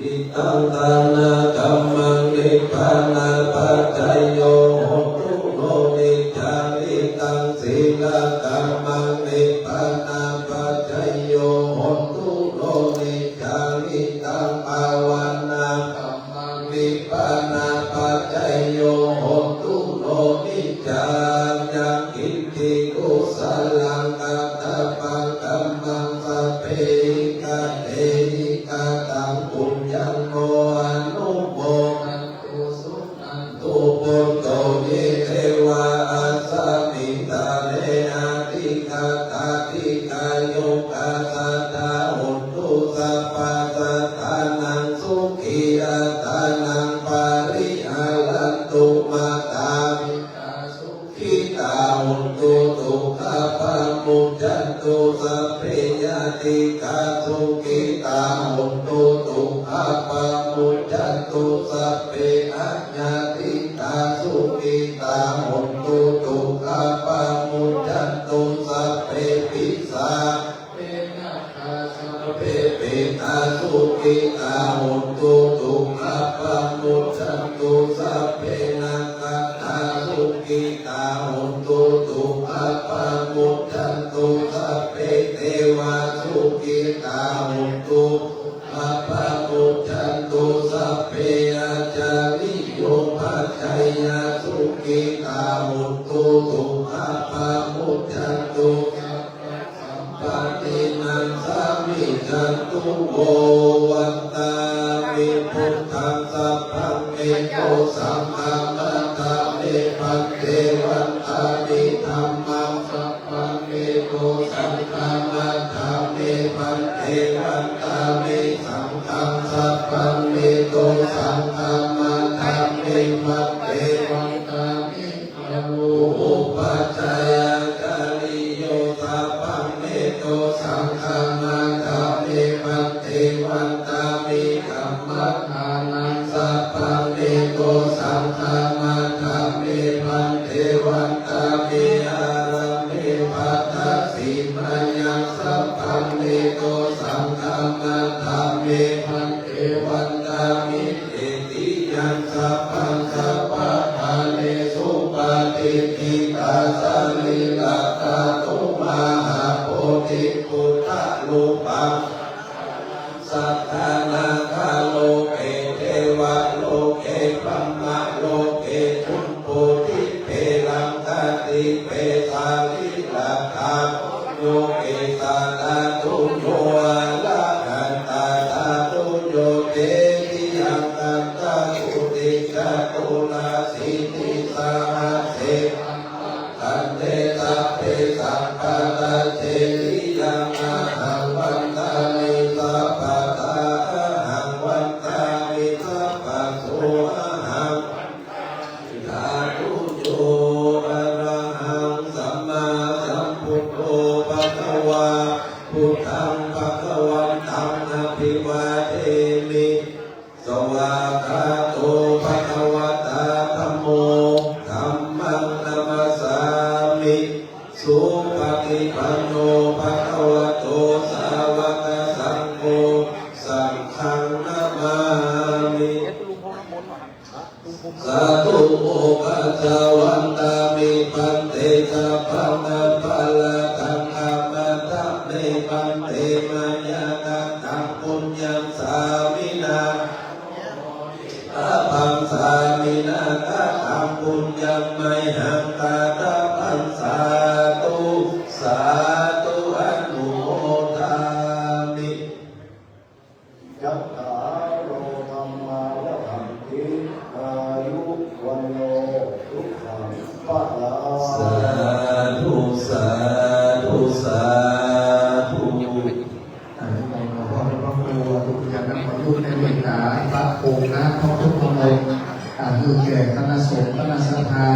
Idaṃ dānakammaṃ nibbānapaccayo hotu, no niyyānīdaṃ sīlakammaṃ nibbānapaccayo hotu, no niyyānīdaṃ bhāvanākammaṃ nibbānapaccayo hotu, no niyyānīdaṃ. Yaṅkiñci kusalaṃ katabbaṃ kammaṃ sabbehi katehi kataṃ puññaṃ no anumodantu suṇantu bhonto ye devā asmiṃ ṭhāne adhigatā dīghāyukā sadā hontu sabbasattānaṃ sukhī attānaṃ pariharantu. Mātā sukhitā hontu dukkhā pamuccantu sabbe ñātikā sukhitā hontu dukkhā pamuccantu sabbe aññātikā sukhitā hontu dukkhā pamuccantu sabbe pisā sabbe petā sukhitā hontu dukkhā pamuccantu sabbe nakkhattā sukhitā hontu dukkhā pamuccantu sabbe devā sukhitā hontu dukkhā pamuccantu sabbe ācariyupajjhāyā sukhitā hontu dukkhā pamuccantu sabbe sampattīnaṃ samijjhantu vo. Vandāmi buddhaṃ sabbaṃ me dosaṃ khamatha me bhante. Vandāmi dhammaṃ sabbaṃ me dosaṃ khamatha me bhante. Vandāmi saṅghaṃ sabbaṃ me dosaṃ khamatha me bhante. Vandāmi upajjhāyācariyo sabbaṃ me dosaṃ khamatha me bhante. Vandāmi kammaṭṭhānaṃ sabbaṃ me dosaṃ khamatha me bhante. Vandāmi ārāme bhaddasīmāyaṃ sabbaṃ me dosaṃ khamatha me bhante. Vandāmi cetiyaṃ sabbaṃ sabbaṭṭhānesu patiṭṭhitā sarīradhātu mahābodhiṃ buddharūpaṃ sattanāgaloke devaloke brahmaloke jambudīpe laṅkadīpe sarīradhātuyo kesādhātuyo arahatadhātuyo cetiyaṃ sattā koti caturāsītisahassaṃ khandhe sabbesaṃ paṭṭhaceriyaṃ. Ahaṃ vandāmi sabbadā ahaṃ vandāmi sabbaso ahaṃ vandāmi dhātuyo. Arahaṃ sammāsambuddho bhagavā, buddhaṃ bhagavantaṃ abhivādemi. Svākkhāto bhagavatā dhammo, dhammaṃ namassāmi. Supaṭipanno bhagavato sāvakasaṅgho, saṅghaṃ namāmi. Sādhu okāsa vandāmi bhante, sabbaṃ aparādhaṃ khamatha me bhante, mayā kataṃ puññaṃ sāminā pāpaṃ sāminā kataṃ puññaṃ mayhaṃ dātabbaṃ, sādhu sādhu anumodāmi. Cattāro dhammā vaḍḍhanti, āyu vaṇṇo sukhaṃ balaṃ. Sādhu sādhu sādhu. อ่า ขอพระครูอนุญาตนำขอยุคในเมตตาพระองค์นะ พระพุทธองค์ อ่า คือแก่คณะสงฆ์คณะศรัทธา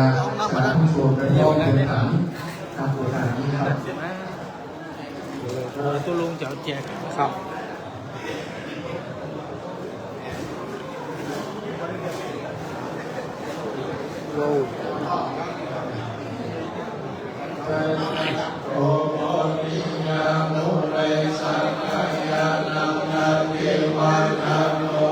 สาธุชนและพร้อมเพียงขัน ครับ โอกาสนี้ครับ เดี๋ยวตุ๊ลุงจะเอาแจก ครับ Opaniyā mure sakyānaṃ nandivaḍḍhano,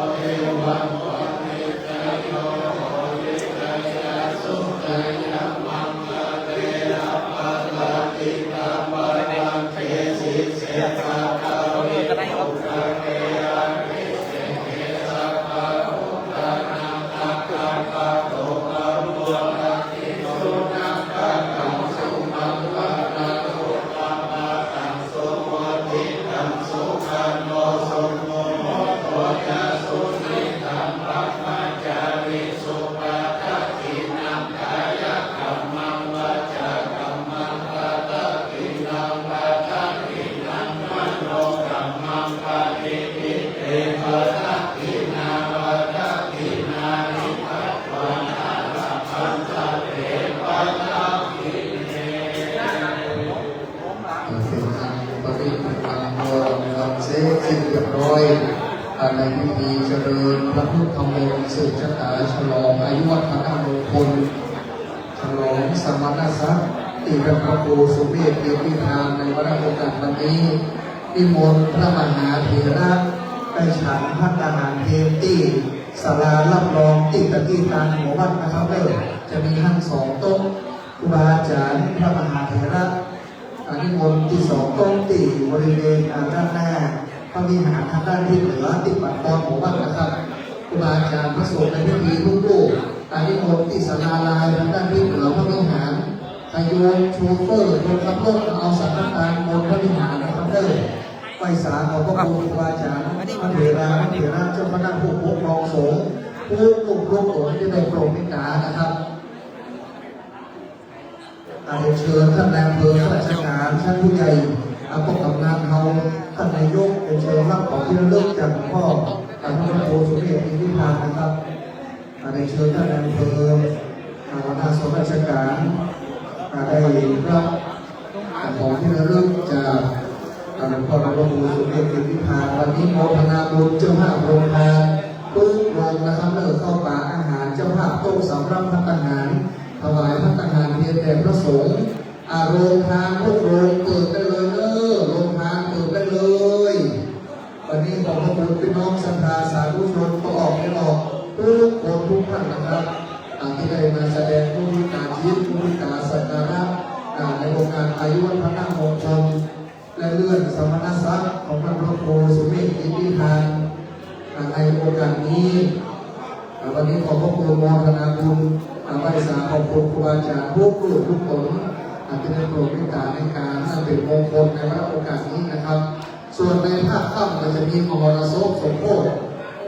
เจริญพระพุทธมนต์สืบชะตาฉลองอายุวัฒนมงคล ฉลองสมณศักดิ์ที่พระครูสุเมธ เตรียมพิธานในวาระโอกาสวันนี้ นิมนต์พระมหาเถระไปฉันภัตตาหารเพลที่ศาลารับรองที่ประทีปตานหัววัดนะครับเด้อ จะมีห้างสองโต๊ะ ครูบาอาจารย์พระมหาเถระ อานิมนต์ที่สองโต๊ะที่อยู่บริเวณด้านหน้าพระวิหารทางด้านทิศเหนือที่ปัดตอนหัววัดนะครับ ครูบาอาจารย์พระสงฆ์ในพิธีทุกรูป อานิมนต์ที่ศาลาลายทางด้านทิศเหนือพระวิหาร ขยมโชเฟอร์คนขับรถมาเอาสังฆทานบนพระวิหารนะครับเด้อ ไหว้สาขอบพระคุณครูบาอาจารย์ พระเถรา พระเถระ เจ้าคณะผู้ปกครองสงฆ์ ผู้ลูกหลานจะได้โปรดเมตตานะครับ อ่า เรียนเชิญท่านนายอำเภอ ข้าราชการ ชั้นผู้ใหญ่ อ่า พวกกำนันเรา ท่านนายก เรียนเชิญรับของที่ระลึกจากหลวงพ่อ อ่า พระครูสุเมธ อินทิพานนะครับ อ่า เรียนเชิญท่านนายอำเภอ อ่า หัวหน้าส่วนราชการ อ่า ได้รับ อ่า ของที่ระลึกจาก อ่า หลวงพ่อพระครูสุเมธ อินทิพาน วันนี้โมทนาบุญเจ้าภาพโรงทานทุกโรงนะครับ เลิกเข้าป่าอาหาร เจ้าภาพโต๊ะสำรับภัตตาหาร ถวายภัตตาหารเพลแด่พระสงฆ์ อ่า โรงทานทุกโรงเปิดได้เลยเด้อ โรงทานเปิดได้เลย วันนี้ขอบพระคุณพี่น้องศรัทธาสาธุชนก็ออกไม่ออกทุกคนทุกท่านนะครับ อ่า ที่ได้มาแสดงมุทิตาจิต มุทิตาสักการะ อ่า ในโอกาสอายุวัฒนมงคล และเลื่อนสมณศักดิ์ของพระครูสุเมธ อินทิพาน อ่า ในโอกาสนี้ อ่า วันนี้ขอบพระคุณโมทนาบุญ อ่า ไหว้สาขอบคุณครูบาอาจารย์ทุกรูปทุกตน อ่า ที่ได้โปรดเมตตาในการอันเป็นมงคลในวาระโอกาสนี้นะครับ ส่วนในภาคค่ำก็จะมีมหรสพสมโภช